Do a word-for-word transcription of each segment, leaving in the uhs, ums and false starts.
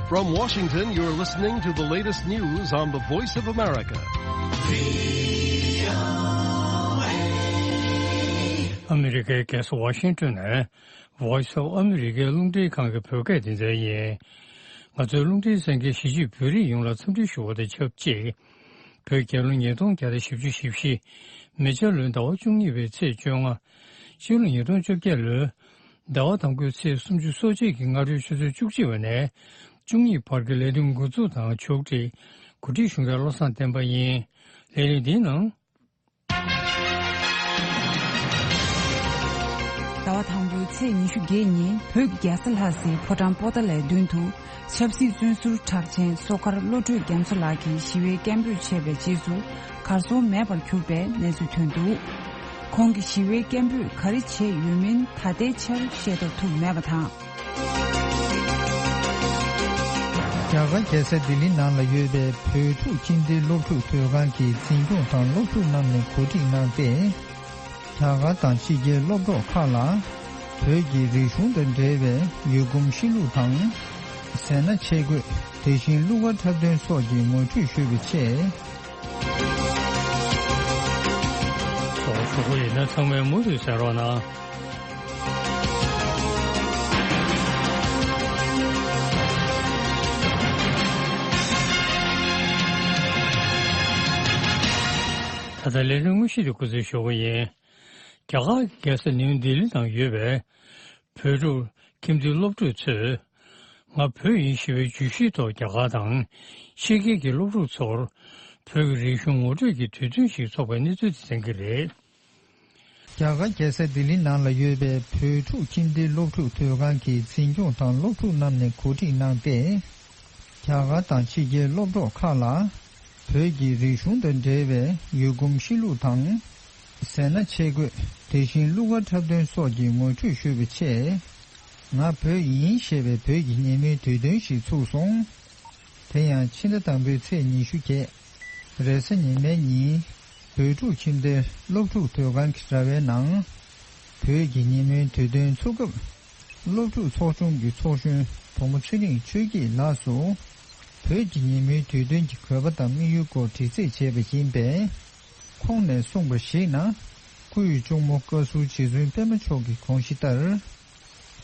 From Washington, you're listening to the latest news on the Voice of America. ཨ་མི་རི་ཀའི་རྒྱལ་ས་ཝ་ཤིང་ཏོན་ནས་Voice of America་རླུང་འཕྲིན་ཁང་གི་བོད་སྐད་སྡེ་ཚན་ཡིན། ང་ཚོའི་རླུང་འཕྲིན་གསན་མཁན་གཞིས་བྱེས་བོད་རིགས་ཡོངས་ལ་འཚམས་འདྲི་ཞུ་བ་དང་ཆབས་ཅིག་བོད་རྒྱལ་ལོ་ཉིས་སྟོང་བརྒྱ་དང་བཞི་བཅུ་ཞེ་བཞི། མེ་བྱ་ལོའི་ཟླ་བ་བཅུ་གཉིས་པའི་ཚེས་བཅོ་ལྔ། སྤྱི་ལོ་ཉིས་སྟོང་བཅོ་བརྒྱད་ལོའི་ཟླ་བ་དང་པོའི་ཚེས་སུམ་ཅུ་སོ་གཅིག་གི་སྔ་དྲོའི་ཆུ་ཚོད་བཅུ་གཅིག་པ་ནས་བཅུ་གཉིས་བར་གྱི་ལས་དོན་འགོ་འཛུགས་དང་ཕྱོགས་སྒྲིག་གོ་སྒྲིག་ཞུ་མཁན་བློ་བཟང་བསྟན་པ་ཡིན། ལས་རིམ་འདིའི་ནང་། ཟླ་བ་དང་པོའི་ཚེས་ཉི་ཤུ་བརྒྱད་ཉིན་བོད་རྒྱལ་ས་ལྷ་སའི་ཕོ་བྲང་པོ་ཏཱ་ལའི་མདུན་དུ་ཆབ་སྲིད་བཙོན་ཟུར་གྲགས་ཅན་བསོད་དཀར་བློ་གྲོས་རྒྱ་མཚོ་ལགས་ཀྱིས་ཞི་བའི་སྐད་འབོད་བྱས་པའི་རྗེས་སུ་གར་སོང་མེད་པར་གྱུར་པའི་གནས་ཚུལ་ཐོན་འདུག་ཁོང་གིས་ཞི་བའི་སྐད་འབོད་ག་རེ་བྱས་ཡོད་མིན་ད་ལྟའི་ཆར་ཤེས་རྟོགས་ཐུབ་མེད་པ་དང་། རྒྱ་གར་རྒྱལ་ས་ལྡི་ལི་ནང་ལ་ཡོད་པའི་བོད་ཕྲུག་ཁྱིམ་སྡེའི་སློབ་ཕྲུག་དོས་ཁང་གི་འཛིན་སྐྱོང་དང་སློབ་ཕྲུག་རྣམས་ནས་གོ་སྒྲིག་གནང་སྟེ། རྒྱ་གར་དང་ཕྱི་རྒྱལ་སློབ་གྲོགས་ཁག་ལ་བོད་ཀྱི་རིག་གཞུང་དང་འབྲེལ་བའི་ཡུལ་གོམས་གཤིས་ལུགས་དང་། ཟས་སྣ་ཆས་གོས། དེ་བཞིན་གླུ་གར་འཁྲབ་སྟོན་སོགས་ཀྱི་ངོ་སྤྲོད་ཞུས་པའི་ཆེད། ཚོགས་ཞུགས་ཡིན་ན་ཚང་མས་མུ་མཐུད་གསན་རོགས་གནང་། ད་ལྟ་ལས་རིམ་དངོས་གཞི་དེ་སྐུ་ཚེ་ཞུ་བ་ཡིན། རྒྱ་གར་གྱི་རྒྱལ་ས་ནིའུ་ལྡི་ལི་ནང་ཡོད་པའི་བོད་ཕྲུག་ཁྱིམ་སྡེའི་སློབ་ཕྲུག་ཚོས། ང་བོད་ཡིན་ཞེས་པའི་བརྗོད་གཞིའི་ཐོག་རྒྱ་གར་དང་ཕྱི་རྒྱལ་གྱི་སློབ་ཕྲུག་ཚོར་བོད་ཀྱི་རིག་གཞུང་ངོ་སྤྲོད་ཀྱི་དུས་སྟོན་ཞིག་འཚོགས་པའི་གནས་ཚུལ་དེ་གསན་གྱི་རེད། རྒྱ་གར་རྒྱལ་ས་ལྡི་ལི་ནང་ལ་ཡོད་པའི་བོད་ཕྲུག་ཁྱིམ་སྡེའི་སློབ་ཕྲུག་དོས་ཁང་གི་འཛིན་སྐྱོང་དང་སློབ་ཕྲུག་རྣམས་ནས་གོ་སྒྲིག་གནང་སྟེ། རྒྱ་གར་དང་ཕྱི་རྒྱལ་སློབ་གྲོགས་ཁག་ལ་བོད་ཀྱི་རིག་གཞུང་དང་འབྲེལ་བའི་ཡུལ་གོམས་གཤིས་ལུགས་དང་། ཟས་སྣ་ཆས་གོས། དེ་བཞིན་གླུ་གར་འཁྲབ་སྟོན་སོགས་ཀྱི་ངོ་སྤྲོད་ཞུས་པའི་ཆེད། ང་བོད་ཡིན་ཞེས་པའི་བོད་ཀྱི་ཉིན་མོའི་དུས་སྟོན་ཞིག་ཚུགས་སོང་། དེ་ཡང་ཕྱི་ཟླ་དང་པོའི་ཚེས་ཉི་ཤུ་བརྒྱད། རེས་གཟའ་ཉི་མའི་ཉིན། བོད་ཕྲུག་ཁྱིམ་སྡེའི་སློབ་ཕྲུག་དོས་ཁང་གི་ར་བའི་ནང་། བོད་ཀྱི་ཉིན་མོའི་དུས་སྟོན་ཚུགས་སྐབས། སློབ་ཕྲུག་ཚོགས་ཆུང་གི་ཚོགས་གཞོན་བུ་མོ་ཚེ་རིང་ཆོས་སྐྱིད་ལགས་སུ། བོད་ཀྱི་ཉིན་མོའི་དུས་སྟོན་གྱི་དགོས་པ་དང་དམིགས་ཡུལ་སྐོར་དྲི་རྩད་བྱས་པ་ཡིན་པས། ཁོང་ནས་གསུངས་པར་གཞིགས་ན། སྐུའི་གཅུང་མོ་བཀའ་ཟུར་རྗེ་བཙུན་པད་མ་མཆོག་གི་དགོངས་གཞི་ལྟར།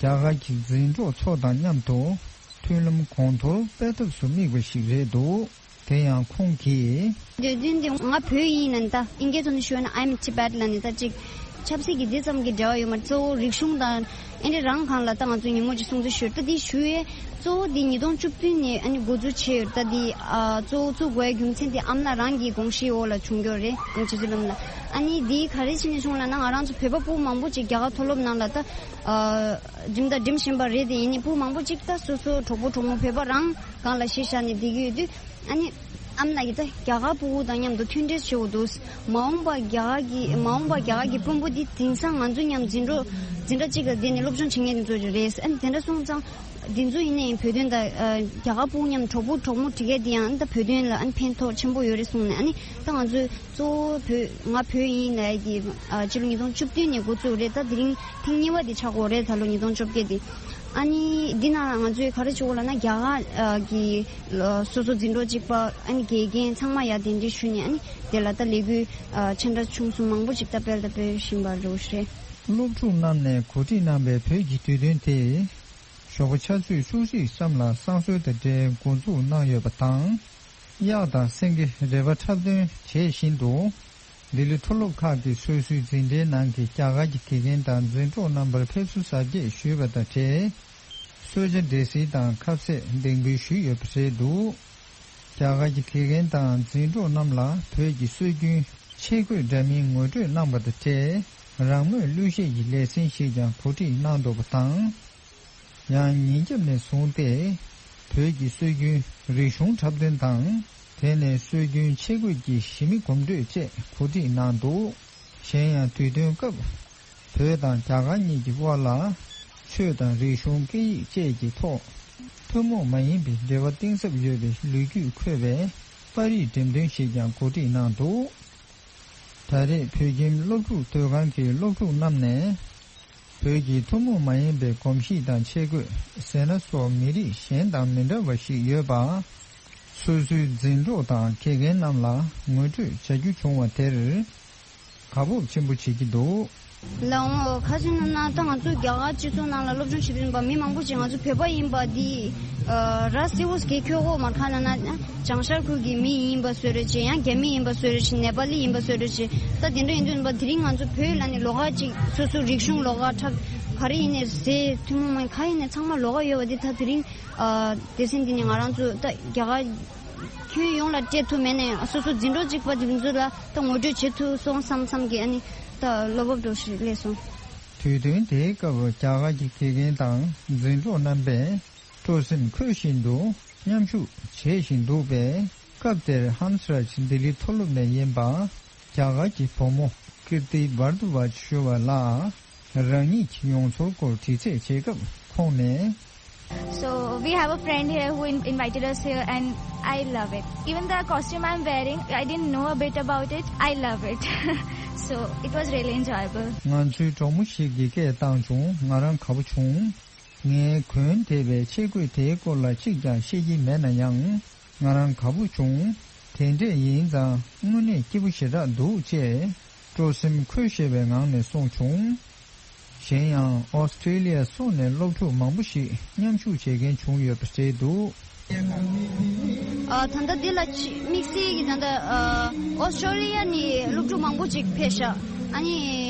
རྒྱ་གར་གྱི་འཛིན་གྲོགས་ཚོ་དང་མཉམ་དུ་མཐུན་ལམ་གོང་མཐོར་སྤེལ་ཐབས་སུ་དམིགས་པ་ཞིག་རེད་འདུག་དེ་ཡང་ཁོང་གིས། འདོད་འདུན་དེ་ང་བོད་ཡིན་ལབ་ནས་ད་ཨིན་སྐད་ཐོག་ནས་ཞུས་ན་I'm Tibet་ལབ་ནས་ད་ཅིག་ཆབ་སྲིད་ཀྱི་འདི་ཙམ་གྱི་འབྲེལ་བ་ཡོད་མ་རེད། གཙོ་བོ་རིག་གཞུང་དང་ཨེ་འདྲ་རང་སྒང་ལ་ད་ང་ཚོ་ཉིན་མོ་ཅིག་སྲུང་བརྩི་ཞུས་ད་འདི་ཞུ་ཡས་གཙོ་བོ་འདི་ཉིས་སྟོང་བཅུ་བདུན་ནས་ཨ་ནི་འགོ་འཛུགས་བྱས་ཡོད་ད་འདི་ཨ་གཙོ་བོ་བཙུགས་དགོས་རྒྱུ་མཚན་དེ་ཨ་མ་ལགས་རང་གི་དགོངས་གཞིའི་འོག་ལ་བྱུང་ཡོད་རེད། ཨ་ནི་ཆུ་ཚོད་ལམ་ལ་ཨ་ནི་འདི་ག་རེ་བྱས་ནས་བྱུང་ལབ་ན་ང་རང་ཚོ་བོད་པ་ཕྲུ་གུ་མང་པོ་ཅིག་རྒྱ་གར་མཐོ་སློབ་ནང་ལ་ད། ཨ་འགྲིམ་ད་འགྲིམ་བཞིན་པ་རེད་དེ་ཡིན་ནའི་ཕྲུ་གུ་མང་པོ་ཅིག་ད་སོ་སོ་གྲོགས་པོ་གྲོགས་མོ་བོད་པ་རང་སྒང་ལ་གཞི་བཞག་ནས་བསྡད་ཀྱི་ཡོད་དུས་ཨ་ནི་ཨ་མ་ལགས་ཀྱིས་ད་རྒྱ་གར་ཕྲུ་གུ་དང་མཉམ་དུ་མཐུན་འབྲེལ་བྱེད་དགོས་འདུག་མ་འོངས་པ་རྒྱ་གར་གྱི་མ་འོངས་པ་རྒྱ་གར་གྱི་དཔོན་པོ་འདི་དེང་སང་ང་ཚོ་མཉམ་འཛིན་གྲོགས་འཛིན་གྲྭ་གཅིག་ལ་བསྡད་ནས་སློབ་སྦྱོང་བྱེད་མཁན་དེ་ཚོ་རེད། ཨ་ནི་དེ་འདྲ་སོང་ཙང་འདི་ཚོ་ཡིན་ནའི་བོད་དོན་དང་ཨ་རྒྱ་གར་ཕྲུ་གུ་མཉམ་གྲོགས་པོ་གྲོགས་མོ་བསྒྲིགས་མཁན་དེ་ཡང་ཨ་ནི་ད་བོད་དོན་ལ་ཨ་ནི་ཕན་ཐོགས་ཆེན་པོ་ཡོད་རེད་གསུངས་ནས་ཨ་ནི་ད་ང་ཚོས། གཙོ་བོ་བོད་ང་བོད་ཡིན་ལབ་ཀྱི་ཨ་ཕྱི་ལོ་ཉིས་སྟོང་བཅུ་བདུན་ནས་འགོ་བཙུགས་རེད། ད་དེ་རིང་ཐེངས་གཉིས་པ་དེ་ཆགས་ཀྱི་ཡོད་རེད། ད་ལོ་ཉིས་སྟོང་བཅོ་བརྒྱད་དེ་ཨ་ནི་འདི་ནང་ང་ཚོས་ག་རེ་བྱེད་དགོས་ལབ་ན་རྒྱ་གར་ཨ་གི་ཨ་སོ་སོ་འཛིན་གྲོགས་གཅིག་པ་ཨ་ནི་དགེ་རྒན་ཚང་མ་ཡར་གདན་འདྲེན་ཞུས་ནས་ཨ་ནི་དེ་ལ་ད་ལས་འགུལ་ཨ་ཆེ་འདྲ་ཆུང་གསུམ་མང་པོ་ཅིག་ད་སྤེལ་ད་སྤེལ་བཞིན་པ་རེད། སློབ་ཕྲུག་རྣམས་ནས་གོ་སྒྲིག་གནང་པའི་བོད་ཀྱི་དུས་སྟོན་དེ་ཞོགས་པ་ཆུ་ཚོད་བཅུ་གཅིག་ཙམ་ལ་བསང་གསོལ་དང་འབྲེལ་འགོ་འཛུགས་གནང་ཡོད་པ་དང་། གཡག་དང་སེང་གེ་རལ་པ་འཁྲབ་སྟོན་བྱེད་བཞིན་དུ། ལྡི་ལི་མཐོ་སློབ་ཁག་གི་སོ་སོའི་འཛིན་གྲྭའི་ནང་གི་རྒྱ་གར་གྱི་དགེ་རྒན་དང་འཛིན་གྲོགས་རྣམ་པར་ཕེབས་བསུ་གཟབ་རྒྱས་ཞུས་པ་དང་འབྲེལ། གསོལ་ཇ་འབྲས་སིལ་དང་ཁ་ཟས་འདེགས་འབུལ་ཞུས་ཡོད་པ་རེད་འདུག་རྒྱ་གར་གྱི་དགེ་རྒན་དང་འཛིན་གྲོགས་རྣམས་ལ་བོད་ཀྱི་སྲོལ་རྒྱུན་ཆས་གོས་འདྲ་མིན་ངོ་སྤྲོད་གནང་པ་དང་འབྲེལ། རང་མོས་གླུ་གཞས་ཀྱི་ལེ་ཚན་ཞིག་ཀྱང་གོ་སྒྲིག་གནང་འདུག་པ་དང་། ཡང་ཉིན་རྒྱབ་ནས་བཟུང་སྟེ། བོད་ཀྱི་སྲོལ་རྒྱུན་རིག་གཞུང་འཁྲབ་སྟོན་དང་། དེ་ནས་སྲོལ་རྒྱུན་ཆས་གོས་ཀྱི་ཞི་མི་གོམ་བགྲོད་བཅས་གོ་སྒྲིག་གནང་འདུག་གཞན་ཡང་དུས་སྟོན་སྐབས། བོད་དང་རྒྱ་གར་གཉིས་ཀྱི་དབར་ལ། ཆོས་དང་རིག་གཞུང་སྐད་ཡིག་བཅས་ཀྱི་ཐོག་ཐུན་མོང་མ་ཡིན་པའི་འབྲེལ་བ་གཏིང་ཟབ་ཡོད་པའི་ལོ་རྒྱུས་འཁོད་པའི་པར་རིས་འགྲེམས་སྟོན་ཞིག་ཀྱང་གོ་སྒྲིག་གནང་འདུག་ད་རེས་བོད་ཁྱིམ་སློབ་ཕྲུག་དོས་ཁང་གི་སློབ་ཕྲུག་རྣམས་ནས། བོད་ཀྱི་ཐུན་མོང་མ་ཡིན་པའི་གོམས་གཤིས་དང་ཆས་གོས། ཟས་སྣ་སོགས་མི་རིགས་གཞན་དང་མི་འདྲ་བ་ཞིག་ཡོད་པ། སོ་སོའི་འཛིན་གྲོགས་དང་དགེ་རྒན་རྣམས་ལ་ངོ་སྤྲོད་བྱ་རྒྱུ་བྱུང་བ་དེར་དགའ་སྤོབས་ཆེན་པོ་བྱེད་ཀྱི་འདུག། ལའང་། ཁ་ཅིག་ན་ན་ད་ང་ཚོ་རྒྱ་གར་སྤྱི་ཚོགས་ནང་ལ་སློབ་སྦྱོང་བྱེད་པ་ཡིན་པ། མི་མང་པོ་ཅིག་ང་ཚོ་བོད་པ་ཡིན་པ་འདི་ར་སེ་བོ་སྐད་ཁྱོད་གོ་མར་ཁ་ན་ན་བྱང་ཤར་ཁུལ་གྱི་མི་ཡིན་པ་བཟོ་རེད་ཅེ། ཡང་རྒྱ་མི་ཡིན་པ་བཟོ་རེད་ཅེ། ནེ་པ་ལི་ཡིན་པ་བཟོ་རེད་ཅེ། ད་དེ་འདྲ་ཡིན་དུས་ཡིན་པ་དེ་རིང་ང་ཚོ་བོད་ལ་ནི་ལོགས་ཀ་ཅིག་སོ་སོ་རིག་གཞུང་ལོགས་ཀ་འཁྲབ། ག་རེ་ཡིན་ནའི་ཟས་ཐུན་མོང་མ་ཡིན་ག་ཡིན་ནའི་ཚང་མ་ལོགས་ཀ་ཡོད་པ་འདི་ད་དེ་རིང་སྡེ་ཚན་འདི་ནས་ང་རང་ཚོ་ད་རྒྱ་གར་ཁྱོན་ཡོངས་ལ་སྤྲད་ཐུབ་མེད་ནའི་སོ་སོ་འཛིན་གྲོགས་གཅིག་པ་དེ་ཚོ་ལ་ད་ངོ་སྤྲོད་བྱེད་ཐུབ་སོང་བསམ་བསམ་གི། ཨ་ནི་ད་བློ་སྤོབས་འདྲ་ཞིག་སླེབས་སོང་། དུས་སྟོན་དེའི་སྐབས་རྒྱ་གར་གྱི་དགེ་རྒན་དང་འཛིན་གྲོགས་རྣམ་པས་སྤྲོ་སེམས་འཁོལ་བཞིན་དུ་མཉམ་ཞུགས་བྱེད་བཞིན་འདུག་པས། སྐབས་དེར་ཧམ་སི་རཱཇ་ལྡི་ལི་མཐོ་སློབ་ནས་ཡིན་པ་རྒྱ་གར་གྱི་བུ་མོ་ཀིརྟི་བྷར་དུ་ཝཱཇ་ཞུ་བ་ལགས་རང་ཉིད་ཀྱི་མྱོང་ཚོར་སྐོར་དྲི་རྩད་བྱེད་སྐབས་ཁོང་ནས། So we have a friend here who in- invited us here and I love it. Even the costume I'm wearing, I didn't know a bit about it. I love it. So it was really enjoyable. ང་ཚོའི་གྲོགས་མོ་ཞིག་གིས་སྐད་བཏང་བྱུང་། ང་རང་དགའ་པོ་བྱུང་། ངས་གོན་བསྡད་པའི་ཆས་གོས་དེའི་སྐོར་ལ་གཅིག་ཀྱང་ཤེས་ཀྱི་མེད་ན་ཡང་། ང་རང་དགའ་པོ་བྱུང་། དེ་འདྲས་ཡིན་ཙང་དངོས་གནས་སྐྱིད་པོ་ཞེ་དྲག་འདུག་ཅེས་སྤྲོ་སེམས་འཁོལ་ཤེས་པའི་ངང་ནས་གསུངས་བྱུང་། གཞན་ཡང་ཨོ་སི་ཀྲེ་ལི་ཡ་སོགས་ནས་སློབ་ཕྲུག་མང་པོ་ཞིག་མཉམ་ཞུགས་བྱེད་མཁན་བྱུང་ཡོད་པ་རེད་འདུག། ཨ། ད་ལྟ་འདི་ལ་ཆ- དམིགས་བསལ་གྱི་ད་ལྟ་ཨ། ཨོ་སི་ཀྲེ་ལི་ཡ་ནས་སློབ་ཕྲུག་མང་པོ་ཅིག་ཕེབས་ཤག། ཨ་ནི་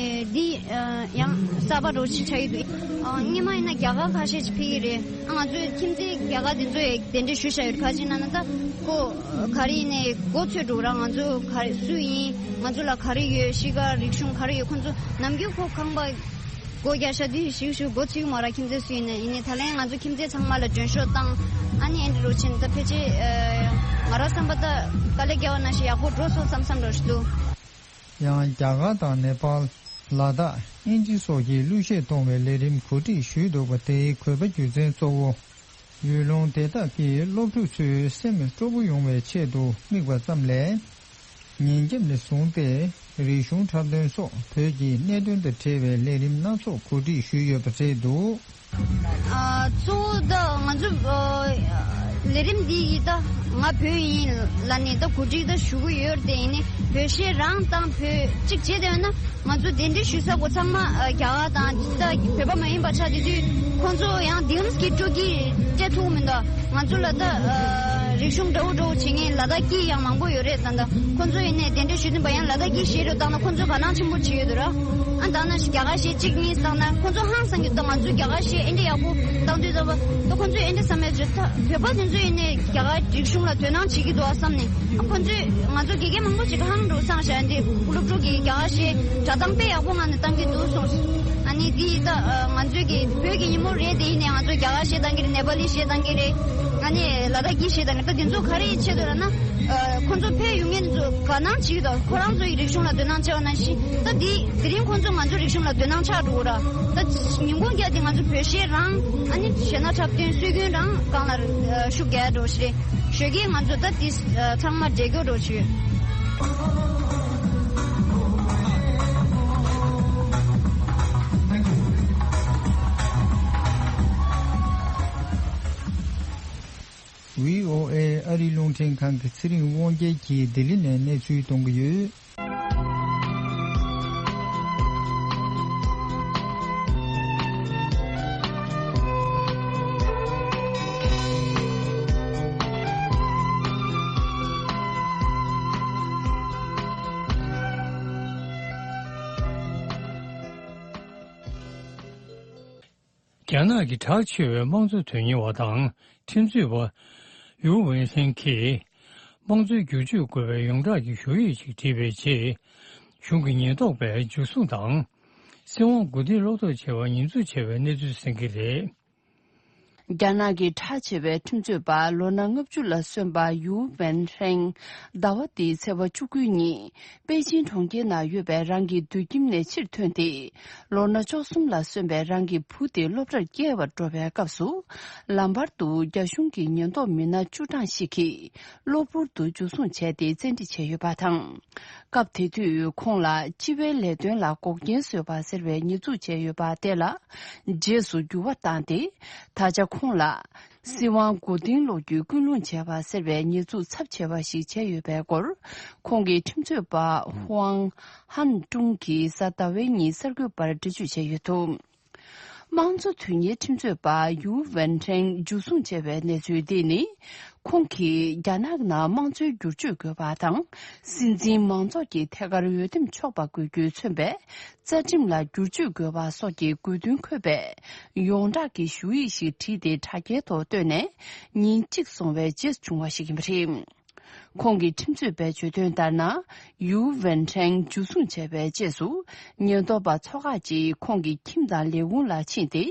འདི་ཨ། ཡང་གསར་པ་འདྲ་ཅིག་ཆགས་ཀྱི་འདུག། ཨ། སྔོན་མ་ཡིན་ན་རྒྱ་གར་ཁ་ཤས་ཅིག་ཕེབས་ཀྱི་རེད། ཨ། ང་ཚོའི་ཁྱིམ་མཚེས་རྒྱ་གར་འདི་ཚོ་ཡང་གདན་འདྲེན་ཞུས་བཞག་ཡོད། ག་ཅི་ན་ན་ད་ཁོ་ག་རེ་ཡིན་ནའི་མགོ་ཚོས་འགྲོ་ར། ང་ཚོ་ག་རེ་སུ་ཡིན། ང་ཚོ་ལ་ག་རེ་ཡོད། གཤིས་ཀ་རིག་གཞུང་ག་རེ་ཡོད། ཁོ་ཚོ་ནམ་རྒྱུན་ཁོ་ཁང་པ་སྒོ་རྒྱག་ཤག་དུས་ཞིག་ཞུ་མགོ་ཚོས་མ་ར། ཁྱིམ་མཚེས་སུ་ཡིན་ནའི། ཡིན་ནའི་ད་ལན་ང་ཚོ་ཁྱིམ་མཚེས་ཚང་མ་ལ་མགྲོན་ཤོག་བཏང་། ཨ་ནི་ཨེ་འདྲ་རུ་ཕྱིན། ད་ཕལ་ཆེར་ཨ། ང་རང་བསམ་པ་ད་དཀའ་ལས་བརྒྱབ་པ་ནང་བཞིན་ཡག་པོ་འགྲོ་སོང་བསམ་བསམ་འདྲ་ཞིག་འདུག། ཡང་རྒྱ་གར་དང་ནེ་པཱལ། ལ་དྭགས། དབྱིན་ཇི་སོགས་ཀྱིས་གླུ་གཞས་གཏོང་བའི་ལས་རིམ་གོ་སྒྲིག་ཞུས་འདུག་པ། དེའི་དགོས་པ་རྒྱུ་མཚན་གཙོ་བོ། ཡུལ་ལུང་དེ་དག་གི་སློབ་ཕྲུག་ཚོའི་སེམས་སྤྲོ་པོ་ཡོང་བའི་ཆེད་དུ་དམིགས་པ་ཙམ་ལས། ཉིན་རྒྱབ་ནས་བཟུང་སྟེ་རིག་གཞུང་འཁྲབ་སྟོན་སོགས་བོད་ཀྱི་གནད་དོན་དང་འབྲེལ་བའི་ལས་རིམ་སྣ་ཚོགས་གོ་སྒྲིག་ཞུས་ཡོད་པ་རེད་འདུག། ཨ། གཙོ་བོ་ད་ང་ཚོ་ཨ། ལས་རིམ་འདི་ཡིས་ད་ང་བོད་ཡིན་ལབ་ནས་ད་གོ་སྒྲིག་ད་ཞུ་གི་ཡོད་རེད་དེ། ཡིན་ནའི་བོད་གཞས་རང་དང་བོད་གཅིག་བྱས་བསྡད་ཡོད་ན། ང་ཚོ་གདན་འདྲེན་ཞུ་ས་གོ་ཚང་མ་ཨ། རྒྱ་གར་དང་ད་བོད་པ་མ་ཡིན་པ་ཆགས་དེ་དུས་ཁོང་ཚོ་ཡང་དེའམ་སྐྱིད་སྤྲོ་སྐྱིད་སྤྲད་ཐུབ་མི་འདུག། ང་ཚོ་ལ་ད་ཨ། རིག་གཞུང་འདྲ་བོ་འདྲ་བོ་བྱེད་མཁན་ལ་དྭགས་སྐད་ཡང་མང་པོ་ཡོད་རེད། ད་ད་ཁོང་ཚོ་ཡིན་ནའི་གདན་འདྲེན་ཞུ་བདུན་པ་ཡང་ལ་དྭགས་སྐད་བཤད་རོགས་བཏང་ན་ཁོང་ཚོ་དགའ་སྣང་ཆེན་པོ་བྱེད་ཡོད་འདུག་ར། ཨ། ད་ན་རྒྱ་གར་གཞས་གཅིག་གཉིས་བཏང་ན་ཁོང་ཚོ་ཧང་སང་གི་འདུག། ང་ཚོ་རྒྱ་གར་གཞས་ཨེ་འདྲ་ཡག་པོ་བཏང་དུས་ཙམ་པ་ད་ཁོང་ཚོས་ཨེ་འདྲ་བསམ་ཡོད་ཅེས། ད་བོད་པ་དེ་ཚོ་ཡིན་ནའི་རྒྱ་གར་རིག་གཞུང་ལ་དོ་སྣང་བྱེད་ཀྱི་འདུག་ཨ་བསམ་ནས། ཨ། ཁོང་ཚོས་ང་ཚོ་དགེ་རྒན་མང་པོ་ཞིག་ཧང་འགྲོ་སང་བཞག་ཡོད་འདི། སློབ་ཕྲུག་གིས་རྒྱ་གར་གཞས་སྒྲ་གདངས་དཔེ་ཡག་པོ་ངང་ནས་བཏང་གི་འདུག་གསུངས། ཨ་ནི་འདི་ད་ང་ཚོའི་གི་བོད་ཀྱི་ཉིན་མོ་རེད། དེ་ཡིན་ནའི་ང་ཚོ་རྒྱ་གར་གཞས་བཏང་གི་རེད། ནེ་པ་ལི་གཞས་བཏང་གི་རེད། ཨ་ནི་ལ་དྭགས་སྐད་གཞས་བཏང་གི་རེད། ད་འདི་ཚོ་ག་རེ་ཡི་ཆེད་དུ་ལབ་ན། ཨ། ཁོང་ཚོ་ཕེབས་ཡོང་མཁན་ཚོ་དགའ་སྣང་བྱེད་ཀྱི་འདུག། ཁོ་རང་ཚོ་ཡི་རིག་གཞུང་ལ་དོ་སྣང་བྱས་པ་ནང་བཞིན། ད་འདི་དེ་རིང་ཁོང་ཚོ་ང་ཚོ་རིག་གཞུང་ལ་དོ་སྣང་ཆགས་འགྲོ་གི་ར། ད་ཉིན་གུང་རྒྱབ་དེ་ང་ཚོ་བོད་གཞས་རང་། ཨ་ནི་གཞས་སྣ་འཁྲབ་སྟོན་སྲོལ་རྒྱུན་རང་སྒང་ལ་ཨ། ཤུགས་རྒྱག་འགྲོ་ཞིག་རེད། ཞོགས་ཀས་ང་ཚོ་ད་འདི་ཨ། ཚང་མ་འབྲེལ་སྐྱོར་འགྲོ་ཞུ། ཝི་ཨོ་ཨེ་ཨ་རིའི་རླུང་འཕྲིན་ཁང་གི་ཚེ་རིང་དབང་རྒྱལ་གྱིས་ལྡི་ལི་ནས་གནས་ཚུལ་གཏོང་གི་ཡོད། རྒྱ་ནག་གི་གྲགས་ཆེ་བའི་དམངས་གཙོ་དོན་གཉེར་བ་དང་ཁྲིམས་རྩོད་པ་ཡུའུ་ཝེན་ཧྲེང་གིས། དམངས་གཙོའི་བསྒྱུར་བཅོས་དགོས་པའི་ཡོངས་གྲགས་ཀྱི་ཞུ་ཡིག་ཅིག་བྲིས་པའི་རྗེས། གཞུང་གི་ཉེན་རྟོག་པས་འཇུ་བཟུང་དང་། སྲིད་དབང་མགོ་རྟིང་སློག་ཐབས་བྱས་པར་ཉེས་འཛུགས་བྱས་པའི་གནས་ཚུལ་གསན་གྱི་རེད། རྒྱ་ནག་གི་གྲགས་ཆེ་བའི་ཁྲིམས་རྩོད་པ་ལོ་ན་ལྔ་བཅུ་ལ་སོན་པ་ཡུའུ་ཝེན་ཧྲེང་ཟླ་བ་འདིའི་ཚེས་པ་བཅུ་དགུ་ཉིན་པེ་ཅིང་གྲོང་ཁྱེར་ནང་ཡོད་པའི་རང་གི་སྡོད་ཁྱིམ་ནས་ཕྱིར་ཐོན་ཏེ། ལོ་ན་བཅུ་གསུམ་ལ་སོན་པའི་རང་གི་བུ་དེ་སློབ་གྲྭར་སྐྱེལ་བར་འགྲོ་བའི་སྐབས་སུ། ལམ་བར་དུ་རྒྱ་གཞུང་གི་ཉེན་རྟོག་མི་སྣ་བཅུ་གྲངས་ཤིག་གིས་གློ་བུར་དུ་འཇུ་བཟུང་བྱས་ཏེ་བཙན་ཁྲིད་བྱས་ཡོད་པ་དང་། སྐབས་དེ་དུས་ཁོང་ལ་སྤྱི་པའི་ལས་དོན་ལ་འགོག་རྐྱེན་བཟོས་པ་ཟེར་བའི་ཉེས་འཛུགས་བྱས་ཡོད་པ་དེ་ལ་རྗེས་སུ་འགྱུར་བ་བཏང་སྟེ། ད་ཆ་ཁོང་ལ་སྲིད་དབང་མགོ་རྟིང་སློག་རྒྱུའི་ཀུན་སློང་བྱས་པ་ཟེར་བའི་ཉེས་འཛུགས་ཚབས་ཆེ་བ་ཞིག་བྱས་ཡོད་པའི་སྐོར། ཁོང་གི་ཁྲིམས་རྩོད་པ་ཧུའང་ཧན་ཀྲུང་གིས་གཟའ་ཟླ་བའི་ཉིན་གསར་འགོད་པར་འགྲེལ་བརྗོད་བྱས་ཡོད་འདུག་དམངས་གཙོ་དོན་གཉེར་ཁྲིམས་རྩོད་པ་ཡུའུ་ཝེན་ཁྲེང་འཇུ་བཟུང་བྱས་པའི་གནས་ཚུལ་འདི་ནི། ཁོང་གིས་རྒྱ་ནག་ནང་དམངས་གཙོའི་བསྒྱུར་བཅོས་དགོས་པ་དང་། སྲིད་འཛིན་མང་ཚོགས་ཀྱི་ཐད་ཀར་འོས་འདེམས་ཆོག་པ་དགོས་རྒྱུས་མཚོན་པའི་རྩ་ཁྲིམས་ལ་བསྒྱུར་བཅོས་དགོས་པ་སོགས་ཀྱི་དགོས་འདུན་འཁོད་པའི་ཡོངས་གྲགས་ཀྱི་ཞུ་ཡིག་ཞིག་བྲིས་ཏེ་དྲ་རྒྱའི་ཐོག་བཏོན་ནས་ཉིན་གཅིག་སོང་བའི་རྗེས་བྱུང་བ་ཞིག་ཡིན་པ་རེད། ཁོང་གི་ཁྲིམས་རྩོད་པས་བརྗོད་དོན་ལྟར་ན། ཡུའུ་ཝེན་ཁྲེང་འཇུ་བཟུང་བྱས་པའི་རྗེས་སུ། ཉེན་རྟོག་པ་ཚོ་ཁག་ཅིག་ཁོང་གི་ཁྱིམ་དང་ལས་ཁུངས་ལ་ཕྱིན་ཏེ།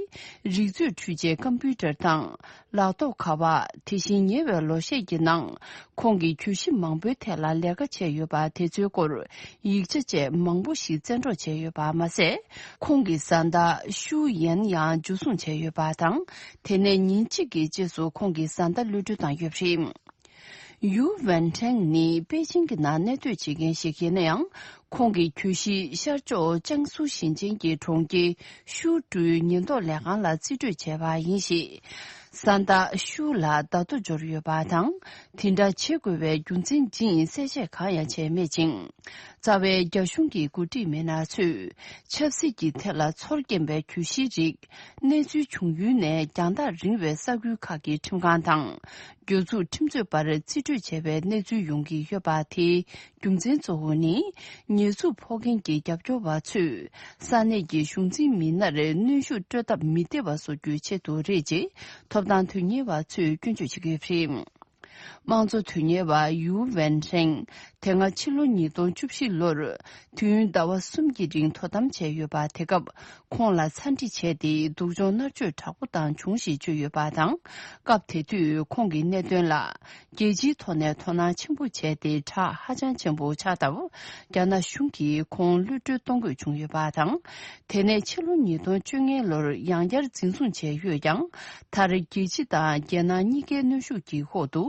རིག་མཛོད་འཕྲུལ་ཆས་ཀམ་པུ་ཊར་དང་། ལག་ཐོགས་ཁ་པར། དེ་བཞིན་ཉེ་བའི་ལོ་ཤས་ཀྱི་ནང་། ཁོང་གི་གྱོད་གཞི་མང་པོའི་ཐད་ལ་ལས་ཀ་བྱས་ཡོད་པ་དེ་ཚོའི་སྐོར། ཡིག་ཆ་བཅས་མང་པོ་ཞིག་བཙན་འཕྲོག་བྱས་ཡོད་པ་མ་ཟད། ཁོང་གི་བཟའ་ཟླ་ཤུའུ་ཡན་ཡང་འཇུ་བཟུང་བྱས་ཡོད་པ་དང་། དེ་ནས་ཉིན་གཅིག་གི་རྗེས་སུ་ཁོང་གི་བཟའ་ཟླ་གློད་གྲོལ་བཏང་ཡོད་པ་རེད། ཡུའུ་ཝན་ཁྲེང་ནི་པེ་ཅིང་གི་ནང་གནས་སྡོད་བྱེད་མཁན་ཞིག་ཡིན་ན་ཡང་། ཁོང་གི་གྱོད་གཞི་ཤར་ཕྱོགས་ཅང་སུའུ་ཞིང་ཆེན་གྱི་གྲོང་ཁྱེར་ཤུའུ་ཀྲུའུ་ཉེན་རྟོག་ལས་ཁང་ལ་རྩིས་སྤྲོད་བྱས་པ་ཡིན་ཞིང་། བཟའ་ཟླ་ཤུའུ་ལ་བརྡ་ཐོ་འབྱོར་ཡོད་པ་དང་། དེ་འདྲ་བྱེད་དགོས་པའི་རྒྱུ་མཚན་ཅི་ཡིན་གསལ་བཤད་གང་ཡང་བྱས་མེད་ཅིང་། རྩ་བའི་རྒྱ་གཞུང་གི་འགོ་ཁྲིད་མི་སྣ་ཚོས་ཆབ་སྲིད་ཀྱི་ཐད་ལ་ཚོར་སྐྱེན་པའི་གྱོད་གཞིའི་རིགས། གནས་ཚུལ་བྱུང་ཡུལ་ནས་རྒྱང་ཐག་རིང་བའི་ས་ཁུལ་ཁག་གི་ཁྲིམས་ཁང་དང་། སྒྱུར་བཅོས་ཁྲིམས་རྩོད་པར་རྩིས་སྤྲོད་བྱས་པའི་གནས་ཚུལ་ཡོང་གི་ཡོད་པ་དེའི་རྒྱུ་མཚན་གཙོ་བོ་ནི། ཉེས་འཛུགས་ཕོག་མཁན་གྱི་རྒྱབ་སྐྱོར་བ་ཚོས་ས་གནས་ཀྱི་གཞུང་འཛིན་མི་སྣར་གནོན་ཤུགས་སྤྲོད་ཐབས་མི་བདེ་བ་བཟོ་རྒྱུའི་ཆེད་དུ་རེད་ཅེས་ཐོབ་ཐང་དོན་གཉེར་བ་ཚོས་སྐྱོན་བརྗོད་བྱེད་ཀྱི་ཡོད་པ་རེད། དམངས་གཙོ་དོན་གཉེར་བ་ཡུའུ་ཝེན་ཧྲེང་དེ་སྔ་ཕྱི་ལོ་ཉིས་སྟོང་བཅུ་བཞི་ལོར་དུས་ཡུན་ཟླ་བ་གསུམ་གྱི་རིང་དོ་དམ་བྱས་ཡོད་པ། དེ་སྐབས་ཁོང་ལ་ཚ་འདྲི་བྱས་ཏེ་སྡུག་སྦྱོང་མནར་གཅོད་དྲག་པོ་བཏང་བྱུང་ཞེས་བརྗོད་ཡོད་པ་དང་། སྐབས་དེ་དུས་ཁོང་གི་གནད་དོན་ལ་རྒྱལ་སྤྱིའི་ཐོག་ནས་དོ་སྣང་ཆེན་པོ་བྱས་ཏེ། གྲགས་ཧ་ཅང་ཆེན་པོ་ཆགས་སྟབས། རྒྱ་ནག་གཞུང་གིས་ཁོང་གློད་གྲོལ་གཏོང་དགོས་བྱུང་ཡོད་པ་དང་། དེ་ནས་ཕྱི་ལོ་ཉིས་སྟོང་བཅོ་ལྔ་ལོར་ཡང་བསྐྱར་འཛིན་བཟུང་བྱས་ཡོད་ཀྱང་། མཐར་རྒྱལ་སྤྱི་དང་རྒྱལ་ནང་གཉིས་ཀའི་གནོན་ཤུགས་ཀྱི་འོག་ཏུ་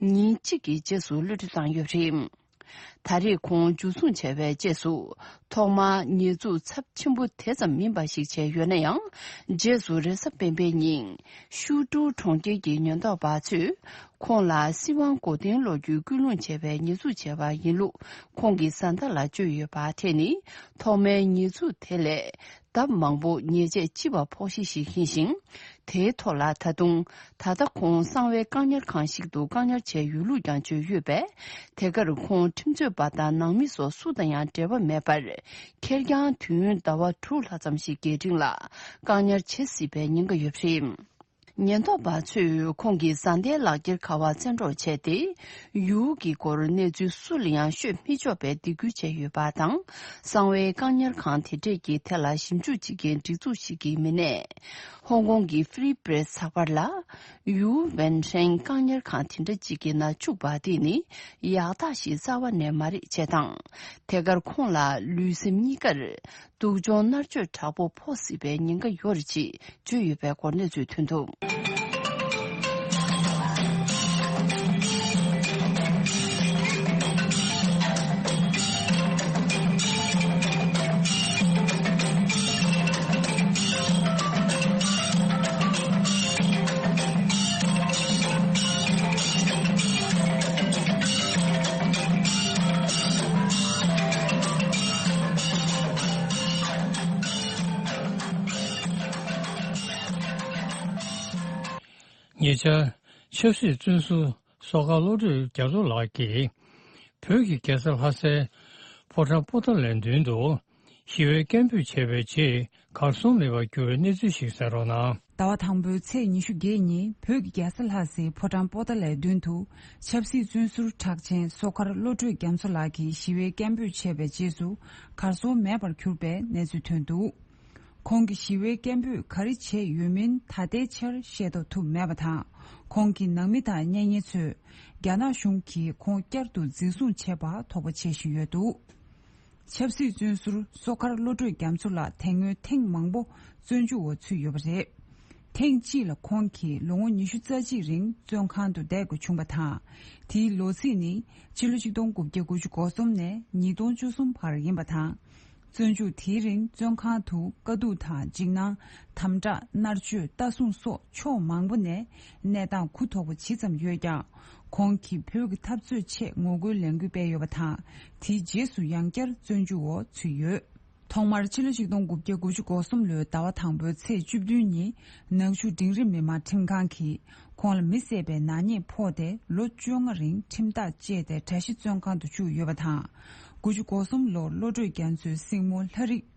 ཉིན་གཅིག་གི་རྗེས་སུ་གློད་གྲོལ་བཏང་ཡོད་པ་རེད། ད་རེས་ཁོང་འཇུ་བཟུང་བྱས་པའི་རྗེས་སུ། ཐོག་མར་ཉེས་འཛུགས་ཚབས་ཆེན་པོ་དེ་ཙམ་མིན་པ་ཞིག་བྱས་ཡོད་ན་ཡང་། རྗེས་སུ་རེས་གཟའ་སྤེན་པའི་ཉིན། ཤུའུ་ཀྲུའུ་གྲོང་ཁྱེར་གྱི་ཉེན་རྟོག་པ་ཚོས། ཁོང་ལ་སྲིད་དབང་མགོ་རྟིང་སློག་རྒྱུའི་སྐུལ་སློང་བྱས་པའི་ཉེས་འཛུགས་བྱས་པ་ཡིན་ལུགས་ཁོང་གི་བཟའ་ཟླ་ལ་བརྗོད་ཡོད་པ་དེ་ནི། ཐོག་མའི་ཉེས་འཛུགས་དེ་ལས་ལྡབ་མང་པོ་ཉེས་ཆད་ལྕི་བ་ཕོག་གཞི་ཞིག་ཡིན་ཞིང་། དེའི་ཐོག་ལ་ད་དུང་ད་ལྟ་ཁོང་གསང་བའི་བཀག་ཉར་ཁང་ཞིག་ཏུ་བཀག་ཉར་བྱས་ཡོད་ལུགས་ཀྱང་བརྗོད་ཡོད་པས། དེ་གར་ཁོང་ཁྲིམས་རྩོད་པ་དང་ནང་མི་སོགས་སུ་དང་ཡང་འབྲེལ་བ་མེད་པར། ཁེར་རྐྱང་དུས་ཡུན་ཟླ་བ་དྲུག་ལྷག་ཙམ་ཞིག་གི་རིང་ལ་བཀག་ཉར་བྱེད་སྲིད་པའི་ཉེན་ཁ་ཡོད་པ་རེད། ཉེན་རྟོག་པ་ཚོས་ཁོང་གི་བཟའ་ཟླའི་ལག་འཁྱེར་ཁ་པར་བཙན་འཕྲོག་བྱས་ཏེ། ཡུའུ་གི་སྐོར་གནས་ཚུལ་སུ་ལ་ཡང་ཤོད་མི་ཆོག་པའི་སྡིགས་སྐུལ་བྱས་ཡོད་པ་དང་། གསང་བའི་བཀག་ཉར་ཁང་དེ་འདྲས་ཀྱི་ཐད་ལ་ཞིབ་འཇུག་བྱེད་མཁན་སྒྲིག་འཛུགས་ཤིག་གི་མི་སྣས། ཧོང་ཀོང་གི་Free Press་ཚགས་པར་ལ། ཡུའུ་ཝེན་ཧྲེང་བཀག་ཉར་ཁང་དེ་འདྲ་ཅིག་གི་ནང་བཅུག་པ་དེ་ནི་ཡག་རྟགས་ཤིག་རྩ་བ་ནས་མ་རེད་ཅེས་དང་། དེ་གར་ཁོང་ལ་ལུས་སེམས་གཉིས་ཀར། སྡུག་སྦྱོང་མནར་གཅོད་དྲག་པོ་ཕོག་སྲིད་པའི་ཉེན་ཁ་ཡོད་རེད་ཅེས་བརྗོད་ཡོད་པའི་སྐོར་གནས་ཚུལ་ཐོན་འདུག་ཉེ་ཆར། ཆབ་སྲིད་བཙོན་ཟུར་བསོད་དཀར་བློ་གྲོས་རྒྱ་མཚོ་ལགས་ཀྱིས། བོད་ཀྱི་རྒྱལ་ས་ལྷ་སའི་ཕོ་བྲང་པོ་ཏཱ་ལའི་མདུན་དུ། ཞི་བའི་སྐད་འབོད་བྱས་པའི་རྗེས། གར་སོང་མེད་པར་གྱུར་བའི་གནས་ཚུལ་ཞིག་གསན་རོགས་གནང་། ཟླ་བ་དང་པོའི་ཚེས་ཉི་ཤུ་བརྒྱད་ཉིན་བོད་ཀྱི་རྒྱལ་ས་ལྷ་སའི་ཕོ་བྲང་པོ་ཏཱ་ལའི་མདུན་དུ། ཆབ་སྲིད་བཙོན་ཟུར་གྲགས་ཅན་བསོད་དཀར་བློ་གྲོས་རྒྱ་མཚོ་ལགས་ཀྱིས་ཞི་བའི་སྐད་འབོད་བྱས་པའི་རྗེས་སུ། གར་སོང་མེད་པར་གྱུར་པའི་གནས་ཚུལ་ཐོན་འདུག་ཁོང་གི་ཞི་བའི་སྐད་འབོད་ག་རེ་བྱས་ཡོད་མིན་ད་ལྟའི་ཆར་ཤེས་རྟོགས་ཐུབ་མེད་པ་དང་། ཁོང་གི་ནང་མི་དང་གཉེན་ཉེ་ཚོས་རྒྱ་ནག་གཞུང་གིས་ཁོང་བསྐྱར་དུ་འཛིན་བཟུང་བྱས་པ་དོགས་པ་བྱེད་བཞིན་ཡོད་འདུག་ཆབ་སྲིད་བཙོན་ཟུར་སོ་ཁར་བློ་གྲོས་རྒྱ་མཚོ་ལགས་དེ་སྔོན་ཐེངས་མང་པོ་བཙོན་འཇུག་འོག་ཚུད་ཡོད་པ་རེད། ཐེངས་གཅིག་ལ་ཁོང་གིས་ལོ་ངོ་ཉི་ཤུ་རྩ་གཅིག་རིང་བཙོན་ཁང་དུ་བསྡད་དགོས་བྱུང་བ་དང་། དེའི་ལོ་ཚིགས་ནི་ཕྱི་ལོ་ཆིག་སྟོང་དགུ་བརྒྱ་དགུ་བཅུ་གོ་གསུམ་ནས་ཉིས་སྟོང་བཅུ་གསུམ་བར་ཡིན་པ་དང་། བཙོན་འཇུག་དེའི་རིང་བཙོན་ཁང་དུ་དཀའ་སྡུག་དང་འཇིགས་སྣང་། དམ་དྲག་མནར་གཅོད། ལྟ་སྲུང་སོགས་ཕྱོགས་མང་པོ་ནས་གནས་སྟངས་གུ་དོག་པོ་ཇི་ཙམ་ཡོད་ཀྱང་། ཁོང་གིས་བོད་ཀྱི་འཐབ་རྩོད་ཆེད་ངོ་རྒོལ་ལས་འགུལ་སྤེལ་ཡོད་པ་དང་། དེའི་རྗེས་སུ་ཡང་བསྐྱར་བཙོན་འཇུག་འོག་ཚུད་ཡོད། ཐོག་མར་ཕྱི་ལོ་ཆིག་སྟོང་དགུ་བརྒྱ་དགུ་བཅུ་གོ་གསུམ་ལོའི་ཟླ་བ་དང་པོའི་ཚེས་བཅུ་བདུན་ཉིན་ནག་ཆུ་འབྲིང་རིམ་མི་དམངས་ཁྲིམས་ཁང་གིས་ཁོང་ལ་མི་བསད་པའི་ནག་ཉེས་ཕོག་སྟེ་ལོ་བཅོ་ལྔ་རིང་ཁྲིམས་ཐག་བཅད་དེ་གྲྭ་བཞི་བཙོན་ཁང་དུ་བཅུག་ཡོད་པ་དང་། དགུ་བཅུ་གོ་གསུམ་ལོར་བློ་གྲོས་རྒྱ་མཚོའི་སྲིང་མོ་ལྷ་རིགས།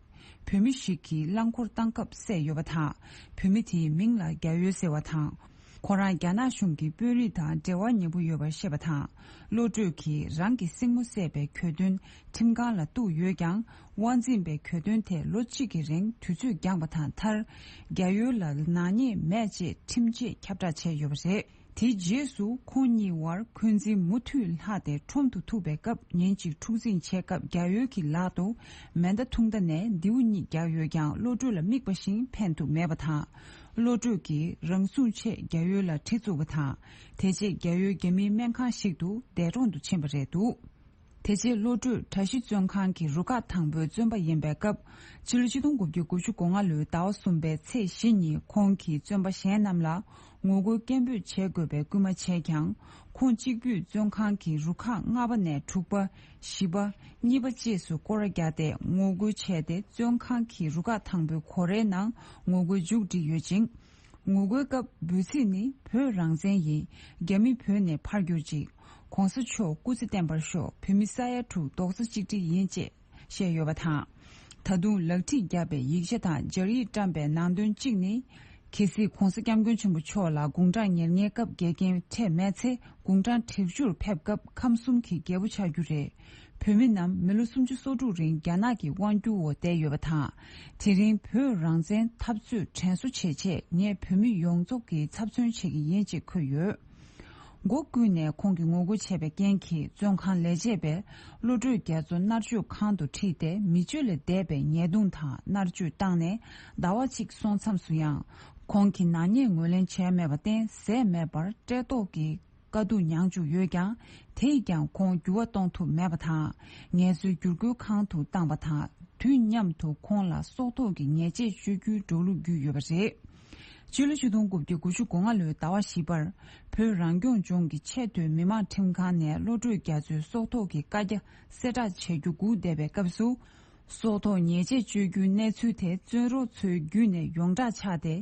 བོད་མི་ཞིག་གིས་རླངས་འཁོར་བཏང་སྐབས་བསད་ཡོད་པ་དང་། བོད་མི་དེའི་མིང་ལ་རྒྱ་ཡོལ་ཟེར་བ་དང་། ཁོ་རང་རྒྱ་ནག་གཞུང་གི་དཔོན་རིགས་དང་འབྲེལ་བ་ཉེ་པོ་ཡོད་པར་བཤད་པ་དང་། བློ་གྲོས་ཀྱིས་རང་གི་སྲིང་མོ་བསད་པའི་གྱོད་དོན་ཁྲིམས་ཁང་ལ་གཏུགས་ཡོད་ཀྱང་། དབང་འཛིན་པས་གྱོད་དོན་དེ་ལོ་གཅིག་གི་རིང་དུས་ཚོད་འགྱངས་པ་དང་། མཐར་རྒྱ་ཡོལ་ལ་ནག་ཉེས་མེད་ཅེས་ཁྲིམས་ཆད་ཁྱབ་བསྒྲགས་བྱས་ཡོད་པ་རེད། དེའི་རྗེས་སུ་ཁོང་གཉིས་བར་འཁོན་འཛིན་མུ་མཐུད་ལྷག་སྟེ་ཁྲོམ་དུ་ཐུག་པའི་སྐབས། ཉིན་གཅིག་འཁྲུག་འཛིང་བྱས་སྐབས་རྒྱ་ཡོལ་གྱི་ལག་ཏུ་མེ་མདའ་ཐུང་མདའ་ནས་མདེའུ་གཉིས་བརྒྱབ་ཡོད་ཀྱང་། བློ་གྲོས་ལ་དམིགས་པ་བཞིན་ཕན་ཐོགས་མེད་པ་དང་། བློ་གྲོས་ཀྱིས་རང་སྲུང་ཆེད་རྒྱ་ཡོལ་ལ་གྲི་བཙུགས་པ་དང་། དེ་རྗེས་རྒྱ་ཡོལ་རྒྱ་མིའི་སྨན་ཁང་ཞིག་ཏུ་འདས་གྲོངས་སུ་ཕྱིན་པ་རེད་འདུག་དེ་རྗེས་བློ་གྲོས་གྲྭ་བཞི་བཙོན་ཁང་གི་རུ་ཁག་དང་པོའི་བཙོན་པ་ཡིན་པའི་སྐབས། ཕྱི་ལོ་ཆིག་སྟོང་དགུ་བརྒྱ་དགུ་བཅུ་གོ་ལྔ་ལོའི་ཟླ་བ་གསུམ་པའི་ཚེས་བཞི་ཉིན་ཁོང་གིས་བཙོན་པ་གཞན་རྣམས་ལ་ངོ་རྒོལ་སྐད་འབོད་བྱེད་དགོས་པའི་སྐུལ་མ་བྱས་ཀྱང་། ཁོང་གཅིག་པུས་བཙོན་ཁང་གི་རུ་ཁག་ལྔ་པ་ནས་དྲུག་པ། བཞི་པ། གཉིས་པ་བཅས་སུ་སྐོར་ར་བརྒྱབ་སྟེ་ངོ་རྒོལ་བྱས་ཏེ། བཙོན་ཁང་གི་རུ་ཁག་དང་པོའི་སྒོ་རའི་ནང་ངོ་རྒོལ་མཇུག་བསྒྲིལ་ཡོད་ཅིང་། ངོ་རྒོལ་སྐབས་འབོད་ཚིག་ནི། བོད་རང་བཙན་ཡིན། རྒྱ་མི་བོད་ནས་ཕར་གྱུར་ཅིག། གོང་ས་མཆོག་སྐུ་ཚེ་བརྟན་པར་ཤོག། བོད་མི་ས་ཡ་དྲུག་རྡོག་རྩ་གཅིག་སྒྲིལ་ཡིན་ཅེས་བཤད་ཡོད་པ་དང་། ད་དུང་ལག་ཁྲིད་བརྒྱབ་པའི་ཡིག་ཆ་དང་སྦྱར་ཡིག་བཀྲམ་པའི་ནང་དོན་གཅིག་ནི། གལ་སྲིད་གོང་ས་སྐྱབས་མགོན་ཆེན་པོ་མཆོག་ལ་དགུང་གྲངས་ཉེར་ལྔའི་སྐབས་འགལ་རྐྱེན་འཕྲད་མེད་ཚེ། དགུང་གྲངས་དྲུག་ཅུར་ཕེབས་སྐབས་ཁམས་གསུམ་གྱི་རྒྱལ་པོ་ཆགས་རྒྱུ་རེད། བོད་མི་རྣམས་མི་ལོ་སུམ་ཅུ་སོ་དྲུག་རིང་རྒྱ་ནག་གི་དབང་སྒྱུར་འོག་བསྡད་ཡོད་པ་དང་། དེ་རིང་བོད་རང་བཙན་འཐབ་རྩོད་དྲན་གསོ་བྱེད་ཆེད་ངས་བོད་མི་ཡོངས་རྫོགས་ཀྱི་ཚབ་མཚོན་བྱེད་ཀྱི་ཡིན་ཅེས་འཁོད་ཡོད། སྒོ་ཀུན་ནས་ཁོང་གིས་ངོ་རྒོལ་བྱས་པའི་རྐྱེན་གྱིས་བཙོན་ཁང་ལས་བྱེད་པས་བློ་གྲོས་རྒྱ་མཚོ་མནར་གཅོད་ཁང་དུ་ཁྲིད་དེ་མི་སྤྱོད་ལས་འདས་པའི་ཉེས་རྡུང་དང་མནར་གཅོད་བཏང་ནས་ཟླ་བ་གཅིག་སོང་མཚམས་སུ་ཡང་། ཁོང་གིས་ནག་ཉེས་ངོས་ལེན་བྱས་མེད་པར་བརྟེན་ཟས་མེད་པར་བཀྲེས་ལྟོགས་ཀྱི་དཀའ་སྡུག་མྱངས་བཅུག་ཡོད་ཀྱང་། དེས་ཀྱང་ཁོང་འགྱུར་བ་གཏོང་ཐུབ་མེད་པ་དང་། ངལ་རྩོལ་བསྒྱུར་བཀོད་ཁང་དུ་བཏང་པ་དང་། དུས་མཉམ་དུ་ཁོང་ལ་སྲོག་ཐོག་གི་ཉེས་ཆད་གཅོད་རྒྱུའི་འགྲོ་ལུགས་བརྒྱུད་ཡོད་པ་རེད། སྤྱི་ལོ་ཆིག་སྟོང་དགུ་བརྒྱ་དགུ་བཅུ་གོ་ལྔ་ལོའི་ཟླ་བ་བཞི་པར། བོད་རང་སྐྱོང་ལྗོངས་ཀྱི་ཆེས་མཐོའི་མི་དམངས་ཁྲིམས་ཁང་ནས་བློ་གྲོས་རྒྱ་མཚོའི་སྲོག་ཐོག་གི་བཀའ་རྒྱ་གསལ་བསྒྲགས་བྱ་རྒྱུ་སྒུག་བསྡད་པའི་སྐབས་སུ། སྲོག་ཐོག་ཉེས་ཆད་གཅོད་རྒྱུའི་གནས་ཚུལ་དེ་བཙོན་རོགས་ཚོའི་བརྒྱུད་ནས་ཡོངས་གྲགས་ཆགས་ཏེ།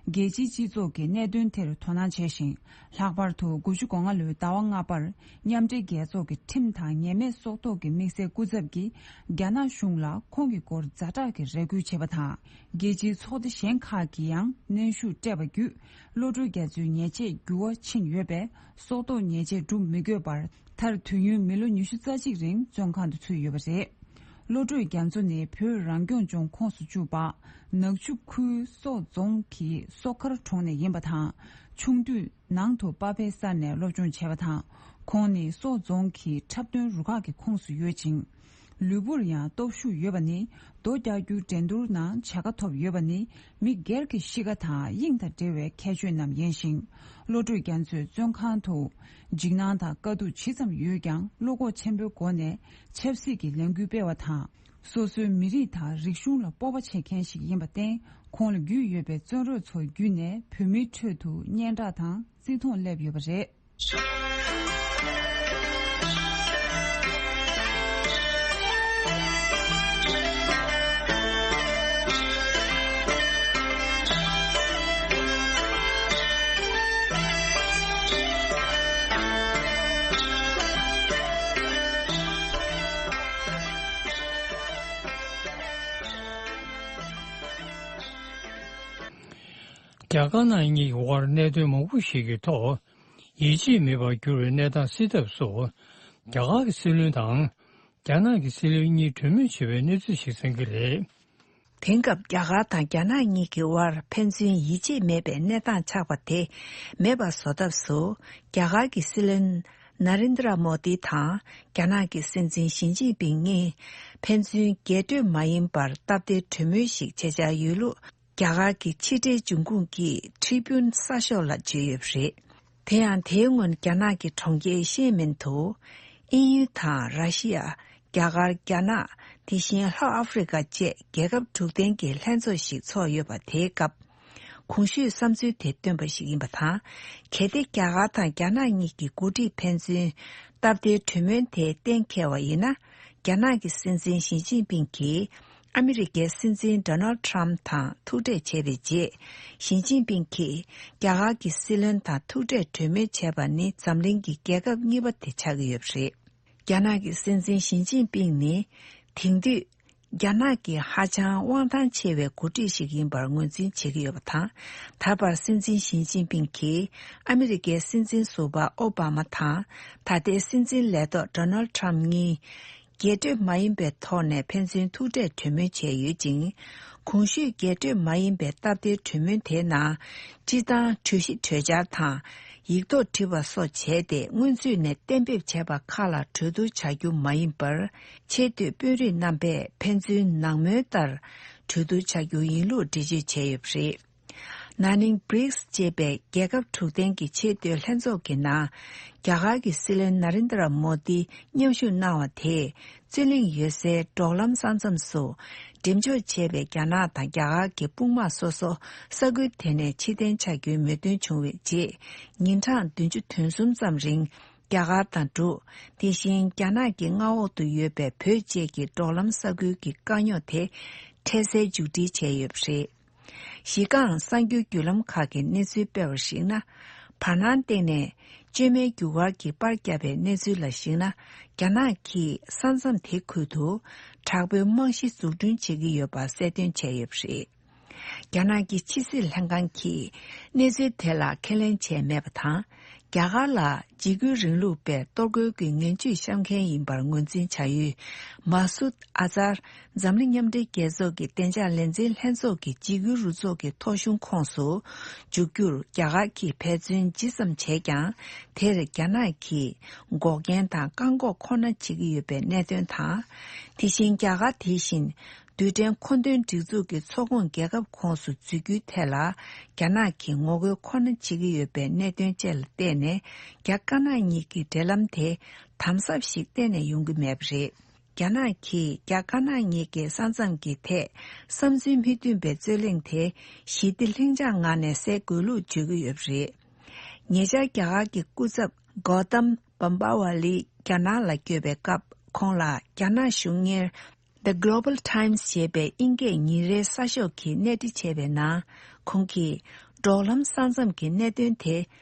རྒྱལ་སྤྱིའི་སྤྱི་ཚོགས་ཀྱིས་གནད་དོན་དེར་དོ་སྣང་བྱས་ཤིང་། ལྷག་པར་དུ་དགུ་བཅུ་གོ་ལྔ་ལོའི་ཟླ་བ་ལྔ་པར། མཉམ་འབྲེལ་རྒྱལ་ཚོགས་ཀྱི་ཁྲིམས་དང་ཉེས་མེད་སྲོག་ཐོག་གི་དམིགས་བསལ་སྐུ་ཚབ་ཀྱིས་རྒྱ་ནག་གཞུང་ལ་ཁོང་གི་སྐོར་ཛ་དྲག་གི་རེ་སྐུལ་བྱས་པ་དང་། རྒྱལ་སྤྱིའི་ཚོགས་སྡེ་གཞན་ཁག་གིས་ཡང་གནོན་ཤུགས་སྤྲད་པ་བརྒྱུད། བློ་གྲོས་རྒྱ་མཚོའི་ཉེས་ཆད་འགྱུར་བ་ཕྱིན་ཡོད་པས། སྲོག་ཐོག་ཉེས་ཆད་སྒྲུབ་མི་དགོས་པར། མཐར་དུས་ཡུན་མི་ལོ་ཉི་ཤུ་རྩ་གཅིག་རིང་བཙོན་ཁང་དུ་ཚུད་ཡོད་པ་རེད། བློ་གྲོས་རྒྱ་མཚོ་ནི་བོད་རང་སྐྱོང་ལྗོངས་ཁོངས་སུ་བཅུག་པ། ནག་ཆུ་ཁུལ་སོག་རྫོང་གི་སོ་མཁར་གྲོང་ནས་ཡིན་པ་དང་། ཆུང་དུས་ནང་དུ་པ་ཕའི་ས་ནས་སློབ་སྦྱོང་བྱས་པ་དང་། ཁོང་ནི་སོག་རྫོང་གི་འཁྲབ་སྟོན་རུ་ཁག་གི་ཁོངས་སུ་ཡོད་ཅིང་། ལུས་པོར་ཡང་སྟོབས་ཤུགས་ཡོད་པ་ནི། རྡོ་རྒྱག་རྒྱུའི་འགྲན་བསྡུར་ནང་བྱ་དགའ་ཐོབ་ཡོད་པ་ནི། མི་སྒེར་གྱི་གཤིས་ཀ་དང་དབྱིངས་དང་འབྲེལ་བའི་ཁྱད་ཆོས་རྣམས་ཡིན་ཞིང་། བློ་གྲོས་རྒྱ་མཚོས་བཙོན་ཁང་དུ་འཇིགས་སྣང་དང་དཀའ་སྡུག་ཇི་ཙམ་ཡོད་ཀྱང་། བློ་ཁོག་ཆེན་པོའི་སྒོ་ནས་ཆབ་སྲིད་ཀྱི་ལས་འགུལ་སྤེལ་བ་དང་། སོ་སོའི་མི་རིགས་དང་རིག་གཞུང་ལ་སྤོབས་པ་བྱེད་མཁན་ཞིག་ཡིན་པར་བརྟེན། ཁོང་ལ་རྒྱུས་ཡོད་པའི་བཙོན་རོགས་ཚོ་བརྒྱུད་ནས་བོད་མིའི་ཁྲོད་དུ་སྙན་གྲགས་དང་བརྩི་མཐོང་སླེབས་ཡོད་པ་རེད། རྒྱ་དཀར་ནག་གཉིས་ཀྱི་དབར་གནད་དོན་མང་པོ་ཞིག་གི་ཐོག་ཡིད་ཆེས་མེད་པར་གྱུར་བའི་གནས་སྟངས་སེལ་ཐབས་སུ། རྒྱ་གར་གྱི་སྲིད་བློན་དང་། རྒྱ་ནག་གི་སྲིད་བློན་གཉིས་གྲོས་མོལ་བྱས་པའི་གནས་ཚུལ་ཞིག་གསན་གྱི་རེད། དེང་སྐབས་རྒྱ་གར་དང་རྒྱ་ནག་གཉིས་ཀྱི་དབར་ཕན་ཚུན་ཡིད་ཆེས་མེད་པའི་གནས་སྟངས་ཆགས་པ་དེ་མེད་པ་བཟོ་ཐབས་སུ། རྒྱ་གར་གྱི་སྲིད་བློན་ན་རིན་དྲ་མོ་དི་དང་རྒྱ་ནག་གི་སྲིད་འཛིན་ཞི་ཅིན་ཕིང་གཉིས་ཕན་ཚུན་རྒྱས་སྤྲོས་མ་ཡིན་པར་སྟབས་བདེའི་གྲོས་མོལ་ཞིག་བྱེད་འཆར་ཡོད་ལུགས། རྒྱ་གར་གྱི་ཕྱི་འབྲེལ་འབྱུང་ཁུངས་ཀྱིས་ཁྲི་པུན་གསར་ཤོག་ལ་བརྗོད་ཡོད་པ་རེད། དེ་ཡང་དེའི་སྔོན་རྒྱ་ནག་གི་གྲོང་ཁྱེར་ཤེ་མིན་དུ། དབྱིན་ཡུལ་དང་ར་ཤི་ཡ། རྒྱ་གར། རྒྱ་ནག་དེ་བཞིན་ལྷོ་ཨ་ཧྥེ་རི་ཀ་བཅས་རྒྱལ་ཁབ་དྲུག་ལྡན་གྱི་ལྷན་ཚོགས་ཤིག་ཚོགས་ཡོད་པ་དེའི་སྐབས། གོང་ཞུས་བསམ་ཚུལ་དེ་བཏོན་པ་ཞིག་ཡིན་པ་དང་། གལ་ཏེ་རྒྱ་གར་དང་རྒྱ་ནག་གཉིས་ཀྱི་འགོ་ཁྲིད་ཕན་ཚུན་སྟབས་བདེའི་གྲོས་མོལ་དེ་གཏན་འཁེལ་བ་ཡིན་ན། རྒྱ་ནག་གི་སྲིད་འཛིན་ཞི་ཅིན་ཕིང་གིས། ཨ་མི་རི་ཀའི་སྲིད་འཛིན་ཌོ་ནལ་ཊམ་དང་ཐུག་འཕྲད་བྱས་པའི་རྗེས། ཞི་ཅིན་ཕིང་གིས་རྒྱ་གར་གྱི་སྲིད་བློན་དང་ཐུག་འཕྲད་གྲོས་མོལ་བྱས་པ་ནི་འཛམ་གླིང་གི་རྒྱལ་ཁབ་གཉིས་པ་དེ་ཆགས་ཀྱི་ཡོད་པ་རེད། རྒྱ་ནག་གི་སྲིད་འཛིན་ཞི་ཅིན་ཕིང་ནི། དེང་དུས་རྒྱ་ནག་གི་ཧ་ཅང་དབང་ཐང་ཆེ་བའི་འགོ་ཁྲིད་ཞིག་ཡིན་པར་ངོས་འཛིན་བྱེད་ཀྱི་ཡོད་པ་དང་། ད་བར་སྲིད་འཛིན་ཞི་ཅིན་ཕིང་གིས་ཨ་མི་རི་ཀའི་སྲིད་འཛིན་ཟུར་པ་ཨོ་བྷ་མ་དང་། ད་ལྟའི་སྲིད་འཛིན་ལས་ཐོག་ཌོ་ནལ་ཊམ་གཉིས། རྒྱས་སྤྲོས་མ་ཡིན་པའི་ཐོག་ནས་ཕན་ཚུན་ཐུག་འཕྲད་གྲོས་མོལ་བྱས་ཡོད་ཅིང་། གོང་ཞུས་རྒྱས་སྤྲོས་མ་ཡིན་པའི་སྟབས་བདེའི་གྲོས་མོལ་དེའི་ནང་། སྤྱིར་བཏང་གྲོས་གཞི་གྲོས་འཆར་དང་། ཡིག་ཐོག་བྲིས་པ་སོགས་བྱས་ཏེ། སྔོན་ཚུད་ནས་གཏན་འབེབས་བྱས་པ་ཁག་ལ་གྲོས་བསྡུར་བྱ་རྒྱུ་མ་ཡིན་པར། ཆེས་མཐོའི་དཔོན་རིགས་རྣམ་པས་ཕན་ཚུན་ནང་མོལ་ལྟར་གྲོས་བསྡུར་བྱ་རྒྱུ་ཡིན་ལུགས་འགྲེལ་བརྗོད་བྱས་ཡོད་པ་རེད། ན་ནིང་བྷི་རིགས་ཅེས་པའི་རྒྱལ་ཁབ་དྲུག་ལྡན་གྱི་ཆེས་མཐོའི་ལྷན་ཚོགས་ཀྱི་ནང་། རྒྱ་གར་གྱི་སྲིད་བློན་ན་རིན་དྲ་མོ་དི་མཉམ་ཞུགས་གནང་བ་དེས། རྩོད་གླེང་ཡོད་སའི་འབྲོག་ལམ་ས་མཚམས་སུ། འགྲེམས་འཇོག་བྱས་པའི་རྒྱ་ནག་དང་རྒྱ་གར་གྱི་དཔུང་དམག་སོ་སོ་ས་ཁུལ་དེ་ནས་ཕྱིར་འཐེན་བྱ་རྒྱུའི་མོས་མཐུན་བྱུང་བའི་རྗེས། ཉིན་གྲངས་བདུན་ཅུ་དོན་གསུམ་ཙམ་རིང་། རྒྱ་གར་དང་འབྲུག་དེ་བཞིན་རྒྱ་ནག་གི་མངའ་འོག་ཏུ་ཡོད་པའི་བོད་བཅས་ཀྱི་འབྲོག་ལམ་ས་ཁུལ་གྱི་དཀའ་རྙོག་དེ་འཕྲལ་སེལ་མཇུག་སྒྲིལ་བྱས་ཡོད་པ་རེད། གཞི་རྐང་གསར་འགྱུར་བརྒྱུད་ལམ་ཁག་གིས་གནས་ཚུལ་སྤེལ་བར་གཞིགས་ན། བར་སྣང་སྟེང་ནས་བཅོས་མའི་རྒྱུ་སྐར་གྱིས་པར་བརྒྱབ་པའི་གནས་ཚུལ་ལ་གཞིགས་ན། རྒྱ་ནག་གིས་ས་མཚམས་དེ་ཁུལ་དུ་དྲག་པོའི་རྨང་གཞི་འཛུགས་སྐྲུན་བྱེད་ཀྱི་ཡོད་པ་གསལ་སྟོན་བྱས་ཡོད་པ་རེད། རྒྱ་ནག་གི་ཕྱི་སྲིད་ལྷན་ཁང་གིས་གནས་ཚུལ་དེ་ལ་ཁས་ལེན་བྱས་མེད་པ་དང་། རྒྱ་གར་ལ་འཇིགས་སྐུལ་རིང་ལུགས་པས་གཏོར་རྒོལ་གྱི་ངན་ཇུས་བཤམས་མཁན་ཡིན་པར་ངོས་འཛིན་བྱ་ཡུལ་མ་སུད་ཨ་ཛར། འཛམ་གླིང་མཉམ་འབྲེལ་རྒྱལ་ཚོགས་ཀྱི་བདེ་འཇགས་ལས་འཛིན་ལྷན་ཚོགས་ཀྱི་འཇིགས་སྐུལ་རུ་ཚོགས་ཀྱི་ཐོ་གཞུང་ཁོངས་སུ་འཇུག་རྒྱུར་རྒྱ་གར་གྱིས་འབད་བརྩོན་ཇི་ཙམ་བྱས་ཀྱང་། དེར་རྒྱ་ནག་གིས་འགོག་རྐྱེན་དང་བཀག་འགོག་ཁོ་ན་བྱེད་ཀྱི་ཡོད་པའི་གནད་དོན་དང་། དེ་བཞིན་རྒྱ་གར་དེ་བཞིན་རྡུལ་ཕྲན་མཁོ་འདོན་སྒྲིག་འཛུགས་ཀྱི་ཚོགས་ཁོངས་རྒྱལ་ཁབ་ཁོངས་སུ་འཛུལ་རྒྱུའི་ཐད་ལ། རྒྱ་ནག་གིས་ངོ་རྒོལ་ཁོ་ན་བྱེད་ཀྱི་ཡོད་པའི་གནད་དོན་བཅས་ལ་བརྟེན་ནས། རྒྱ་དཀར་ནག་གཉིས་ཀྱི་འབྲེལ་ལམ་དེ་དམ་ཟབ་ཞིག་གཏན་ནས་ཡོང་གི་མེད་པ་རེད། རྒྱ་ནག་གིས་རྒྱ་དཀར་ནག་གཉིས་ཀྱི་ས་མཚམས་ཀྱི་ཐད་བསམ་ཚུལ་མི་མཐུན་པའི་རྩོད་གླེང་དེ་ཞི་བདེ་ལྷིང་འཇགས་ངང་ནས་སེལ་དགོས་ལུགས་བརྗོད་ཀྱི་ཡོད་པ་རེད། ཉེ་ཆར་རྒྱ་གར་གྱི་སྐུ་ཚབ་གོ་ཏམ་བམ་བ་ཝ་ལི་རྒྱ་ནག་ལ་བསྐྱོད་པའི་སྐབས། ཁོང་ལ་རྒྱ་ནག་གཞུང་གཉེར་The Global Times ཞེས་པའི་དབྱིན་སྐད་ཉིན་རེའི་གསར་ཤོག་གིས་གནས་འདྲི་བྱས་པའི་ནང་། ཁོང་གིས་འབྲོག་ལམ་ས་མཚམས་ཀྱི་གནད་དོན་དེ་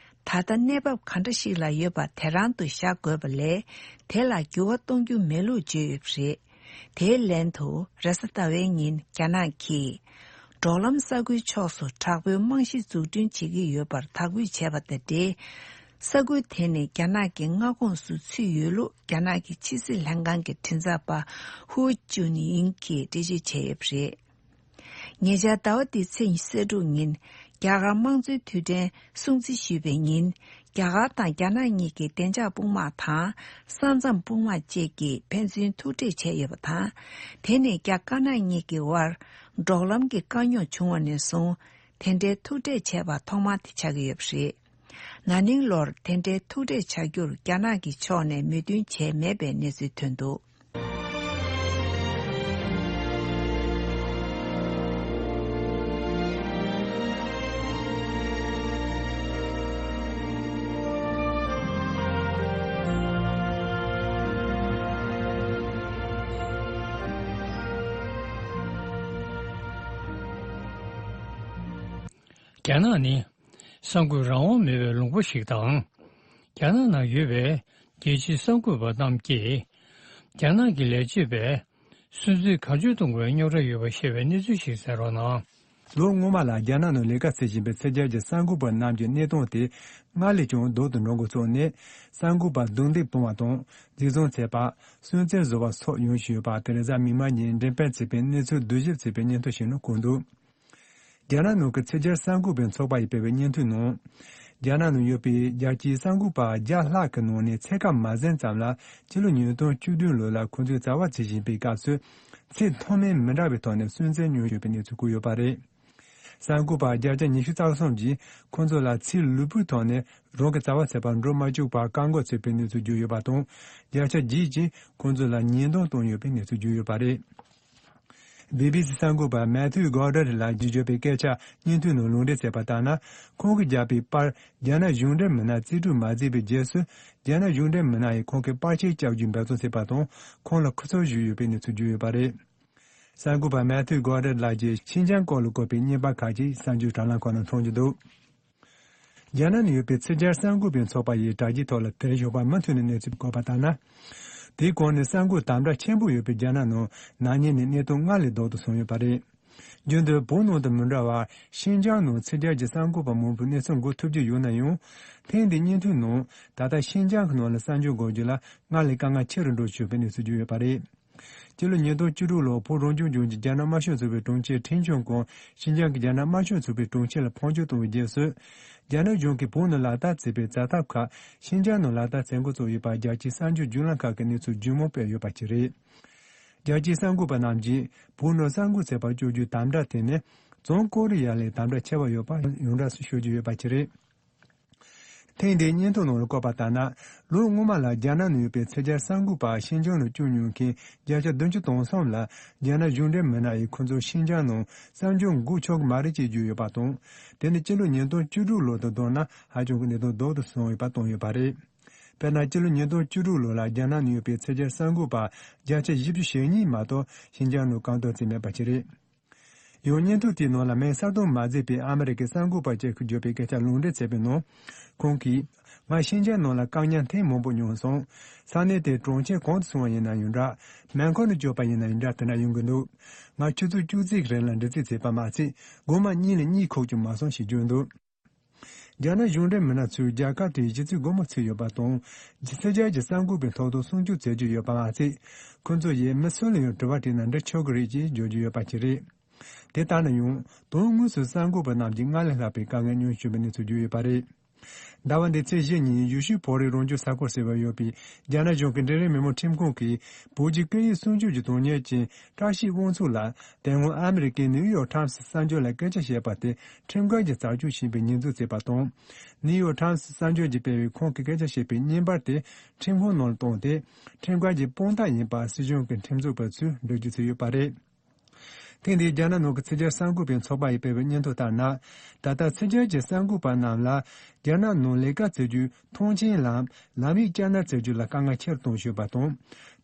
ད་ལྟ་གནས་བབ་ག་འདྲ་ཞིག་ལ་ཡོད་པ་དེ་རང་དུ་བཞག་དགོས་པ་ལས། དེ་ལ་འགྱུར་བ་གཏོང་རྒྱུ་མེད་ལུགས་བརྗོད་ཡོད་པ་རེད། དེའི་ལན་དུ། རེས་གཟའ་ཟླ་བའི་ཉིན་རྒྱ་ནག་གིས་འབྲོག་ལམ་ས་ཁུལ་ཕྱོགས་སུ་དྲག་པོའི་རྨང་གཞི་འཛུགས་སྐྲུན་བྱེད་ཀྱི་ཡོད་པར་དག་འབུད་བྱས་པ་དང་འབྲེལ། ས་ཁུལ་དེ་ནི་རྒྱ་ནག་གི་མངའ་ཁོངས་སུ་ཚུད་ཡོད་ལུགས་རྒྱ་ནག་གི་ཕྱི་སྲིད་ལྷན་ཁང་གི་མགྲིན་ཚབ་པ་ཧུའུ་ཅུན་ཡིང་གིས་འགྲེལ་བརྗོད་བྱས་ཡོད་པ་རེད། ཉེ་ཆར་ཟླ་བ་འདིའི་ཚེས་ཉི་ཤུ་རྩ་དྲུག་ཉིན། རྒྱ་གར་དམངས་གཙོའི་དུས་དྲན་སྲུང་བརྩི་ཞུས་པའི་ཉིན། རྒྱ་གར་དང་རྒྱ་ནག་གཉིས་ཀྱི་བདེ་འཇགས་དཔུང་དམག་དང་ས་མཚམས་དཔུང་དམག་བཅས་ཀྱིས་ཕན་ཚུན་ཐུག་འཕྲད་བྱས་ཡོད་པ་དང་། དེ་ནི་རྒྱ་དཀར་ནག་གཉིས་ཀྱི་དབར་འབྲོག་ལམ་གྱི་དཀའ་རྙོག་བྱུང་བ་ནས་བཟུང་། དེ་འདྲའི་ཐུག་འཕྲད་བྱས་པ་ཐོག་མ་དེ་ཆགས་ཀྱི་ཡོད་པ་རེད། ན་ནིང་ལོར་དེ་འདྲའི་ཐུག་འཕྲད་བྱ་རྒྱུར་རྒྱ་ནག་གི་ཕྱོགས་ནས་མོས་མཐུན་བྱས་མེད་པའི་གནས་ཚུལ་ཐོན་འདུག། རྒྱ་ནག་ནི་གསར་འགོད་རང་དབང་མེད་པའི་ལུང་པ་ཞིག་དང་། རྒྱ་ནག་ནང་ཡོད་པའི་རྒྱལ་སྤྱིའི་གསར་འགོད་པ་རྣམས་ཀྱིས། རྒྱ་ནག་གི་ལས་བྱེད་པས་སུན་གཙེར་གང་བྱུང་གཏོང་བའི་རྙོག་དྲ་ཡོད་པ་ཤེས་པའི་གནས་ཚུལ་ཞིག་གསན་རོགས་གནང་། ལོ་སྔོན་མ་ལ་རྒྱ་ནག་ནང་ལས་ཀ་བྱེད་བཞིན་པའི་ཕྱི་རྒྱལ་གྱི་གསར་འགོད་པ་རྣམས་ཀྱི་གནས་སྟངས་དེ་སྔར་ལས་ཀྱང་སྡུག་ཏུ་འགྲོ་འགོ་ཚུགས་ནས། གསར་འགོད་པ་རྡུང་རྡེག་གཏོང་བ་དང་། འཛིན་བཟུང་བྱས་པ། སུན་གཙེར་བཟོ་བ་སོགས་ཡོང་བཞིན་ཡོད་པ། ཏེ་རེ་ཟ་མིག་དམར་གཉིས་འགྲེམས་སྤེལ་བྱས་པའི་གནས་ཚུལ་བསྡུ་ཞིབ་བྱས་པའི་སྙན་ཐོ་ཞིག་ནང་བཀོད་འདུག་རྒྱ་ནག་ནང་གི་ཕྱི་རྒྱལ་གསར་འགོད་པའི་ཚོགས་པ་ཡིས་སྤེལ་བའི་སྙན་ཐོའི་ནང་། རྒྱ་ནག་ནང་ཡོད་པའི་རྒྱལ་སྤྱིའི་གསར་འགོད་པ་བརྒྱ་ལྷག་གི་ནང་ནས་ཕྱེད་ཀ་མ་ཟིན་ཙམ་ལ། ཕྱི་ལོ་ཉིས་སྟོང་བཅུ་བདུན་ལོ་ལ་ཁོང་ཚོས་བྱ་བ་བྱེད་བཞིན་པའི་སྐབས་སུ། ཚད་མཐོ་དམན་མི་འདྲ་བའི་ཐོག་ནས་སུན་གཙེར་མྱོང་ཡོད་པའི་གནས་ཚུལ་བཀོད་ཡོད་པ་རེད། གསར་འགོད་པ་བརྒྱ་ཆ་ཉི་ཤུ་རྩ་གསུམ་གྱིས་ཁོང་ཚོ་ལ་ཚེ་ལུས་པོའི་ཐོག་ནས་རང་གི་བྱ་བ་བྱེད་པར་འགྲོ་མ་བཅུག་པར་བཀག་འགོག་བྱས་པའི་གནས་ཚུལ་བརྗོད་ཡོད་པ་དང་། བརྒྱ་ཆ་བརྒྱད་ཀྱིས་ཁོང་ཚོ་ལ་ཉེས་རྡུང་བཏང་ཡོད་པའི་གནས་ཚུལ་བརྗོད་ཡོད་པ་རེད། བྷི་བྷི་སི་གསར་འགོད་པ་མེ་ཐིའུ་གྷོ་ཌར་ལགས་ཀྱིས་བརྗོད་པའི་སྐད་ཆ་སྙན་ཐོའི་ནང་ལུང་འདྲེན་བྱས་པ་ལྟར་ན། ཁོང་གིས་བརྒྱབ་པའི་པར་རྒྱ་ནག་གཞུང་འབྲེལ་མི་སྣ་རྩིས་སྤྲོད་མ་བྱས་པའི་རྗེས་སུ། རྒྱ་ནག་གཞུང་འབྲེལ་མི་སྣ་ཡིས་ཁོང་གི་པར་ཆས་བཀྱག་རྒྱུའི་འབད་བརྩོན་བྱས་པ་དང་། ཁོང་ལ་ཁུ་ཚུར་གཞུས་ཡོད་པའི་གནས་ཚུལ་བརྗོད་ཡོད་པ་རེད། གསར་འགོད་པ་མེ་ཐིའུ་གྷོ་ཌར་ལགས་ཀྱིས་ཤིན་ཅང་སྐོར་ལ་བཀོད་པའི་བརྙན་པར་ཁག་ཅིག་གསར་འགྱུར་དྲ་ལམ་ཁག་ནང་མཐོང་རྒྱུ་འདུག་རྒྱ་ནག་ནང་ཡོད་པའི་ཕྱི་རྒྱལ་གསར་འགོད་པའི་ཚོགས་པ་ཡིས་དྲ་རྒྱའི་ཐོག་ལ་དེར་ཞུགས་པ་མུ་མཐུད་ནས་གནས་ཚུལ་བཀོད་པ་ལྟར་ན། དེའི་གོང་ནས་གསར་འགོད་དམ་དྲག་ཆེན་པོ་ཡོད་པའི་རྒྱ་ནག་ནང་ན་ནིང་ནས་གནས་སྟངས་སྔར་ལས་སྡུག་ཏུ་སོང་ཡོད་པ་རེད། རྒྱུན་དུ་བོད་ནང་དང་མི་འདྲ་བར་ཤིན་ཅང་ནང་ཕྱི་རྒྱལ་གྱི་གསར་འགོད་པ་མང་པོས་གནས་ཚུལ་འགོད་ཐུབ་ཀྱི་ཡོད་ན་ཡང་། ཐེངས་འདིའི་བརྙན་ཐུང་ནང་ད་ལྟ་ཤིན་ཅང་གི་ནང་ལ་གསར་འགྱུར་འགོད་རྒྱུ་ལ་སྔར་ལས་དཀའ་ངལ་ཆེ་རུ་འགྲོ་བཞིན་ཡོད་པའི་གནས་ཚུལ་བརྗོད་ཡོད་པ་རེད། སྤྱི་ལོ་ཉིས་སྟོང་བཅུ་དྲུག་ལོར་བོད་རང་སྐྱོང་ལྗོངས་ཀྱི་རྒྱ་ནག་དམར་ཤོག་ཚོགས་པའི་དྲུང་ཆེ་ཁྲིན་ཆོན་ཀོང་ཤིན་ཅང་གི་རྒྱ་ནག་དམར་ཤོག་ཚོགས་པའི་དྲུང་ཆེ་ལ་ཕོན་ཆེན་བཏང་བའི་རྗེས་སུ། རྒྱ་ནག་གཞུང་གིས་བོད་ནང་ལག་བསྟར་བྱས་པའི་བྱ་ཐབས་ཁག་ཤིན་ཅང་ནང་ལག་བསྟར་བྱེད་འགོ་བཙུགས་ཡོད་པ། རྒྱལ་སྤྱིའི་གསར་འགྱུར་བརྒྱུད་ལམ་ཁག་གིས་གནས་ཚུལ་ལྗིད་མོ་སྤེལ་ཡོད་པ་ཞིག་རེད། རྒྱལ་སྤྱིའི་གསར་འགོད་པ་རྣམས་ཀྱིས་བོད་ནང་གསར་འགོད་བྱེད་པར་བསྐྱོད་རྒྱུའི་དམ་དྲག་དེ་ནི། བྱང་ཀོ་རི་ཡ་ལས་དམ་དྲག་ཆེ་བ་ཡོད་པ་ཡོངས་གྲགས་སུ་ཤོད་ཀྱི་ཡོད་པ་ཞིག་རེད། ཐེངས་འདིའི་བརྙན་ཐུང་ནང་ལ་བཀོད་པ་ལྟར་ན། ལོ་སྔོན་མ་ལ་རྒྱ་ནག་ནང་ཡོད་པའི་ཕྱི་རྒྱལ་གསར་འགོད་པ་ཤིན་ཅང་ནང་བསྐྱོད་མྱོང་མཁན་བརྒྱ་ཆ་བདུན་ཅུ་དོན་གསུམ་ལ་རྒྱ་ནག་གཞུང་འབྲེལ་མི་སྣ་ཡིས་ཁོ་ཚོ་ཤིན་ཅང་ནང་གསར་འགྱུར་འགོད་ཆོག་གི་མ་རེད་ཅེས་བརྗོད་ཡོད་པ་དང་། དེ་ནི་སྤྱི་ལོ་ཉིས་སྟོང་བཅུ་དྲུག་ལོ་དང་བསྡུར་ན་ཧ་ཅང་གི་གནད་དོན་སྡུག་ཏུ་སོང་ཡོད་པ་བཏོན་ཡོད་པ་རེད། དཔེར་ན། སྤྱི་ལོ་ཉིས་སྟོང་བཅུ་དྲུག་ལོ་ལ་རྒྱ་ནག་ནང་ཡོད་པའི་ཕྱི་རྒྱལ་གསར་འགོད་པ་བརྒྱ་ཆ་བཞི་བཅུ་ཞེ་གཉིས་མ་གཏོགས་ཤིན་ཅང་ནང་རྐང་བཙུགས་བྱས་མེད་པ་ཞིག་རེད། ཡང་བརྙན་ཐུང་དེའི་ནང་ལ་མིང་གསལ་སྟོན་མ་མཛད་པའི་ཨ་མི་རི་ཀའི་གསར་འགོད་པ་ཅིག་གིས་བརྗོད་པའི་སྐད་ཆ་ལུང་འདྲེན་བྱས་པའི་ནང་། ཁོང་གིས། ང་ཤིན་ཅང་ནང་ལ་བཀག་ཉར་ཐེངས་མང་པོ་མྱོང་སོང་། ས་གནས་དེའི་གྲོང་ཁྱེར་གང་དུ་སོང་བ་ཡིན་ན་ཡང་འདྲ། མེ་འཁོར་ནང་བསྐྱོད་པ་ཡིན་ན་ཡང་འདྲ། དེ་འདྲ་ཡོང་གི་འདུག་ང་ཆུ་ཚོད་བཅུ་གཅིག་རིང་ལ་འདྲི་རྩད་བྱས་པ་མ་ཟད། སྒོར་མོ་གཉིས་ལས་གཉིས་ཁུག་ཀྱང་མ་སོང་ཞེས་བརྗོད་འདུག་རྒྱ་ནག་གཞུང་འབྲེལ་མི་སྣ་ཚོས་རྒྱལ་ཁབ་དེའི་གཞི་རྩའི་སྒོ་མོ་ཚུགས་ཡོད་པ་དང་། ཕྱི་རྒྱལ་གྱི་གསར་འགོད་པའི་ཐོབ་ཐང་སྲུང་སྐྱོབ་བྱེད་ཀྱི་ཡོད་པ་མ་ཟད། ཁོ་ཚོ་ཡིས་མི་སུ་ལ་ཡང་དྲི་བ་དྲིས་ན་འདྲི་ཆོག་གི་རེད་ཅེས་བརྗོད་ཀྱི་ཡོད་པ་ཞིག་རེད། དེ་ལྟར་ན་ཡང་དོན་དངོས་སུ་གསར་འགོད་པ་རྣམས་ཀྱིས་སྔར་ལས་ལྷག་པའི་དཀའ་ངལ་མྱོང་བཞིན་པའི་གནས་ཚུལ་བརྗོད་ཡོད་པ་རེད། ཟླ་བ་འདིའི་ཚེས་བཞི་ཉིན་ཡུལ་ཤུལ་བོད་རིགས་རང་སྐྱོང་ས་ཁུལ་ཟེར་བ་ཡོད་པའི་རྒྱ་ནག་གཞུང་གི་འབྲིང་རིམ་མི་དམངས་ཁྲིམས་ཁང་གིས་བོད་ཀྱི་སྐད་ཡིག་སྲུང་སྐྱོབ་ཀྱི་དོན་གཉེར་ཅན་བཀྲ་ཤིས་དབང་ཕྱུག་ལགས་དེ་སྔོན་ཨ་མི་རི་ཀའི་ནིའུ་ཡོག་ཊའིམ་སི་གསར་འགྱུར་ལ་སྐད་ཆ་བཤད་པ་དེ་ཁྲིམས་འགལ་གྱི་བྱ་སྤྱོད་ཡིན་པའི་ཉེས་འཛུགས་བྱས་པ་དང་། ནིའུ་ཡོག་ཊའིམ་སི་གསར་འགྱུར་གྱིས་སྤེལ་བའི་ཁོང་གི་སྐད་ཆ་བཤད་པའི་བརྙན་པར་དེ་ཁྲིམས་ཁང་ནང་ལ་བཏོན་ཏེ། ཁྲིམས་འགལ་གྱི་དཔང་རྟགས་ཡིན་པ་སྲིད་གཞུང་གི་ཁྲིམས་རྩོད་པ་ཚོས་འགྲེལ་བརྗོད་བྱས་ཡོད་པ་རེད། ཐེངས་འདིའི་རྒྱ་ནག་ནང་གི་ཕྱི་རྒྱལ་གསར་འགོད་པའི་ཚོགས་པ་ཡིས་སྤེལ་བའི་སྙན་ཐོ་ལྟར་ན། ད་ལྟ་ཕྱི་རྒྱལ་གྱི་གསར་འགོད་པ་རྣམས་ལ་རྒྱ་ནག་ནང་ལས་ཀ་བྱེད་རྒྱུའི་ཐོངས་མཆན་ལམ་ལམ་ཡིག་བསྐྱར་ནན་བྱེད་རྒྱུ་ལ་དཀའ་ངལ་ཆེ་རུ་གཏོང་བཞིན་ཡོད་པ་དང་།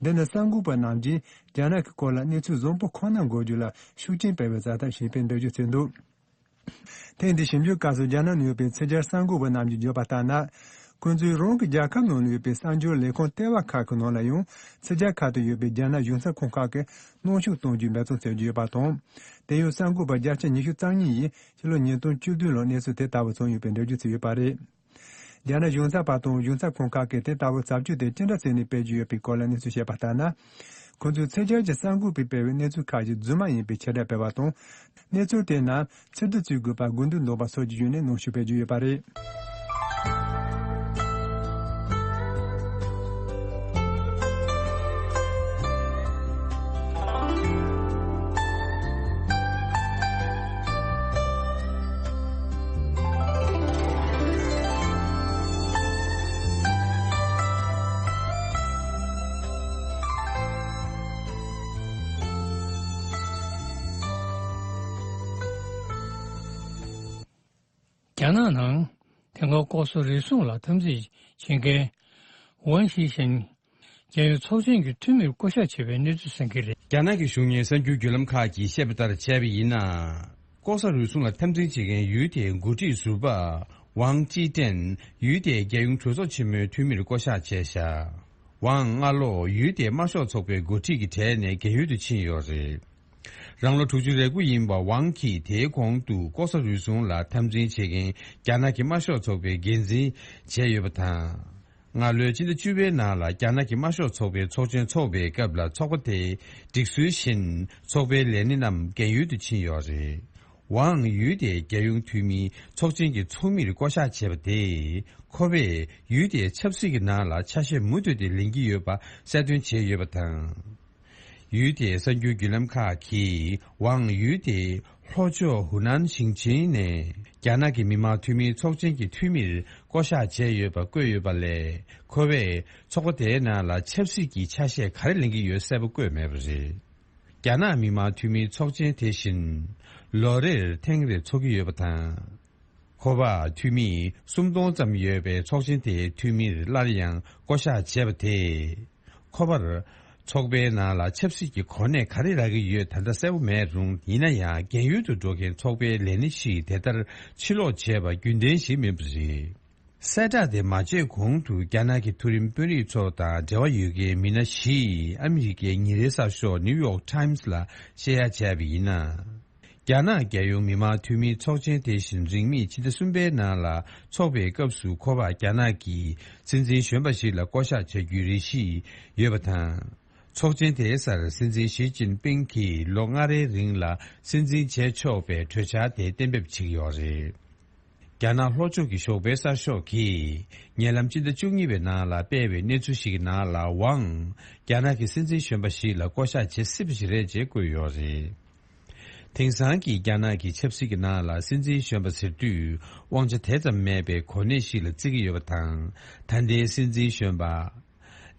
འདི་ནི་གསར་འགོད་པ་རྣམས་ཀྱིས་རྒྱ་ནག་གི་སྐོར་ལ་གནས་ཚུལ་བཟང་པོ་ཁོ་ན་འགོད་རྒྱུ་ལ་ཤུགས་རྐྱེན་སྤེལ་བའི་བྱ་ཐབས་ཤིག་ཡིན་པའི་འགྲེལ་བརྗོད་བྱས་འདུག་ཐེངས་འདིའི་ཞིབ་འཇུག་སྐབས་སུ་རྒྱ་ནག་ནང་ཡོད་པའི་ཕྱི་རྒྱལ་གསར་འགོད་པ་རྣམས་ཀྱིས་བརྗོད་པ་ལྟར་ན། ཁོང་ཚོས་རང་གི་རྒྱལ་ཁབ་ནང་ལ་ཡོད་པའི་གསར་འགྱུར་ལས་ཁུངས་ལྟེ་བ་ཁག་གི་ནང་ལ་ཡང་ཕྱི་རྒྱལ་ཁག་ཏུ་ཡོད་པའི་རྒྱ་ནག་གཞུང་ཚབ་ཁང་ཁག་གི་གནོན་ཤུགས་གཏོང་རྒྱུའི་འབད་བརྩོན་བྱེད་ཀྱི་ཡོད་པ་དང་། དེ་ཡང་གསར་འགོད་པ་བརྒྱ་ཆ་ཉི་ཤུ་རྩ་གཉིས་ཡིས་ཕྱི་ལོ་ཉིས་སྟོང་བཅུ་བདུན་ལོར་གནས་ཚུལ་དེ་ལྟ་བུ་བྱུང་ཡོད་པའི་འགྲེལ་བརྗོད་བྱས་ཡོད་པ་རེད། རྒྱ་ནག་གཞུང་ཚབ་པ་དང་གཞུང་ཚབ་ཁང་ཁག་གིས་དེ་ལྟ་བུའི་བྱ་སྤྱོད་དེ་ཅི་འདྲ་བྱས་ནས་སྤེལ་གྱི་ཡོད་པའི་སྐོར་ལ་གནས་ཚུལ་བཤད་པ་ལྟར་ན། ཁོང་ཚོས་ཕྱི་རྒྱལ་གྱི་གསར་འགོད་པས་སྤེལ་བའི་གནས་ཚུལ་ཁག་ཅིག་རྫུན་མ་ཡིན་པའི་ཁྱབ་བསྒྲགས་སྤེལ་བ་དང་། གནས་ཚུལ་དེ་རྣམས་ཕྱིར་བསྡུ་བྱེད་དགོས་པར་དགོས་འདུན་འདོན་པ་སོགས་ཀྱི་བརྒྱུད་ནས་གནོན་ཤུགས་སྤེལ་གྱི་ཡོད་པ་རེད། རྒྱ་ནག་ནང་དེ་སྔ་ལྐོག་ཟ་རུལ་སུངས་ལ་འཐབ་འཛིང་བྱེད་མཁན་ཝང་ཞི་ཤིན། རྒྱལ་ཡོངས་ཚོགས་ཆེན་གྱི་འཐུས་མིར་བསྐོ་གཞག་བྱས་པའི་གནས་ཚུལ་གསན་གྱི་རེད། རྒྱ་ནག་གི་གཞུང་གཉེར་གསར་འགྱུར་བརྒྱུད་ལམ་ཁག་གིས་བཤད་པ་ལྟར་བྱས་པ་ཡིན་ན། ལྐོག་ཟ་རུལ་སུངས་ལ་འཐབ་འཛིང་བྱེད་མཁན་ཡུལ་དེའི་འགོ་ཁྲིད་ཟུར་པ་ཝང་ཅི་ཀྲེན་ཡུལ་དེའི་རྒྱལ་ཡོངས་གྲོས་ཚོགས་ཆེན་མོའི་འཐུས་མིར་བསྐོ་གཞག་བྱས་བཞག་ཝང་སྔ་ལོ་ཡུལ་དེའི་དམར་ཤོག་ཚོགས་པའི་འགོ་ཁྲིད་ཀྱི་གྲས་ནས་རྒན་ཡོལ་དུ་ཕྱིན་ཡོད་རེད། རང་ལོ་དྲུག་ཅུ་རེ་དགུ་ཡིན་པ་ཝང་གིས་དེའི་གོང་དུ་ལྐོག་ཟ་རུལ་སུངས་ལ་འཐབ་འཛིང་བྱེད་མཁན་རྒྱ་ནག་གི་དམར་ཤོག་ཚོགས་པའི་འགན་འཛིན་བྱས་ཡོད་པ་དང་། སྔ་ལོའི་སྤྱི་ཟླ་བཅུ་པའི་ནང་ལ་རྒྱ་ནག་གི་དམར་ཤོག་ཚོགས་པའི་ཚོགས་ཆེན་འཚོགས་པའི་སྐབས་ལ་ཚོགས་པ་དེའི་སྒྲིག་སྲོལ་བཞིན་ཚོགས་པའི་ལས་སྣེ་རྣམས་རྒན་ཡུལ་དུ་ཕྱིན་ཡོད་རེད། ཝང་ཡུལ་དེའི་རྒྱལ་ཡོངས་འཐུས་མིའི་ཚོགས་ཆེན་གྱི་ཚོགས་མིར་བསྐོ་གཞག་བྱས་པ་དེས། ཁོ་པས་ཡུལ་དེའི་ཆབ་སྲིད་ཀྱི་ནང་ལ་ཆ་ཤས་མུ་མཐུད་དེ་ལེན་གྱི་ཡོད་པ་གསལ་སྟོན་བྱས་ཡོད་པ་དང་། ཡུལ་དེའི་གསར་འགྱུར་བརྒྱུད་ལམ་ཁག་གིས་ཝང་ཡུལ་དེའི་ལྷོ་ཕྱོགས་ཧུ་ནན་ཞིང་ཆེན་ནས་རྒྱ་ནག་གི་མི་དམངས་འཐུས་མིའི་ཚོགས་ཆེན་གྱི་འཐུས་མིར་བསྐོ་གཞག་བྱས་ཡོད་པ་བཀོད་ཡོད་པ་ལས། ཁོ་པས་ཚོགས་པ་དེའི་ནང་ལ་ཆབ་སྲིད་ཀྱི་ཆ་ཤས་ག་རེ་ལེན་གྱི་ཡོད་གསལ་པོ་བཀོད་མེད་པ་རེད། རྒྱ་ནག་མི་དམངས་འཐུས་མིའི་ཚོགས་ཆེན་དེ་བཞིན་ལོ་རེར་ཐེངས་རེ་འཚོགས་ཀྱི་ཡོད་པ་དང་། ཁོ་པ་འཐུས་མི་སུམ་སྟོང་ཙམ་ཡོད་པའི་ཚོགས་ཆེན་དེའི་འཐུས་མིར་སླར་ཡང་བསྐོ་གཞག་བྱས་པ་དེས། ཁོ་པར་ཚོགས་པའི་ནང་ལ་ཆབ་སྲིད་ཀྱི་གོ་གནས་ག་རེ་རག་གི་ཡོད་ད་ལྟ་གསལ་པོ་མེད་རུང་། ཡིན་ན་ཡང་རྒན་ཡོལ་དུ་འགྲོ་མཁན་ཚོགས་པའི་ལས་སྣེ་ཞིག་དེ་ལྟར་ཕྱིར་ལོག་བྱས་པ་རྒྱུན་ལྡན་ཞིག་མིན་པ་རེད། གསལ་བསྒྲགས་དེ་མ་བྱས་གོང་དུ་རྒྱ་ནག་གི་མཐོ་རིམ་དཔོན་རིགས་ཚོ་དང་འབྲེལ་བ་ཡོད་མཁན་མི་སྣ་བཞིས་ཨ་མི་རི་ཀའི་ཉིན་རེའི་གསར་ཤོག་ནིའུ་ཡོག་ཊའིམ་སི་ལ་བཤད་ཡ་བྱས་པ་ཡིན་ན། རྒྱ་ནག་རྒྱལ་ཡོངས་མི་དམངས་འཐུས་མིའི་ཚོགས་ཆེན་དེ་བཞིན་རིང་མིན་ཕྱི་ཟླ་གསུམ་པའི་ནང་ལ་འཚོགས་པའི་སྐབས་སུ་ཁོ་པར་རྒྱ་ནག་གི་སྲིད་འཛིན་གཞོན་པ་ཞིག་ལ་བསྐོ་གཞག་བྱ་རྒྱུའི་རེ་ཞིག་ཡོད་པ་དང་། ཚོགས་ཆེན་དེའི་སར་སྲིད་འཛིན་ཞི་ཅིན་ཕིང་གིས་ལོ་ལྔ་རེའི་རིང་ལ་སྲིད་འཛིན་བྱས་ཆོག་པའི་གྲོས་འཆར་དེ་གཏན་འབེབས་བྱེད་ཀྱི་ཡོད་རེད། རྒྱ་ནག་ལྷོ་ཕྱོགས་ཀྱི་ཞོགས་པའི་གསར་ཤོག་གིས་ཉེ་ལམ་སྤྱི་ཟླ་བཅུ་གཉིས་པའི་ནང་ལ་སྤེལ་བའི་གནས་ཚུལ་ཞིག་གི་ནང་ལ་ཝང་རྒྱ་ནག་གི་སྲིད་འཛིན་གཞོན་པ་ཞིག་ལ་བསྐོ་གཞག་བྱེད་སྲིད་པ་ཞིག་རེད་ཅེས་བཀོད་ཡོད་རེད། དེང་སང་གི་རྒྱ་ནག་གི་ཆབ་སྲིད་ཀྱི་ནང་ལ་སྲིད་འཛིན་གཞོན་པ་ཟེར་དུས་དབང་ཆ་དེ་ཙམ་མེད་པའི་གོ་གནས་ཤིག་ལ་བརྩི་གི་ཡོད་པ་དང་། ད་ལྟའི་སྲིད་འཛིན་གཞོན་པ་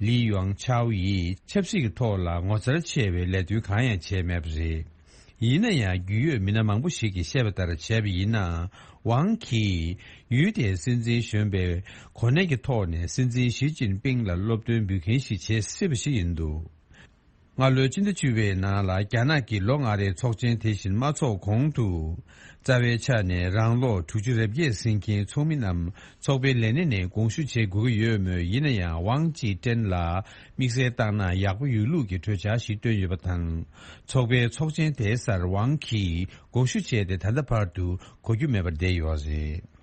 ལི་ཡོང་ཆའོ་ཡིས་ཆབ་སྲིད་ཀྱི་ཐོག་ལ་ངོ་མཚར་ཆེ་བའི་ལས་དོན་གང་ཡང་བྱས་མེད་པ་རེད། ཡིན་ན་ཡང་རྒྱུས་ཡོད་མི་སྣ་མང་པོ་ཞིག་གིས་བཤད་པ་ལྟར་བྱས་པ་ཡིན་ན། ཝང་གིས་ཡུལ་དེའི་སྲིད་འཛིན་གཞོན་པའི་གོ་གནས་ཀྱི་ཐོག་ནས་སྲིད་འཛིན་ཞི་ཅིན་ཕིང་ལ་སློབ་སྟོན་འབུལ་མཁན་ཞིག་བྱེད་སྲིད་པ་ཞིག་ཡིན་འདུག་སྔ་ལོའི་སྤྱི་ཟླ་བཅུ་པའི་ནང་ལ་རྒྱ་ནག་གི་ལོ་ལྔ་རེའི་ཚོགས་ཆེན་དེ་བཞིན་མ་འཚོགས་གོང་དུ། རྩ་བའི་ཆ་ནས་རང་ལོ་དྲུག་ཅུ་རེ་བརྒྱད་ཟིན་མཁན་ཚོགས་མི་རྣམས་ཚོགས་པའི་ལས་སྣེ་ནས་དགོངས་ཞུ་བྱེད་དགོས་ཀྱི་ཡོད་མོད། ཡིན་ན་ཡང་ཝང་ཅི་ཀྲེན་ལ་དམིགས་བསལ་བཏང་ན་ཡག་པོ་ཡོད་ལུགས་ཀྱི་གྲོས་འཆར་ཞིག་བཏོན་ཡོད་པ་དང་། ཚོགས་པའི་ཚོགས་ཆེན་དེའི་སར་ཝང་གིས་དགོངས་ཞུ་བྱས་ཏེ་ད་ལྟ་བར་དུ་གོ་རྒྱུ་མེད་པར་བསྡད་ཡོད་རེད།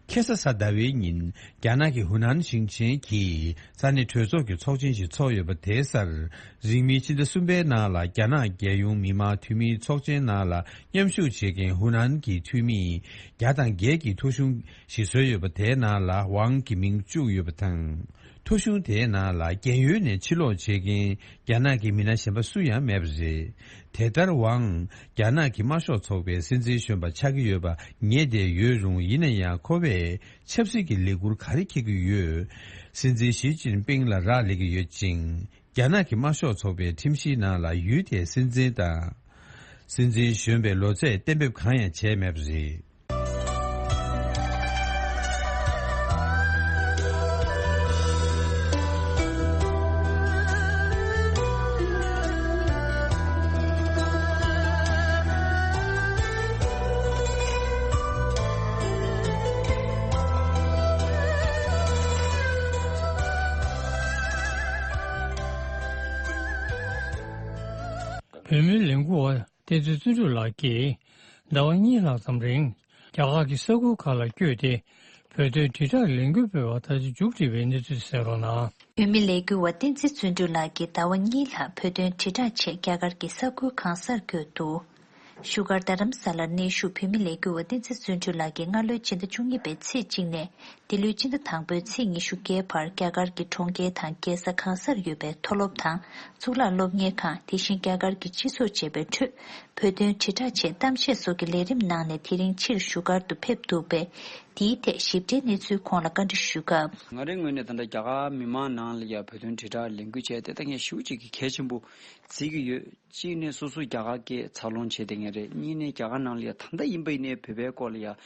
ཁ་སང་གཟའ་ཟླ་བའི་ཉིན་རྒྱ་ནག་གི་ཧུ་ནན་ཞིང་ཆེན་གྱི་ས་གནས་གྲོས་ཚོགས་ཀྱི་ཚོགས་ཆེན་ཞིག་ཚོགས་ཡོད་པ་དེའི་སར། རིང་མིན་ཕྱི་ཟླ་གསུམ་པའི་ནང་ལ་རྒྱ་ནག་རྒྱལ་ཡོངས་མི་དམངས་འཐུས་མིའི་ཚོགས་ཆེན་ནང་ལ་མཉམ་ཞུགས་བྱེད་མཁན་ཧུ་ནན་གྱི་འཐུས་མི་བརྒྱ་དང་བརྒྱད་ཀྱི་ཐོ་གཞུང་ཞིག་བཟོས་ཡོད་པ་དེའི་ནང་ལ་ཝང་གི་མིང་བཅུག་ཡོད་པ་དང་། ཐོ་གཞུང་དེའི་ནང་ལ་རྒན་ཡོལ་ནས་ཕྱིར་ལོག་བྱེད་མཁན་རྒྱ་ནག་གི་མི་སྣ་གཞན་པ་སུ་ཡང་མེད་པ་རེད། དེ་ལྟར་ཝང་རྒྱ་ནག་གི་དམར་ཤོག་ཚོགས་པའི་སྲིད་འཛིན་གཞོན་པ་ཆགས་ཀྱི་ཡོད་པ་ངེས་བསྡད་ཡོད་རུང་། ཡིན་ན་ཡང་ཁོ་པས་ཆབ་སྲིད་ཀྱི་ལས་འཁུར་ག་རེ་འཁྱེར་གྱི་ཡོད། སྲིད་འཛིན་ཞི་ཅིན་ཕིང་ལ་རག་ལས་ཀྱི་ཡོད་ཅིང་། རྒྱ་ནག་གི་དམར་ཤོག་ཚོགས་པའི་ཁྲིམས་གཞིའི་ནང་ལ་ཡུལ་དེའི་སྲིད་འཛིན་དང་། སྲིད་འཛིན་གཞོན་པའི་ལོ་ཚད་གཏན་འབེབས་གང་ཡང་བྱས་མེད་པ་རེད། བོད་མིའི་ལས་འགུལ་བ་བསྟན་འཛིན་བརྩོན་འགྲུས་ལགས་ཀྱིས་ཟླ་བ་གཉིས་ལྷག་ཙམ་རིང་རྒྱ་གར་གྱི་ས་ཁུལ་ཁག་ལ་བསྐྱོད་དེ། བོད་དོན་དྲིལ་བསྒྲགས་ལས་འགུལ་སྤེལ་བ་ལྟར་མཇུག་སྒྲིལ་བའི་གནས་ཚུལ་གསན་རོགས་གནང་། བོད་མི་ལས་འགུལ་བ་བསྟན་འཛིན་བརྩོན་འགྲུས་ལགས་ཀྱིས་ཟླ་བ་གཉིས་ལྷག་བོད་དོན་དྲིལ་བསྒྲགས་ཆེད་རྒྱ་གར་གྱི་ས་ཁུལ་གང་སར་བསྐྱོད་འདུག་བཞུགས་སྒར་རྡ་རམ་ས་ལར་གནས་བཞུགས་བོད་མི་ལས་འགུལ་བ་བསྟན་འཛིན་བརྩོན་འགྲུས་ལགས་ཀྱིས་སྔ་ལོའི་ཕྱི་ཟླ་བཅུ་གཉིས་པའི་ཚེས་གཅིག་ནས་འདི་ལོའི་ཕྱི་ཟླ་དང་པོའི་ཚེས་ཉི་ཤུ་བརྒྱད་བར་རྒྱ་གར་གྱི་གྲོང་ཁྱེར་དང་རྒྱལ་ས་གང་སར་ཡོད་པའི་མཐོ་སློབ་དང་གཙུག་ལག་སློབ་གཉེར་ཁང་། དེ་བཞིན་རྒྱ་གར་གྱི་སྤྱི་ཚོགས་བཅས་པའི་ཁྲོད་བོད་དོན་དྲིལ་བསྒྲགས་ཆེད་གཏམ་བཤད་སོགས་ཀྱི་ལས་རིམ་གནང་ནས། དེ་རིང་ཕྱིར་བཞུགས་སྒར་དུ་ཕེབས་འདུག་པས། དེའི་ཐད་ཞིབ་ཕྲའི་གནས་ཚུལ་ཁོང་ལ་བཀའ་འདྲི་ཞུས་སྐབས། ང་རའི་ངོས་ནས་ད་ལྟ་རྒྱ་གར་མི་མང་ནང་ལ་ཡང་བོད་དོན་དྲིལ་བསྒྲགས་ལས་འགུལ་བྱས་ཏེ་ད་ངས་ཞེ་པོ་ཅིག་གི་གལ་ཆེན་པོ་བརྩི་གི་ཡོད། གཅིག་ནས་སོ་སོ་རྒྱ་གར་སྐད་འཚར་ལོངས་བྱས་བསྡད་མཁན་རེད། གཉིས་ནས་རྒྱ་གར་ནང་ལ་ཡང་ད་ལྟ་ཡིན་པ་ཡིན་ནའི་བོད་པའི་སྐོར་ལ་ཡང་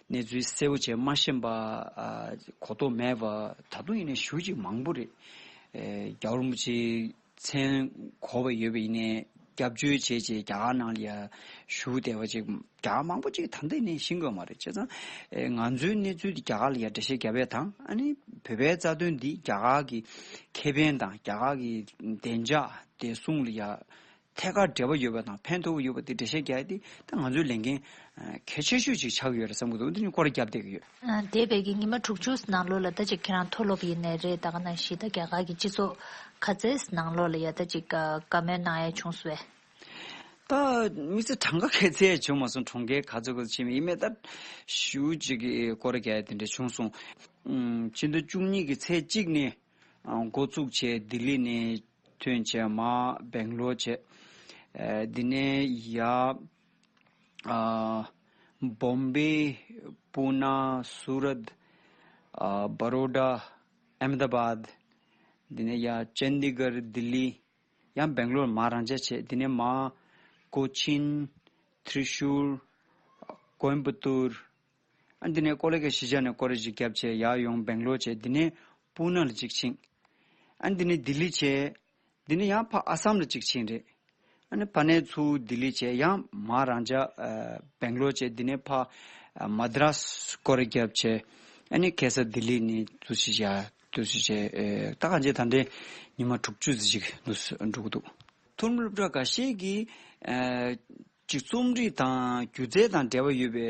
གནས་ཚུལ་གསལ་པོ་བྱས་མ་ཤེས་པ། ཨ། གོ་རྟོགས་མེད་པ་ད་དུང་ཡིན་ནའི་ཞེ་པོ་ཅིག་མང་པོ་རེད། ཨེ། རྒྱལ་བ་རིན་པོ་ཆེའི་མཚན་གོ་བ་ཡོད་པ་ཡིན་ནའི་སྐྱབས་བཅོལ་བྱས་བྱས་རྒྱ་གར་ནང་ལ་ཡང་བཞུགས་བསྡད་པ་ཅིག་རྒྱ་གར་མང་པོ་ཅིག་ད་ལྟ་ཡིན་ནའི་ཤེས་ཀྱི་ཡོད་མ་རེད། བྱས་ཙང་། ཨེ། ང་ཚོའི་གནས་ཚུལ་འདི་རྒྱ་གར་ལ་ཡང་འགྲེལ་བཤད་རྒྱབ་ཡས་དང་། ཨ་ནི་བོད་པའི་རྩ་དོན་འདི་རྒྱ་གར་གྱི་ཁེ་ཕན་དང་རྒྱ་གར་གྱི་བདེ་འཇགས་བདེ་སྲུང་ལ་ཡང་ ཐད་ཀར་འབྲེལ་བ་ཡོད་པ་དང་ཕན་ཐོགས་ཀྱི་ཡོད་པ་དེ་འགྲེལ་བཤད་རྒྱག་ཡ་དེ་ད་ང་ཚོའི་ལས་འགན་གལ་ཆེ་ཤོས་ཅིག་ཆགས་ཀྱི་ཡོད་རེད་བསམ་གྱི་འདུག་དེ་ནི་སྐོར་རྒྱབ་བསྡད་ཀྱི་ཡོད། ཨ། འདས་པའི་གི་ཉི་མ་དྲུག་ཅུ་ནང་ལོགས་ལ་ད་ཅིག་ཁྱེད་རང་མཐོ་སློབ་ཡིན་ནའི་རེད། ད་ག་ནང་བཞིན་ད་རྒྱ་གར་གྱི་སྤྱི་ཚོགས་ག་ཚད་ནང་ལོགས་ལ་ཡ་ད་ཅིག་བཀའ་མོལ་གནང་ཡ་བྱུང་སོང་བས། ད་དམིགས་བསལ་གྲངས་ཀ་ག་ཚད་བྱུང་མ་སོང་། གྲོང་ཁྱེར་ག་ཚོད་ག་ཚོད་ཕྱིན་པ་ཡིན་མིན་ད་ཞུ་ཅིག་གི་སྐོར་རྒྱག་ཡ་དེ་འདྲ་བྱུང་སོང་། ཨུམ། ཕྱི་ཟླ་བཅུ་གཉིས་ཀྱི་ཚེས་གཅིག་ནས་ཨ་འགོ་བཙུགས་བྱས་ལྡི་ལི་ནས་ཐོན་བྱས་མར་སྦེང་ལོར་བྱས། ཨ་འདི་ནས་ཡར་ཨ་བོམ་བེ། པུ་ན། སུ་རད། ཨ་བ་རོ་ཌ། ཨེ་མེ་ད་བཱད། འདི་ནས་ཡར་ཅན་དི་གར། ལྡི་ལི། ཡང་སྦེང་ལོར་མར་རང་འཇགས་བྱས། འདི་ནས་མར་ཀོ་ཆིན། ཐྲི་ཤུར། ཀོའིམ་པ་ཏུར། ཨ་འདི་ནས་ཀོ་ལི་གྷལ་གཞིས་ཆགས་ནས་སྐོར་ར་ཞིག་བརྒྱབ་བྱས་ཡར་ཡོང་སྦེང་ལོར་བྱས། འདི་ནས་པུ་ན་ལ་གཅིག་ཕྱིན། ཨ་འདི་ནས་ལྡི་ལི་བྱས། འདི་ནས་ཡང་ཕར་ཨ་སམ་ལ་གཅིག་ཕྱིན་རེད། ཨ་ནི་ཕར་ནས་ཚུར་ལྡི་ལི་བྱས། ཡང་མར་རང་འཇགས་ཨ་སྦེང་ལོར་བྱས། འདི་ནས་ཕར་ཨ་མ་དྲ་སི་སྐོར་ར་བརྒྱབ་བྱས། ཨ་ནི་ཁ་སང་ལྡི་ལི་ནས་འདུག་སེ་བྱས། འདུག་སེ་བྱས། ཨེ་ད་ག་ཅིག་ད་ལྟའི་ཉི་མ་དྲུག་ཅུ་ཙམ་ཞིག་འདུག་སེ་འགྲོ་གི་འདུག་མཐོ་རིམ་སློབ་གྲྭ་འགའ་ཤས་ཀྱིས་ཨ་ཅིག་རྩོམ་རིག་དང་སྒྱུ་རྩལ་དང་འབྲེལ་བ་ཡོད་པའི་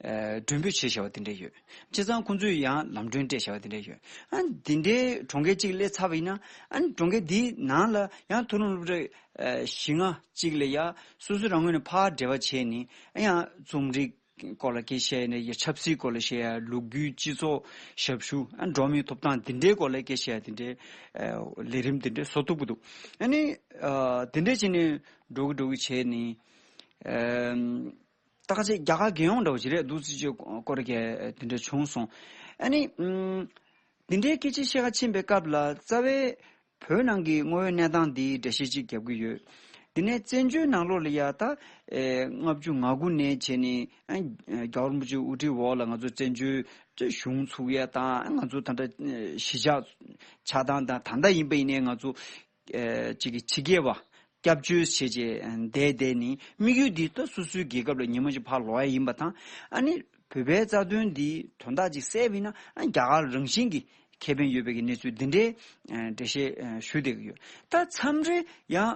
ཨ་མགྲོན་འབོད་བྱས་བཞག་པ་དེ་འདྲ་ཡོད། བྱས་ཙང་ཁོང་ཚོས་ཡང་ལམ་གྲོན་སྤྲད་བཞག་པ་དེ་འདྲ་ཡོད། ཨ་འདི་འདྲའི་གྲོང་ཁྱེར་གཅིག་སླེབས་ཚར་བ་ཡིན་ན། ཨ་གྲོང་ཁྱེར་འདིའི་ནང་ལ་ཡང་མཐོ་རིམ་སློབ་གྲྭ་ཨ་བཞི་ལྔ་གཅིག་ལ་ཡ་སོ་སོ་རང་ངོས་ནས་ཕར་འབྲེལ་བ་བྱས་ནས། ཨ་ཡང་རྩོམ་རིག་སྐོར་ལ་སྐད་ཆ་བཤད་ཡ་ཡིན་ན། ཡ་ཆབ་སྲིད་སྐོར་ལ་བཤད་ཡ། ལོ་རྒྱུས། སྤྱི་ཚོགས། ཞབས་ཞུ། ཨ་འགྲོ་བ་མིའི་ཐོབ་ཐང་འདི་འདྲའི་སྐོར་ལ་སྐད་ཆ་བཤད་ཡ་དེ་འདྲའི་ཨ་ལས་རིམ་དེ་འདྲ་བཟོ་ཐུབ་ཀྱི་འདུག་ཨ་ནི་ཨ་དེ་འདྲ་བྱས་ནས་འགྲོ་གི་འགྲོ་གི་བྱས་ནས། ཨ་ད་ག་ཅིག་རྒྱ་གར་རྒྱལ་ཡོངས་འདྲ་བོ་ཞིག་རེད། འདུག་སེ་ཅིག་སྐོར་ར་རྒྱག་དེ་འདྲ་བྱུང་སོང་། ཨ་ནི་ཨ་འདི་འདྲའི་སྐད་ཆ་བཤད་ག་ཕྱིན་པའི་སྐབས་ལ་རྩ་བའི་བོད་ནང་གི་དངོས་ཡོད་གནས་སྟངས་འདི་འགྲེལ་བཤད་ཅིག་རྒྱབ་ཀྱི་ཡོད། འདི་ནས་བཙན་བྱོལ་ནང་ལོགས་ལ་ཡ་ད་ཨེ་ལྔ་བཅུ་ང་དགུ་ནས་བྱས་ནས་ཨ་རྒྱལ་བ་རིན་པོ་ཆེའི་དབུ་ཁྲིད་འོག་ལ་ང་ཚོ་བཙན་བྱོལ་གཞུང་ཚུགས་ཡ་དང་། ང་ཚོ་ད་ལྟ་ཨེ་གཞིས་ཆགས་ཆགས་སྟངས་དང་། ད་ལྟ་ཡིན་པ་ཡིན་ནའི་ང་ཚོ་ཨེ་ཅིག་གི་ཕྱི་རྒྱལ་བ་སྐྱབས་བཅོལ་བྱས་བྱས་བསྡད་བསྡད་ནས། དམིགས་ཡུལ་འདི་ད་སོ་སོའི་རྒྱལ་ཁབ་ལ་ཉི་མ་གཅིག་ཕར་ལོག་ཡ་ཡིན་པ་དང་། ཨ་ནི་བོད་པའི་རྩ་དོན་འདི་དོན་དག་ཅིག་སེལ་བ་ཡིན་ན། ཨ་རྒྱ་གར་རང་བཞིན་གྱི་ཁེ་ཕན་ཡོད་པའི་གི་གནས་ཚུལ་འདི་འདྲའི་ཨ་འགྲེལ་བཤད་ཨ་ཞུ་བསྡད་ཀྱི་ཡོད། ད་མཚམས་རེ་ཡང་ཨ་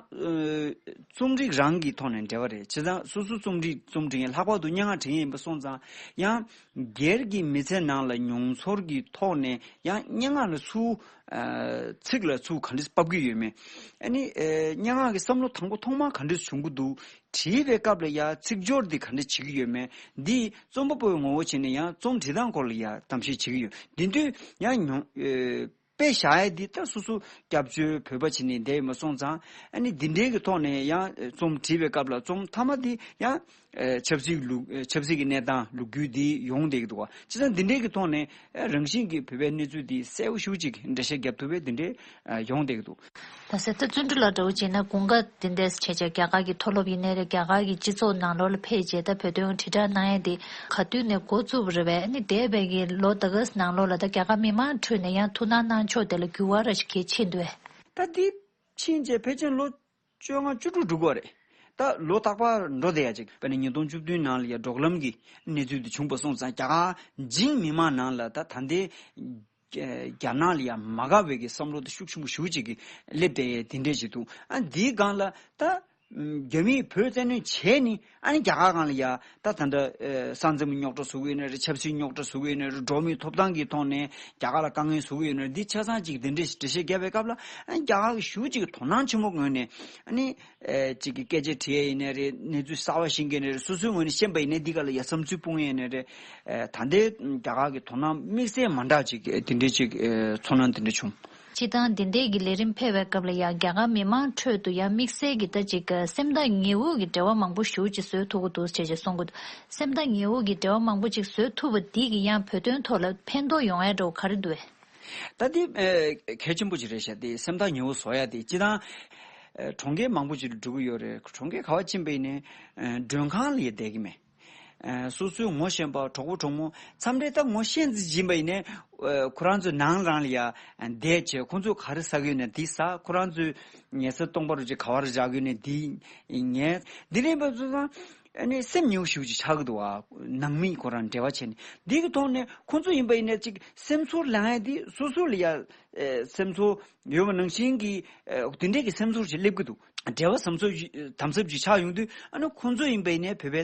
རྩོམ་རིག་རང་གི་ཐོག་ནས་འབྲེལ་བ་རེད། བྱས་ཙང་སོ་སོ་རྩོམ་རིག་རྩོམ་འབྲི་མཁན། ལྷག་པར་དུ་སྙན་ངག་འབྲི་མཁན་ཡིན་པ་སོང་ཙང་། ཡང་སྒེར་གྱི་མི་ཚེ་ནང་ལ་མྱོང་ཚོར་གྱི་ཐོག་ནས་ཡང་སྙན་ངག་ལ་ཚུར་ཨ་ཚིག་ལ་ཚུར་ག་འདྲས་ཕབ་ཀྱི་ཡོད་མེད། ཨ་ནི་ཨ་སྙན་ངག་གི་བསམ་བློ་དང་པོ་ཐོག་མར་ག་འདྲས་བྱུང་གི་འདུག་བྲིས་པའི་སྐབས་ལ་ཡ་ཚིག་སྦྱོར་འདི་ག་འདྲས་བྱེད་ཀྱི་ཡོད་མེད། འདི་རྩོམ་པ་པོའི་ངོ་བོ་བྱས་ནས་ཡང་རྩོམ་འབྲི་སྟངས་སྐོར་ལ་ཡ་གཏམ་བཤད་བྱེད་ཀྱི་ཡོད། འདི་དུས་ཡང་མྱོང་ཨེ་དཔེ་བཞག་ཡ་འདི་ད་སོ་སོ་སྐྱབས་བཅོལ་བོད་པ་བྱས་ནས་བསྡད་ཡོད་མ་སོང་ཙང་། ཨ་ནི་འདི་འདྲའི་གི་ཐོག་ནས་ཡང་ཨེ་རྩོམ་བྲིས་པའི་སྐབས་ལ་རྩོམ་མཐའ་མ་འདི་ཡང་ཨེ་ཆབ་སྲིད་ལུགས་ཨེ་ཆབ་སྲིད་ཀྱི་གནས་སྟངས་ལོ་རྒྱུས་འདི་ཡོང་བསྡད་ཀྱི་འདུག་བ། བྱས་ཙང་འདི་འདྲའི་གི་ཐོག་ནས་ཨེ་རང་བཞིན་གྱིས་བོད་པའི་གནས་ཚུལ་འདི་གསལ་པོ་ཞེ་པོ་ཅིག་འགྲེལ་བཤད་རྒྱབ་ཐུབ་པའི་འདི་འདྲའི་ཨེ་ཡོང་བསྡད་ཀྱི་འདུག། ད་ཟེར་ད་བརྩོན་འགྲུས་ལགས་འདྲ་བོ་བྱས་ན་དགུན་ཁ་འདི་འདྲས་བྱས་བྱས་རྒྱ་གར་གྱི་མཐོ་སློབ་ཡིན་ནའི་རེད། རྒྱ་གར་གྱི་སྤྱི་ཚོགས་ནང་ལོགས་ལ་ཕེབས་བྱས་ད་བོད་དོན་དྲིལ་བསྒྲགས་གནང་ཡས་འདི་ག་དུས་ནས་འགོ་བཙུགས་པ་རེད་པས། ཨ་ནི་འདས་པའི་གི་ལོ་ད་ག་ནང་ལོགས་ལ་ད་རྒྱ་གར་མི་མང་ཁྲོད་ནས་ཡང་ཐུགས་སྣང་གནང་ཕྱོགས་དེ་ལ་འགྱུར་བ་ར་ཞིག་གལ་ཆེ་འདུག་གས། ད་འདི་ཕྱིན་བྱས་ཕལ་ཆེར་ལོ་བཅོ་ལྔ་བཅུ་དྲུག་འགྲོ་གི་རེད། ད་ལོ་རྟག་པར་འགྲོ་བསྡད་ཡ་ཅིག་དཔེར་ན་ཉིས་སྟོང་བཅུ་བདུན་ནང་ལ་ཡ་འབྲོག་ལམ་གྱི་གནས་ཚུལ་འདི་བྱུང་པ་སོང་ཙང་། རྒྱ་གར་འཇིག་མི་མང་ནང་ལ་ད་ད་ལྟའི་རྒྱ་ནག་ལ་ཡ་མ་དགའ་བའི་གི་བསམ་བློ་དེ་ཤུགས་ཆེན་པོ་ཞེ་པོ་ཅིག་གི་སླེབས་བསྡད་ཡས་དེ་འདྲས་ཅིག་འདུག་ཨ་འདིའི་སྒང་ལ་ད་རྒྱ་མིས་བོད་བཙན་གནོན་བྱས་ནས། ཨ་ནི་རྒྱ་གར་སྒང་ལ་ཡ་ད་ད་ལྟ་ཨ་ས་མཚམས་རྙོག་དྲ་བཟོ་གི་ཡོད་ནའི་རེད། ཆབ་སྲིད་རྙོག་དྲ་བཟོ་གི་ཡོད་ནའི་རེད། འགྲོ་བ་མིའི་ཐོབ་ཐང་གི་ཐོག་ནས་རྒྱ་གར་ལ་དཀའ་ངལ་བཟོ་གི་ཡོད་ནའི་རེད། འདི་ཆ་ཚང་ཅིག་དེ་འདྲས་འགྲེལ་བཤད་བརྒྱབ་པའི་སྐབས་ལ། ཨ་ནི་རྒྱ་གར་གི་ཞེ་པོ་ཅིག་དོ་སྣང་ཆེན་པོ་ངོས་ནས། ཨ་ནི་ཨེ་ཅིག་གི་སྐད་ཆ་དྲི་ཡས་ཡིན་ནའི་རེད། གནས་ཚུལ་གསར་པ་ཤེས་མཁན་ནའི་རེད། སོ་སོའི་ངོས་ནས་ཤེས་པ་ཡིན་ནའི་འདི་ག་ལ་ཡ་བསམ་ཚུལ་སྤུངས་ཡས་ཡིན་ནའི་རེད། ཨེ་ད་ལྟའི་རྒྱ་གར་གྱི་དོ་སྣང་དམིགས་བསལ་མ་འདྲ་ཅིག་ཨེ་དེ་འདྲའི་ཅིག་ཨེ་ཚོར་སྣང་དེ་འདྲ་བྱུང་། སྤྱིར་བཏང་འདི་འདྲའི་གི་ལས་རིམ་ཕེབས་པའི་སྐབས་ལ་ཡ་རྒྱ་གར་མི་མང་ཁྲོད་དུ་ཡ་དམིགས་བསལ་གྱི་ད་ཅིག་སེམས་ཐག་ཉེ་བོ་གི་འབྲེལ་བ་མང་པོ་ཞེ་པོ་ཅིག་བཟོ་ཐུབ་ཀྱི་འདུག་ཅེས་ཅེས་གསུང་གི་འདུག་སེམས་ཐག་ཉེ་བོ་གི་འབྲེལ་བ་མང་པོ་ཅིག་བཟོ་ཐུབ་པ་འདི་གི་ཡང་བོད་དོན་ཐོག་ལ་ཕན་ཐོགས་ཡོང་ཡ་འདྲ་བོ་ག་རེ་འདུག་གས། ད་འདི་ཨེ་གལ་ཆེན་པོ་ཅིག་རེད་ཤག་དེ་སེམས་ཐག་ཉེ་བོ་བཟོ་ཡ་དེ་སྤྱིར་བཏང་ཨེ་གྲོང་ཁྱེར་མང་པོ་ཅིག་ལ་འགྲོ་གི་ཡོད་རེད། གྲོང་ཁྱེར་ག་པར་ཕྱིན་པ་ཡིན་ནའི་ཨེ་མགྲོན་ཁང་ལ་ཡ་བསྡད་ཀྱི་མེད། ཨེ་སོ་སོའི་ངོ་ཤེས་པ་གྲོགས་པོ་གྲོགས་མོ་མཚམས་རེ་ད་ངོ་ཤེས་ཙམ་ཅིག་ཡིན་པ་ཡིན་ནའི་ཨེ་ཁོ་རང་ཚོའི་ནང་རང་ལ་ཡ་བསྡད་བྱས། ཁོ་ཚོས་ག་རེ་ཟ་གི་ཡོད་ན་འདི་ཟ། ཁོ་རང་ཚོའི་ཉལ་ས་སྟོང་པ་རུ་ཅིག་ག་པར་བཞག་གི་ཡོད་ན་འདི་ཉལ། འདི་འདྲ་ཡིན་པ་སོང་ཙང་། ཨ་ནི་སེམས་ཉེ་བོ་ཞེ་པོ་ཅིག་ཆགས་ཀྱི་འདུག་ཨ། ནང་མི་ཁོ་རང་འབྲེལ་བ་བྱས་ནས། འདི་གི་ཐོག་ནས་ཁོ་ཚོ་ཡིན་པ་ཡིན་ན་ཅིག་སེམས་ཚོར་ལངས་ཡ་འདི་སོ་སོ་ལ་ཡ་ཨེ་སེམས་ཚོར་ཡོད་པ་ནང་བཞིན་གྱི་ཨེ་དེ་འདྲས་ཀྱི་སེམས་ཚོར་ཞིག་སླེབས་ཀྱི་འདུག་འབྲེལ་བ་ཟམ་ཟབ་ཅིག་དམ་ཟབ་ཅིག་ཆགས་ཡོང་དུས། ཨ་ནི་ཁོང་ཚོ་ཡིན་པ་ཡིན་ནའི་བོད་པའི་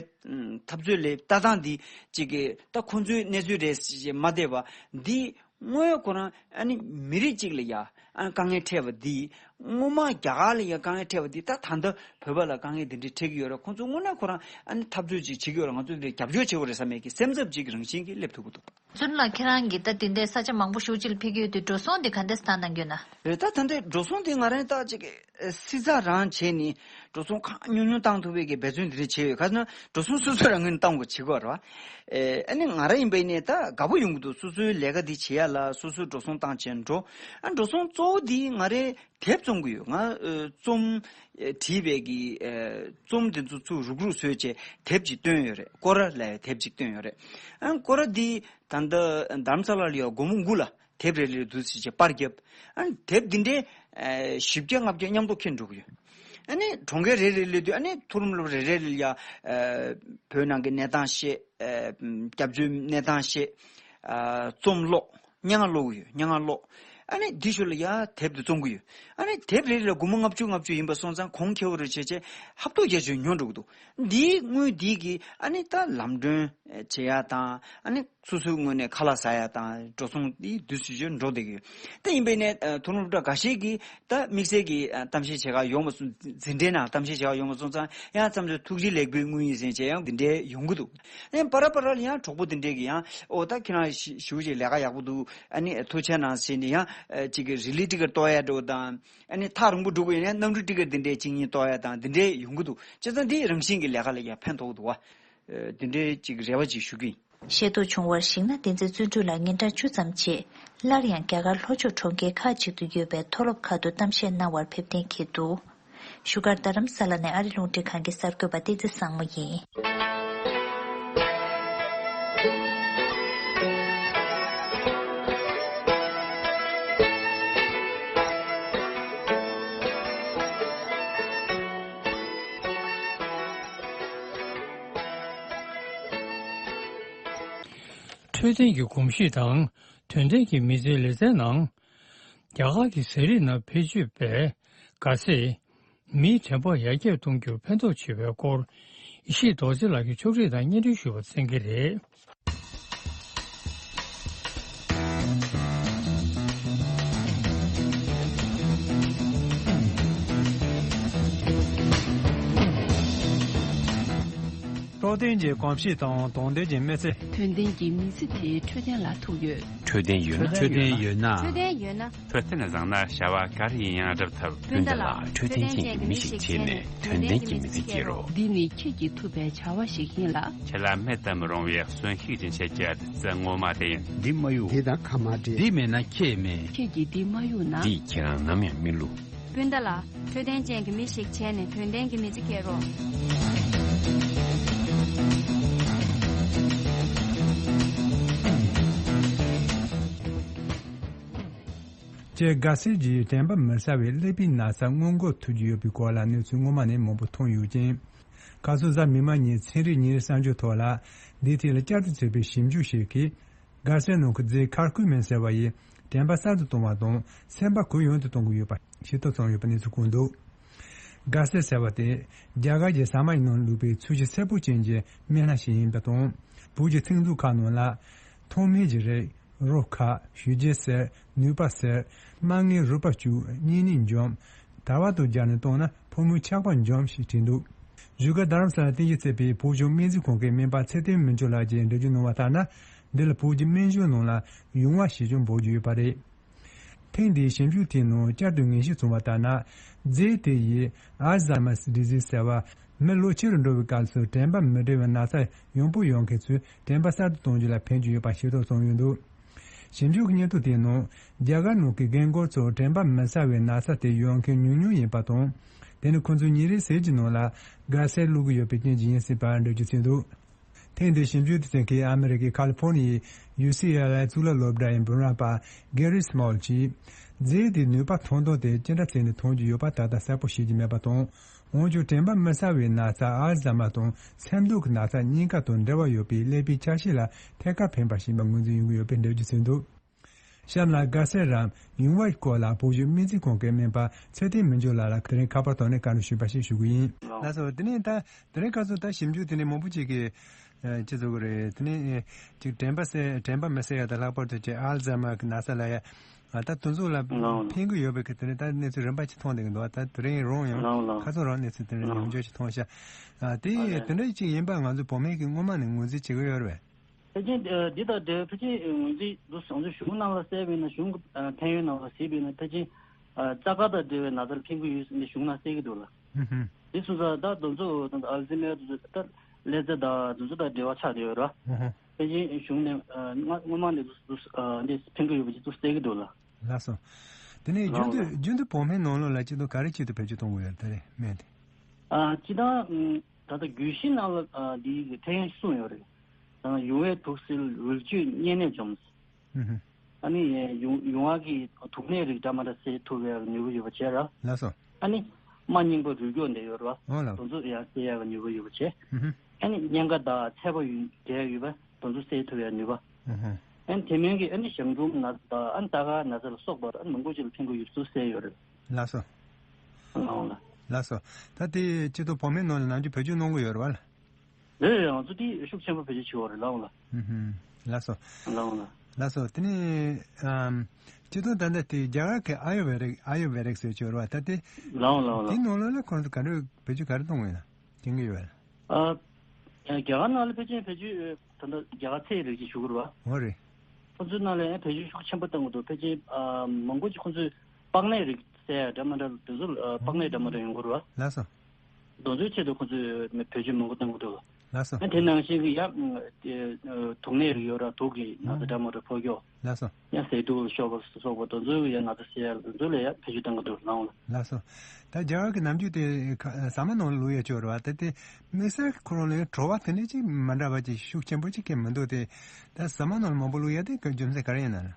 འཐབ་རྩོད་ལས་ལྟ་སྟངས་འདི་གཅིག་གི་ད་ཁོང་ཚོའི་གནས་ཚུལ་རེད་ཅེས་མ་བསྡད་པ་འདི། དངོས་ཁོ་རང་ཨ་ནི་མི་རིགས་གཅིག་ལ་ཡ་ཨ་ནི་དཀའ་ངལ་འཕྲད་པ་འདི། སྔོན་མ་རྒྱ་གར་ལ་ཡ་དཀའ་ངལ་འཕྲད་པ་འདི། ད་ད་ལྟ་བོད་པ་ལ་དཀའ་ངལ་འདི་འདྲའི་འཕྲད་ཀྱི་ཡོད་རེད། ཁོང་ཚོ་དངོས་གནས་ཁོ་རང་ཨ་ནི་འཐབ་རྩོད་ཅིག་བྱེད་ཀྱི་ཡོད་རེད། ང་ཚོ་འདི་རྒྱབ་སྐྱོར་བྱེད་དགོས་རེད་བསམ་ཡས་ཀྱི་སེམས་འཚབ་ཅིག་རང་བཞིན་གྱིས་སླེབས་ཐུབ་ཀྱི་འདུག། བཙུན་ལགས། ཁྱེད་རང་གིས་ད་དེ་འདྲའི་ས་ཆ་མང་པོ་ཞེ་པོ་ཅིག་ལ་ཕེབས་ཀྱི་ཡོད་དུས། འགྲོ་སོང་དེ་ག་འདྲས་བཏང་གནང་གི་ཡོད་ན། རེད། ད་ད་འདྲའི་འགྲོ་སོང་དེ་ང་རང་ད་ཅིག་བསྲི་ཚགས་རང་བྱས་ནས་འགྲོ་སོང་གང་ཉུང་ཉུང་བཏང་ཐུབ་པའི་གི་འབད་བརྩོན་དེ་འདྲ་བྱས་ཡོད། ག་ཟེར་ན་འགྲོ་སོང་སོ་སོ་རང་ངོས་ནས་བཏང་དགོས་བྱེད་དགོས་རེད་བ། ཨེ་ཨ་ནི་ང་རང་ཡིན་པ་ཡིན་ནའི་ད་དགའ་པོ་ཡོང་གི་འདུག། སོ་སོའི་ལས་ཀ་འདི་བྱེད་ཡ་ལ་སོ་སོའི་འགྲོ་སོང་བཏང་བྱས་འགྲོ། ཨ་འགྲོ་སོང་གཙོ་བོ་འདི་ང་རའི་དེབ་རྩོམ་གི་ཡོད། ང་ཨ་རྩོམ་ཨ་བྲིས་པའི་གི་ཨ་རྩོམ་དེ་ཚོ་ཚུར་རུག་རུག་བཟོས་བྱས་དེབ་ཅིག་བཏོན་ཡོད་རེད། སྐོར་ར་ལབ་ཡ་དེབ་ཅིག་བཏོན་ཡོད་རེད། ཨ་སྐོར་ར་འདི་ད་ལྟ་རྡ་རམ་ས་ལ་ལ་ཡ་སྒོར་མོ་དགུ་ལ་དེབ་རེ་རེ་འདུག་ཟེར་བྱས་པར་བརྒྱབ། ཨ་དེབ་འདི་འདྲའི་ཨ་བཞི་བརྒྱ་ལྔ་བརྒྱ་མཉམ་དུ་ཁྱེར་འགྲོ་གི་ཡོད། ཨ་ནི་གྲོང་ཁྱེར་རེ་རེ་སླེབས་དུས། ཨ་ནི་མཐོ་རིམ་སློབ་གྲྭ་རེ་རེ་ལ་ཡ་ཨ་བོད་ནང་གི་གནས་སྟངས་བཤད། ཨ་སྐྱབས་བཅོལ་གནས་སྟངས་བཤད། ཨ་རྩོམ་ཀློག། སྙན་ངག་ཀློག་གི་ཡོད། སྙན་ངག་ཀློག། ཨ་ནི་འདི་ཞོར་ལ་ཡ་དེབ་དེ་རྩོམ་གི་ཡོད། ཨ་ནི་དེབ་རེ་རེ་ལ་སྒོར་མོ་ལྔ་བཅུ་ལྔ་བཅུ་ཡིན་པ་སོང་ཙང་གོང་ཁེ་པོ་རེད་བྱས་བྱས་ཧབ་ཐོབ་རྒྱ་ཆེ་ཉོ་འགྲོ་གི་འདུག། འདིའི་དངུལ་འདི་གིས་ཨ་ནི་ད་ལམ་གྲོན་བྱེད་ཡ་དང་། ཨ་ནི་སོ་སོའི་ངོས་ནས་ཁ་ལག་ཟ་ཡ་དང་འགྲོ་སོང་འདི་དུས་སུ་ཅིག་འགྲོ་བསྡད་ཀྱི་ཡོད། དེ་ཡིན་པས་ནས་ཨ་མཐོ་རིམ་སློབ་གྲྭ་འགའ་ཤས་ཀྱིས་ད་དམིགས་བསལ་གྱི་ཨ་གཏམ་བཤད་བྱེད་ག་ཡོང་མ་སོང་། འཛིན་གྲྭའི་ནང་གཏམ་བཤད་བྱེད་ག་ཡོང་མ་སོང་ཙང་། ཡང་མཚམས་རེ་ཐུགས་རྗེ་ལེགས་འབུལ་དངུལ་ཡིན་ཟེར་བྱས་ཡང་འདི་འདྲའི་ཡོང་གི་འདུག། ཡང་བར་བར་ལ་ཡང་གྲོགས་པོ་འདི་འདྲས་ཀྱིས་ཡང་། ཨོ་ད་ཁྱེད་རང་ཞི་ཞུ་བྱས་ལས་ཀ་ཡག་པོ་འདུག། ཨ་ནི་ཐུགས་རྗེ་གནང་ཟེར་ནས་ཡང་ཨ་ཅིག་གི་རི་ལི་ཊི་ཀེ་ཊི་གཏོང་ཡ་འགྲོ་དང་། ཨ་ནི་ཐག་རིང་པོ་འགྲོ་དགོས་ཡིན་ན་གནམ་གྲུ་ཊི་ཀེ་ཊི་འདི་འདྲས་གཅིག་གཉིས་གཏོང་ཡ་དང་འདི་འདྲས་ཡོང་གི་འདུག། བྱས་ཙང་འདི་རང་བཞིན་གྱི་ལས་ཀ་ལ་ཡང་ཕན་ཐོགས་འདུག་བ། ཨ་འདི་འདྲའི་ཅིག་རེ་བ་ཅིག་ཞུ་གི་ཡིན། ཤེས་རྟོགས་བྱུང་བར་གཞིགས་ན། བསྟན་འཛིན་བརྩོན་འགྲུས་ལགས་ཉིན་གྲངས་བཅུ་ཙམ་རྗེས་སླར་ཡང་རྒྱ་གར་ལྷོ་ཕྱོགས་གྲོང་ཁྱེར་ཁག་ཅིག་ཏུ་ཡོད་པའི་མཐོ་སློབ་ཁག་ཏུ་གཏམ་བཤད་གནང་བར་ཕེབས་གཏན་འཁེལ་འདུག། བཞུགས་སྒར་རྡ་རམ་ས་ལ་ནས་ཨ་རི་རླུང་འཕྲིན་ཁང་གི་གསར་འགོད་པ་བསྟན་འཛིན་བཟང་མོ་ཡིན། འཕྲོད་བསྟེན་གྱི་གོམས་གཤིས་དང་དོན་ལྡན་གྱི་མི་ཚེའི་ལེ་ཚན་ནང་། རྒྱ་གར་གྱི་ཟས་རིགས་ནང་བེད་སྤྱོད་པའི་ག་ཟེ། མིའི་དྲན་པ་ཡར་རྒྱས་གཏོང་རྒྱུར་ཕན་ཐོགས་ཆེ་བའི་སྐོར། ཡེ་ཤེས་རྡོ་རྗེ་ལགས་ཀྱིས་ཕྱོགས་སྒྲིག་དང་སྙན་སྒྲོན་ཞུས་པ་གསན་གྱི་རེད། འཕྲོད་བསྟེན་གྱི་གོམས་གཤིས་དང་དོན་ལྡན་གྱི་མི་ཚེ། དོན་ལྡན་གྱི་མི་ཚེ་དེ་འཕྲོད་བསྟེན་ལ་ཐུག་ཡོད། འཕྲོད་བསྟེན་ཡོད་ན། འཕྲོད་བསྟེན་ཡོད་ན། འཕྲོད་བསྟེན་ཡོད་ན། འཕྲོད་བསྟེན་བཟང་ན་བྱ་བ་ག་རེ་ཡིན་ཡང་འགྲུབ་ཐུབ། སྤུན་ཟླ་ལགས། འཕྲོད་བསྟེན་ཅན་གྱི་མི་ཞིག་བྱས་ནས་དོན་ལྡན་གྱི་མི་ཚེ་སྐྱེལ་རོགས། འདི་ནི་ཁྱེད་ཀྱིས་ཐུབ་པའི་བྱ་བ་ཞིག་ཡིན་ལ། ཁྱེད་ལ་མེད་དུ་མི་རུང་བའི་གསོན་ཤུགས་སྦྱིན་བྱེད་ཀྱི་བདུད་རྩི་ངོ་མ་དེ་ཡིན། འདི་མ་གཡུག་འདི་དང་ཁ་མ་འབྲལ། འདི་མེད་ན་ཁྱེད་མེད། ཁྱེད་ཀྱིས་འདི་མ་གཡུག་ན། འདིས་ཁྱེད་རང་ནམ་ཡང་མི་བསླུ། སྤུན་ཟླ་ལགས། འཕྲོད་བསྟེན་ཅན་གྱི་མི་ཞིག་བྱས་ནས་དོན་ལྡན་གྱི་མི་ཚེ་སྐྱེལ་རོགས། ཅེས་ག་ཟེ་གྱིས་དྲན་པ་མི་གསལ་བའི་ཀླད་པའི་ན་ཚ་སྔོན་འགོག་ཐུབ་ཀྱི་ཡོད་པའི་སྐོར་ལ་གནས་ཚུལ་སྔོན་མ་ནས་མང་པོ་མཐོང་ཡོད་ཅིང་། ཁ་སང་གཟའ་མིག་དམར་ཉིན་ཚན་རིག་ཉིན་རེའི་གསར་འགྱུར་ཐོག་ལ་འདིའི་ཐད་ལ་བསྐྱར་དུ་བྱས་པའི་ཞིབ་འཇུག་ཞིག་གིས། ག་ཟེ་ནང་གི་རྫས་ཁར་ཁུ་མིན་ཟེར་བ་ཡིས་དྲན་པ་གསར་དུ་གཏོང་བ་དང་སེམས་པ་གུ་ཡངས་དུ་གཏོང་གི་ཡོད་པ་ཤེས་རྟོགས་བྱུང་ཡོད་པ་གནས་ཚུལ་བཀོད་འདུག། ག་ཟེ་ཟེར་བ་དེ་རྒྱ་གར་གྱི་ཟ་མ་ཡི་ནང་བླུགས་པའི་ཚོས་གཞི་སེར་པོ་ཅན་གྱི་སྨན་སྣ་ཞིག་ཡིན་པ་དང་། བོད་ཀྱི་ཚིག་མཛོད་ཁག་ནང་ལ་ཐོག་མེད་ཀྱི་རིགས། རོ་ཁ། ཞུ་རྗེས་གསེར། ནུས་པ་གསེར། རྨ་ངན་རུས་པ་བཅུག། གཉིས་ནི་འཇོམས། དར་བ་དང་སྦྱར་ནས་བཏང་ན་ཕོ་མོའི་ཆགས་པ་འཇོམས་ཞེས་བྲིས་འདུག། བཞུགས་སྒར་རྡ་རམ་ས་ལ་རྟེན་གཞི་བྱས་པའི་བོད་ལྗོངས་སྨན་རྩིས་ཁང་གི་སྨན་པ་ཚེ་བརྟན་མི་འགྱུར་ལགས་ཀྱིས་འགྲེལ་བརྗོད་གནང་བ་ལྟར་ན། འདི་ལ་བོད་ཀྱི་སྨན་གཞུང་ནང་ལ་ཡོང་བ་ཞེས་ཀྱང་འབོད་ཀྱི་ཡོད་པ་རེད། ཐེངས་འདིའི་ཞིབ་འཇུག་དེའི་ནང་བསྐྱར་དུ་ངེས་ཤེས་བྱུང་བ་ལྟར་ན། རྫས་དེ་ཡིས་Alzheimer's disease ཟེར་བ། མི་ལོ་ཆེ་རུ་འགྲོ་བའི་སྐབས་སུ་དྲན་པ་མི་བདེ་བའི་ན་ཚ་ཡང་པོ་ཡོད་མཁན་ཚོའི་དྲན་པ་གསར་དུ་གཏོང་རྒྱུ་ལ་ཕན་གྱི་ཡོད་པ་ཤེས་རྟོགས་བྱུང་ཡོད་འདུག། ཞིབ་འཇུག་གི་སྙན་ཐོ་དེའི་ནང་རྒྱ་གར་ནང་གི་རྒན་རྒོན་ཚོར་དྲན་པ་མི་གསལ་བའི་ན་ཚ་དེ་ཡོད་མཁན་ཉུང་ཉུང་ཡིན་པ་དང་། དེ་ནི་ཁོ་ཚོས་ཉིན་རེའི་ཟས་ཀྱི་ནང་ལ་ག་ཟེ་བླུགས་ཀྱི་ཡོད་པའི་རྐྱེན་གྱིས་ཡིན་སྲིད་པར་འགྲེལ་བརྗོད་བྱས་འདུག། ཐེངས་འདིའི་ཞིབ་འཇུག་དེ་བྱེད་མཁན་ཨ་མི་རི་ཀའི་ཁ་ལི་ཕོར་ནི་ཡའི་ཡུ་སི་ཨེལ་ཨེ་གཙུག་ལག་སློབ་གྲྭ་ཡི་འབུམ་རམས་པ་གེ་རི་སི་མོལ་གྱིས། རྫས་དེའི་ནུས་པ་ཐང་སྟོང་དེ་ཅི་འདྲ་བྱས་ནས་ཐོན་གྱི་ཡོད་པ་ད་ལྟ་གསལ་པོ་ཤེས་ཀྱི་མེད་པ་དང་། འོན་ཀྱང་དྲན་པ་མི་གསལ་བའི་ན་ཚ་ཨལ་ཛ་མ་དང་སེམས་སྡུག་གི་ན་ཚ་གཉིས་ཀ་དང་འབྲེལ་བ་ཡོད་པའི་ཀླད་པའི་ཆ་ཤས་ལ་ཐད་ཀར་ཕན་པ་ཞིག་ཡིན་པ་ངོས་འཛིན་ཡོང་གི་ཡོད་པའི་འགྲེལ་བརྗོད་བྱས་འདུག། གཤམ་ལ་དགའ་སེ་རམ་ཡུང་བའི་སྐོར་ལ་བོད་བརྒྱུད་སྨན་རྩིས་ཁང་གི་སྨན་པ་ཚེ་བརྟན་མི་འགྱུར་ལགས་ལ་དེ་རིང་ཁ་པར་ཐོག་ནས་བཀའ་འདྲི་ཞུས་པ་ཞིག་ཞུ་གི་ཡིན། ལགས་སོ། དེ་ནས་ད་དེ་རིང་ཁ་སང་ད་ཞིབ་འཇུག་དེ་ནས་མང་པོ་ཅིག་གིས་ཅི་ཟེར་དགོས་རེད། དེ་ནས་ཅིག་དྲན་པ་སེ་དྲན་པ་མི་གསལ་ཡ་དང་ལྷག་པར་དུ་ཅིག་ཨལ་ཛའི་མར་གྱི་ན་ཚ་ལ་ཡ་ད་དེ་ཚོ་ལ་ལགས་ལགས། ཕན་གི་ཡོད་པའི་གི་དེ་ནས་ད་གནས་ཚུལ་རིམ་པ་ཅིག་མཐོང་བསྡད་ཀྱི་འདུག་ད་དེ་རིང་རང་ཡང་ལགས་ལགས། ཁ་སང་རང་གནས་ཚུལ་དེ་འདྲ་ལགས་ཉམས་འགྱུར་ཅིག་མཐོང་ཤག་ཨ་དེ་ཨ་ལས། དེ་འདྲ་ཅིག་ཡིན་པ་ང་ཚོ་བོད་སྨན་གྱི་སྔོན་མ་ནས་ངོས་འཛིན་བྱེད་ཀྱི་ཡོད་རེད་པས། ཕལ་ཆེར་ཨ་འདི་དང་འབྲེལ་བའི་ཕལ་ཆེར་ངོས་འཛིན་འདུག་ང་ཚོ་གཞུང་ནང་ལ་གསལ་བས་ན་གཞུང་ཨ་ཕན་ཡོན་ནང་ལ་གཟིགས་པས་ན་ཕལ་ཆེར་ཨ་རྩ་དཀར་དང་འབྲེལ་བའི་ན་ཚ་ལ་ཕན་གྱི་ཡོད་ཟེར་ནས་གཞུང་ནང་གསལ་གྱི་འདུག་ལ། ཧུམ་ཧུམ། དེ་སོང་ཙང་ད་དེ་ཚོ་ད་ཨལ་ཛི་མེར་དེ་ཚོ་ད་ཀླད་རྩ་དང་དེ་ཚོ་དང་འབྲེལ་བ་ཆགས་བསྡད་ཡོད་རེད་བ། ཧུམ་ཧུམ། ཕལ་ཆེར་གཞུང་ནས་ཨ་སྔ་སྔོན་མ་ནས་དེ་ཚོ་ཨ་འདི་ཕན་གྱི་ཡོད་པ་ཅིག་ཚོ་གསལ་གྱི་འདུག་ལ། ལགས་སོ། དེ་ནས་རྒྱུན་དུ་རྒྱུན་དུ་བོད་སྨན་ནང་ལོགས་ལ་སྤྱི་བཏང་ག་རེ་ཆེད་དུ་བེད་སྤྱོད་གཏོང་དགོས་ཡོད་རེད་ད་རེས་སྨན་དེ། ཨ་སྤྱི་བཏང་ད་ལྟ་རྒྱུད་བཞི་ནང་ལ་ཨ་འདི་གི་ཕན་ཡོན་གསུངས་ཡོད་རེད། ད་ཡུང་བའི་དུག་སེལ། རུལ་བཅོས་གཉན་ནད་འཇོམས། ཧུམ་ཧུམ། ཨ་ནི་ཡུང་ཡུང་བ་གི་དུག་ནད་རིགས་འདྲ་མ་འདྲ་སེལ་ཐུབ་པའི་ནུས་པ་ཡོད་པ་བྱས་ར། ལགས་སོ། ཨ་ནི་རྨ་རྙིང་པ་རུལ་མགྱོགས་འདྲ་ཡོད་ར། འོ་ལགས། དེ་ཚོ་ཡང་སེལ་ཡག་གི་ནུས་པ་ཡོད་པ་བྱས། ཧུམ་ཧུམ། ཨ་ནི་གཉན་ཁ་དང་ཚད་པ་ཡོད་འདྲ་ཡོད་པ་དེ་ཚོ་སེལ་ཐུབ་པའི་ནུས་པ། ཧུམ་ཧུམ། ཨ་ནི་དེ་མིན་གྱི་ཨ་ནི་གཞང་འབྲུམ་ན་ཚ་དང་ཨ་ནི་རྟ་ཁ་ན་ཚ་ལ་སོགས་པ་ཨ་ནི་མང་པོ་ཅིག་ལ་ཕན་གྱི་ཡོད་ཚུལ་གསལ་ཡོད་རེད། ལགས་སོ། ལགས་ལགས། ལགས་སོ། ད་དེ་སྤྱི་ཚོགས་བོད་སྨན་ནང་ལ་ནམ་རྒྱུན་བེད་སྤྱོད་གནང་གི་ཡོད་རེད་བ། རེད་རེད། ང་ཚོ་དེ་ཤུགས་ཆེན་པོ་བེད་སྤྱོད་བྱེད་ཀྱི་ཡོད་རེད། ལགས་ལགས། ཧུམ་ཧུམ། ལགས་སོ། ལགས་ལགས། ལགས་སོ། དེ་ནས་ཨམ་སྤྱི་བཏང་ད་ལྟ་དེ་རྒྱ་གར་གྱི་ཨ་ཡུར་ཝེ་རིག་ཨ་ཡུར་ཝེ་རིག་ཟེར་གྱི་ཡོད་རེད་བ། ད་དེ་ལགས་ལགས། དེ་ལགས་ནང་ལོགས་ལ་ཁོང་ཚོ་ག་འདྲ་བེད་སྤྱོད་ག་རེ་གཏོང་གི་ཡོད་ན་མཁྱེན་གྱི་ཡོད་པས། ཨ་རྒྱ་གར་ནང་ལ་ཕལ་ཆེར་བེད་སྤྱོད་ད་ལྟ་རྒྱ་གར་ཚལ་རིགས་ཅིག་ཞུ་གི་རེད་བ། འོ་རེད། ཁོང་ཚོའི་ནང་ལ་ཡང་བེད་སྤྱོད་ཤུགས་ཆེན་པོ་གཏོང་གི་འདུག་ཕལ་ཆེར་ཨ་མང་པོ་ཅིག་ཁོང་ཚོས་པགས་ནད་རིགས་བསལ་ཡ་འདྲ་མ་འདྲ་དེ་ཚོ་ཨ་པགས་ནད་འདྲ་མ་འདྲ་ཡོང་གི་རེད་བ། ལགས་སོ། དེ་ཚོའི་ཆེད་དུ་ཁོང་ཚོས་བེད་སྤྱོད་མང་པོ་གཏོང་གི་འདུག་ལགས་སོ། ཨ་དེ་ནང་བཞིན་གྱི་ཡང་དུག་ནད་རིགས་ཡོད་ར། དུག་གི་ན་ཚ་འདྲ་མ་འདྲ་ཕོག་རྒྱུ། ལགས་སོ། ཡང་ཟས་དུག་ལ་སོགས་པ་སོགས་པ་དེ་ཚོའི་ཡང་ན་ཚ་སེལ་ཡ་དེ་ཚོ་ལ་ཡང་བེད་སྤྱོད་གཏོང་གི་འདུག་ལགས་ལགས། ལགས་སོ། ད་རྒྱ་གར་གྱི་ནམ་རྒྱུན་དེ་ཟ་མ་ནང་ལ་བླུག་ཡ་ཅིག་ཡོད་རེད་བ། ད་དེ་དམིགས་བསལ་ཁོ་རང་ལ་ཡང་བྲོ་བ་དེ་འདྲ་ཅིག་མ་འདྲ་བ་ཅིག་ཤུགས་ཆེན་པོ་ཅིག་གང་མི་འདུག་དེ་ད་ཟ་མ་ནང་ལ་མང་པོ་བླུག་ཡ་དེ་གི་རྒྱུ་མཚན་ག་རེ་ཡིན་ན།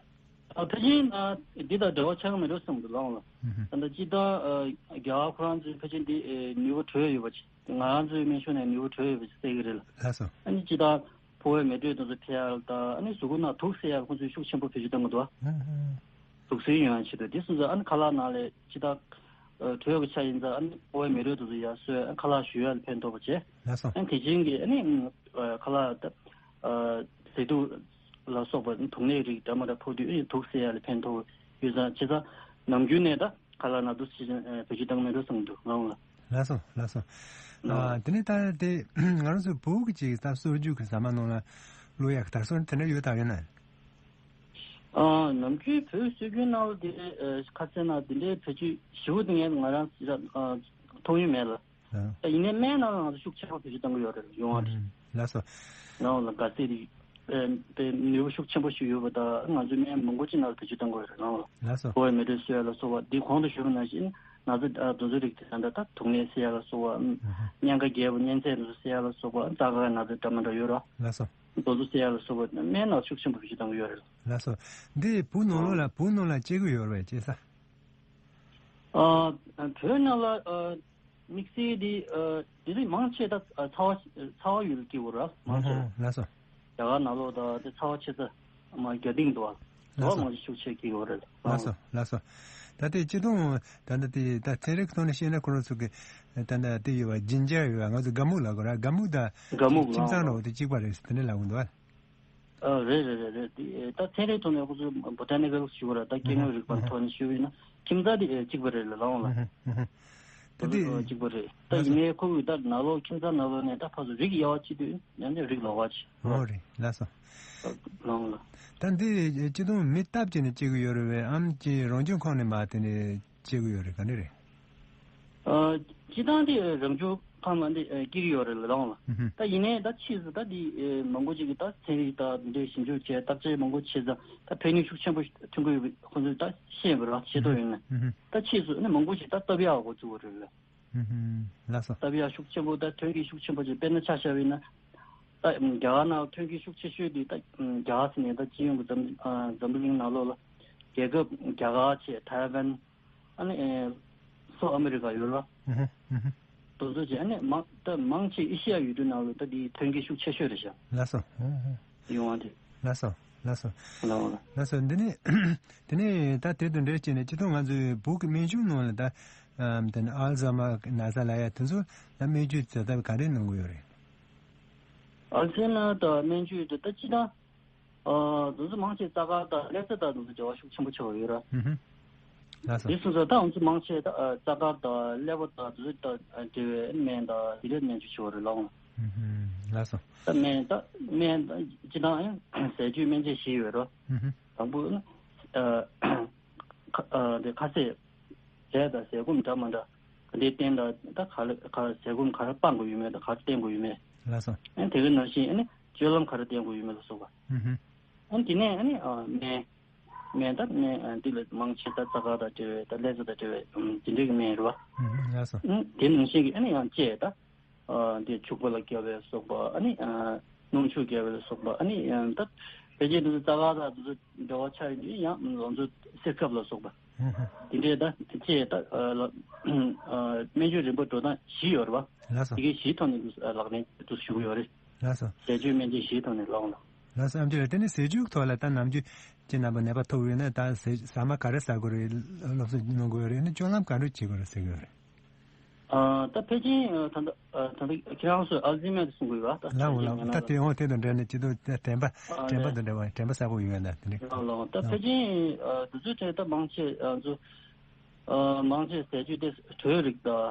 ཨ་ཕལ་ཆེར་ཨ་འདི་དང་འབྲེལ་བ་ཆགས་ཀྱི་མེད་འགྲོ་བསམ་འདུག་ལགས་ལགས། ཧུམ་ཧུམ། ད་ལྟ་སྤྱིར་བཏང་ཨ་རྒྱ་གར་ཁོ་རང་ཚོའི་ཕལ་ཆེར་འདི་ཨེ་ནུས་པ་བྲོས་ཡོད་པ་ཅིག་ང་རང་ཚོའི་སྨན་གཞུང་ནས་ནུས་པ་བྲོས་ཡོད་པ་ཅིག་གསལ་གྱི་རེད་ལ། ལགས་སོ། ཨ་ནི་སྤྱིར་བཏང་ཕོ་བའི་མེ་དྲོད་དེ་ཚོ་འཕེལ་ཡག་ལ་དང་ཨ་ནི་གཟུགས་པོ་ནང་དུག་སེལ་ཡག་ལ་ཁོང་ཚོས་ཤུགས་ཆེན་པོ་བེད་སྤྱོད་གཏོང་གི་འདུག་ཧུམ་ཧུམ། དུག་སེལ་ཡོང་ཡག་ཆེད་དུ། དེ་སོང་ཙང་ཨ་ནི་ཁ་ལག་ནང་ལ་སྤྱིར་བཏང་ཨ་བྲོས་ཡོད་པ་ཆ་ཡིན་ཙང་ཨ་ནི་ཕོ་བའི་མེ་དྲོད་དེ་ཚོ་ཡར་གསོས། ཨ་ནི་ཁ་ལག་བཞུ་ཡག་ལ་ཕན་ཐོགས་པ་བྱས། ལགས་སོ། ཨ་ནི་དེ་བཞིན་གྱི་ཨ་ནི་ཨ་ཁ་ལག་ད་ཨ་ཟས་དུག་ལ་སོགས་པ་དུག་ནད་རིགས་འདྲ་མ་འདྲ་ཕོག་དུས་ཨ་ནི་དུག་སེལ་ཡག་ལ་ཕན་ཐོགས་ཡོད་ཙང་། བྱས་ཙང་ནམ་རྒྱུན་ནས་ད་ཁ་ལག་ནང་དུག་སེལ་བྱེད་བེད་སྤྱོད་གཏོང་མེད་འགྲོ་བསམ་འདུག་ང་ལ། ལགས་སོ། ལགས་སོ། ལགས། ཨ་དེ་ནས་ད་དེ་ང་རང་ཚོ་བོད་ཀྱི་ཅིག་ད་སོ་རྒྱུས་ཀྱི་ཟ་མ་ནང་ལ་བླུག་ཡག་གི་དར་སྲོལ་དེ་འདྲ་ཡོད་དམ་ཡོད་ན། ཨ་ནམ་རྒྱུན་བོད་སྲོལ་རྒྱུན་ནང་ལ་དེ་ཨ་ཁ་སང་ན་དེ་འདྲའི་བེད་སྤྱོད་ཞེ་པོ་དེ་ངས་ང་རང་ཨ་མཐོང་ཡོད་མེད་ལ། ཨ་ད་ཡིན་ནའི་སྨན་ནང་ལ་ང་ཚོ་ཤུགས་ཆེན་པོ་བེད་སྤྱོད་གཏོང་གི་ཡོད་རེད། ཡོང་བ་རེད། ཨུམ། ལགས་སོ། ནང་ལ་ག་ཚད་རིགས་ཨེ་དེ་ནུས་པ་ཤུགས་ཆེན་པོ་ཞིག་ཡོད་པ་དང་ང་ཚོའི་སྨན་མང་པོ་ཅིག་ནང་ལ་བེད་སྤྱོད་གཏོང་གི་ཡོད་རེད། ནང་ལ་ལགས་སོ། ཕོ་བའི་མེ་དྲོད་གསོ་ཡ་ལ་སོགས་པ་འདི་གོང་དུ་ཞུས་པ་ནང་བཞིན་ན་ཚ་ཨ་དེ་ཚོའི་རིགས་དེ་ད་ལྟ་དུག་ནད་སེལ་ཡ་ལ་སོགས་པ། ཨུམ། གཉན་ཁ་རྒྱས་པ་གཉན་ཚད་དེ་ཚོ་སེལ་ཡ་ལ་སོགས་པ། རྩ་དཀར་ན་ཚ་འདྲ་མ་འདྲ་ཡོད་ར། ལགས་སོ། དེ་ཚོ་སེལ་ཡ་ལ་སོགས་པ་སྨན་ནང་ཤུགས་ཆེན་པོ་བེད་སྤྱོད་གཏོང་གི་ཡོད་རེད། ལགས་སོ། འདི་བོད་ནང་ལོགས་ལ་བོད་ནང་ལ་སྐྱེ་གི་ཡོད་རེད་པས། སྐྱེ་ས། ཨ་བོད་ནང་ལ་ཨ་དམིགས་བསལ་འདི་ཨ་དེ་རིགས་མང་ཆེ་ད་ཨ་ཚ་བ་ཚ་བ་ཡུལ་སྐྱེ་བོ་ར་མང་ཆེ། ལགས་སོ། རྒྱ་གར་ནང་ལོགས་ད་དེ་ཚ་བ་ཆེ་ས་མ་རྒྱ་སྟེང་དུ་བ། ལགས་སོ། དུ་བ་མང་ཆེ་ཤུགས་ཆེ་སྐྱེ་བོ་རེད། ལགས་སོ། ལགས་སོ། ད་དེ་སྤྱི་བཏང་ད་ལྟ་དེ་ད་ཚན་རིག་ཐོག་ནས་བཤད་ན་ཁོ་རང་ཚོ་གི་ད་ལྟ་དེ་ཡོད་པ་ཇིན་ཇར་ཡོད་པ། ང་ཚོ་ག་མུག་ལབ་དགོས་ར། ག་མུག་དང་ག་མུག་ཁྱིམ་ཚང་ལབ་འོ་དེ་གཅིག་པ་རེད་དེ་འདྲ་ལབ་གི་འདུག་ཨ། ཨ་རེད་རེད་རེད་རེད། དེ་ད་ཚན་རིག་ཐོག་ནས་ཁོ་ཚོ་བོ་ཊ་ནི་ཀལ་ཞུ་བ་ར་ད་སྐྱེ་དངོས་རིག་པ་ཐོག་ནས་ཞུ་བ་ཡིན་ན་ཁྱིམ་ཚང་དེ་གཅིག་པ་རེད་ལ་ལའང་ལ། ད་དེ་གཅིག་པ་རེད། ད་ཡིན་ནའི་ཁོ་གི་ད་ནང་ལོགས་ཁྱིམ་ཚང་ནང་ལོགས་ནས་ད་ཕར་ཚུར་རིགས་དབྱེ་བ་ཕྱེ་དུས་ཡང་ནས་རིགས་ལོགས་པ་ཅིག་ཨོ་རེད། ལགས་སོ། ལའང་ལ། ད་འདི་སྤྱི་བཏང་མི་སྟབས་ཀྱིས་ནས་སྐྱེ་གི་ཡོད་རེད་པས། ཨམ་ཅི་རང་བྱུང་ཁོངས་ནས་མ་དེ་ནས་སྐྱེ་གི་ཡོད་རེད། ག་འདྲ་རེད། ཨ་སྤྱིར་བཏང་དེ་རང་བྱུང་ཁམས་ལ་འདི་ཨ་སྐྱེ་གི་ཡོད་རེད་ལ་ལའང་ལ། ཨུ་ཧུམ། ད་ཡིན་ནའི་ད་ཕྱིས་སུ་ད་འདི་ཨ་མང་པོ་ཅིག་གིས་ད་ཚན་རིག་ད་འདི་ཞིབ་འཇུག་བྱས་བརྟག་དཔྱད་མང་པོ་བྱས་ཙང་ད་ཕན་ནུས་ཤུགས་ཆེན་པོ་ཐོན་གྱི་ཡོད་པ་ཁོང་ཚོས་ད་ཤེས་པ་རེད་བ། ཤེས་རྟོགས་ཡོད་ན། ཨུ་ཧུམ། ད་ཕྱིས་སུ་ཨ་ནི་མང་པོ་ཞིག་ད་བཏབ་ཡག་འགོ་བཙུགས་པ་རེད་ལ། ཨུ་ཧུམ། ལགས་སོ། བཏབ་ཡག་ཤུགས་ཆེན་པོ་ད་ཐོན་སྐྱེད་ཤུགས་ཆེན་པོ་ཅིག་དཔེར་ན་ཆ་བཞག་པ་ཡིན་ན། ད་རྒྱ་གར་ནང་ཐོན་སྐྱེད་ཤུགས་ཆེ་ཤོས་དེ་ད་རྒྱ་གར་ཟེར་ནས་ད་སྤྱི་ཡོངས་ཀྱི་འཛམ་ཨ་འཛམ་བུ་གླིང་ནང་ལོགས་ལ་རྒྱལ་ཁབ་རྒྱ་གར་བྱས་ཐའེ་ཝན། ཨ་ནི་ཨེ་སོག་ཨ་མི་རི་ཀ་ཡོད་ར། ཨུ་ཧུ་ཨུ་ཧུ། དེ་ཚོ་བྱས་ཨ་ནི་མང་ད་མང་ཆེ་ཨེ་ཤི་ཡ་ཡུལ་གྲུ་ནང་ལ་ད་དེའི་ཐོན་སྐྱེད་ཤུགས་ཆེ་ཤོས་རེད་ཤག་ལགས་སོ། ཨུ་ཧུ། ཡོང་བ་དེ། ལགས་སོ། ལགས་སོ། ལགས་སོ། འདི་ནི་དེ་ནས་ད་དེ་དང་འབྲེལ་བྱས་ནས་སྤྱི་ཚོགས་ང་ཚོའི་བོད་ཀྱི་སྨན་གཞུང་ནང་ལ་ད་ཨམ་དེ་ནི་ཨལ་ཛ་མ་ན་ཚ་ལབ་ཡ་དེ་ཚོ་ལ་སྨན་བཅོས་བྱེད་ཐབས་ག་རེ་གནང་གི་ཡོད་རེད། ཨལ་ཛ་མ་དང་སྨན་བཅོས་དེ་ད་སྤྱི་དང་། ཨ་དེ་ཚོ་མང་ཆེ་རྩ་དཀར་དང་ཀླད་རྩ་དང་དེ་ཚོ་འབྲེལ་བ་ཤུགས་ཆེན་པོ་ཆགས་ཡོད་ར། ཧུམ་ཧུམ། ལགས་སོ། དེ་སོང་ཙང་ད་ང་ཚོ་མང་ཆེ་ད་ཨ་རྩ་དཀར་དང་ཀླད་པ་དང་དེ་ཚོ་དང་འབྲེལ་བའི་སྨན་དང་དེ་འདྲའི་སྨན་བཅོས་བྱེད་པ་རེད་ལགས། ཧུམ་ཧུམ། ལགས་སོ། ད་སྨན་ད་སྨན་ད་སྤྱི་དང་ཟས་བཅུད་སྨན་དཔྱད་བཞི་ཡོད་ར། ཧུམ་ཧུམ། དང་པོ་ནི་ཨ་ཁ་ཨ་དེ་ཁ་ཟས། ཟས་དང་ཟས་སྐོམ་འདྲ་མི་འདྲ་ག་འདྲའི་བསྟེན་དང་ད་ག་ལ་ག་ཟས་སྐོམ་ག་རེ་སྤང་དགོས་ཡོད་མེད་དང་ག་རེ་བསྟེན་དགོས་ཡོད་མེད། ལགས་སོ། ཨ་དེ་ག་ནང་བཞིན་ཨ་ནི་སྤྱོད་ལམ་ག་རེ་བསྟེན་དགོས་ཡོད་མེད་ལ་སོགས་པ། ཧུམ་ཧུམ། ཨ་དེ་ནས་ཨ་ནི་ཨ་སྨན། སྨན་ད་སྨན་ཨ་འདི་ལ་མང་ཆེ་ད་རྩ་དཀར་དང་འབྲེལ་བའི་ད་ཀླད་རྩ་དང་འབྲེལ་བའི་ཨམ་དེ་འདྲའི་གི་སྨན་རེད་བ། ཧུམ་ཧུམ། ལགས་སོ། ཨ་དེ་ནང་བཞིན་གི་ཨ་ནི་ཡང་དཔྱད་ད། ཨ་འདི་བྱུག་པ་ལ་རྒྱབ་པའི་སོགས་པ་ཨ་ནི་ཨ་སྣུམ་བྱུག་རྒྱབ་པ་ལ་སོགས་པ་ཨ་ནི་ཨ་ད་ཕལ་ཆེར་འདི་ཚོ་རྩ་དཀར་དང་འདི་ཚོ་འབྲེལ་བ་ཆགས་ཡོད་ཡང་ང་ཚོ་གསེར་ཁབ་ལ་སོགས་པ། ཧུམ་ཧུམ། དེ་འདྲའི་ད་དེ་ཅེས་ད་ཨ་ལ་ཨ་སྨན་བཅོས་རིམ་པ་འགྲོ་སྟངས་བཞི་ཡོད་རེད་བ། ལགས་སོ། དེ་གའི་བཞིའི་ཐོག་ནས་འདུག་ཨ་ལག་ལེན་འདུག་ཞུ་གི་ཡོད་རེད། ལགས་སོ། ཟས་བཅུད་སྨན་དཔྱད་བཞིའི་ཐོག་ནས་ལག་ལ། ལགས་སོ། ཨེམ་ཆི་ལགས། དེ་ནས་ཟས་བཅུད་ཐོག་ལ་ད་ནམ་རྒྱུན་ཁྱེད་རྣམ་པ་ནད་པ་ཐུག་ཡོད་ན་ད་ཟས་ཟ་མ་ག་རེ་ཟ་དགོས་རེད། སློབ་གསོ་གནང་དགོས་ཡོད་རེད་ན་སྤྱོད་ལམ་ག་འདྲ་བྱེད་དགོས་རེད་ཟེར་གྱི་ཡོད་རེད། ཨ་ད་ཕལ་ཆེར་ཨ་ད་ལྟ་ཨ་ད་ལྟ་ཁྱེད་རང་ཚོས་ཨལ་ཛི་མེར་གསུང་གི་ཡོད་པ། ད་ལགས་འོ་ལགས་འོ། ད་དེ་འོ་དེ་དང་འབྲེལ་ནས་སྤྱི་ཚོགས་དྲན་པ་ཨ་དྲན་པ་ལས་དང་འབྲེལ་བ་དྲན་པ་གསར་པ་ཡོད་ན་དེ་འདྲ། ལགས་ལགས། ད་ལགས་ཕལ་ཆེར་ཨ་དུས་ཚོད་དེ་ད་མང་ཆེ་ཨ་ཚོ་ཨ་མང་ཆེ་ཟས་བཅུད་དེ་དྲོད་རིགས་དང་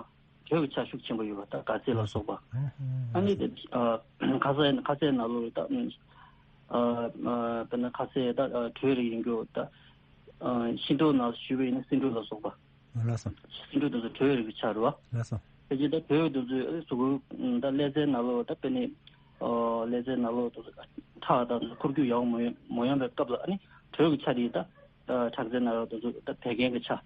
དྲོད་ཀྱི་ཆ་ཤུགས་ཆེན་པོ་ཡོད་པ་ད་ག་ཚད་ལ་སོགས་པ། ཨ་ནི་དེ་ཨ་ཁ་ཟས་ཁ་ཟས་ནང་ལོགས་ད་ཨ་ཨ་དཔེར་ན་ཁ་ཟས་ད་ཨ་དྲོད་རིགས་ཡིན་རྒྱུ་ད་ཨ་ཤིང་ཏོག་ནང་ཞུས་པ་ཡིན་ན་སེ་འབྲུ་ལ་སོགས་པ། ལགས་སོ། སེ་འབྲུ་དེ་ཚོ་དྲོད་རིགས་ཀྱི་ཆ་རེད་བ། ལགས་སོ། ཕལ་ཆེར་ད་དྲོད་དེ་ཚོས་ཨ་གཟུགས་པོའི་ད་ཀླད་རྩའི་ནང་ལོགས་ད་དཔེར་ན་ཨོ་ཀླད་རྩའི་ནང་ལོགས་དེ་ཚོ་ཁྲག་དང་འཁོར་རྒྱུག་ཡག་པོ་མ་ཡོང་མ་ཡོང་པའི་སྐབས་ལ་ཨ་ནི་དྲོད་ཀྱི་ཆ་དེ་ད་ཁྲག་རྩའི་ནང་ལོགས་དེ་ཚོ་ད་བད་ཀན་གྱི་ཆ། ཨོ།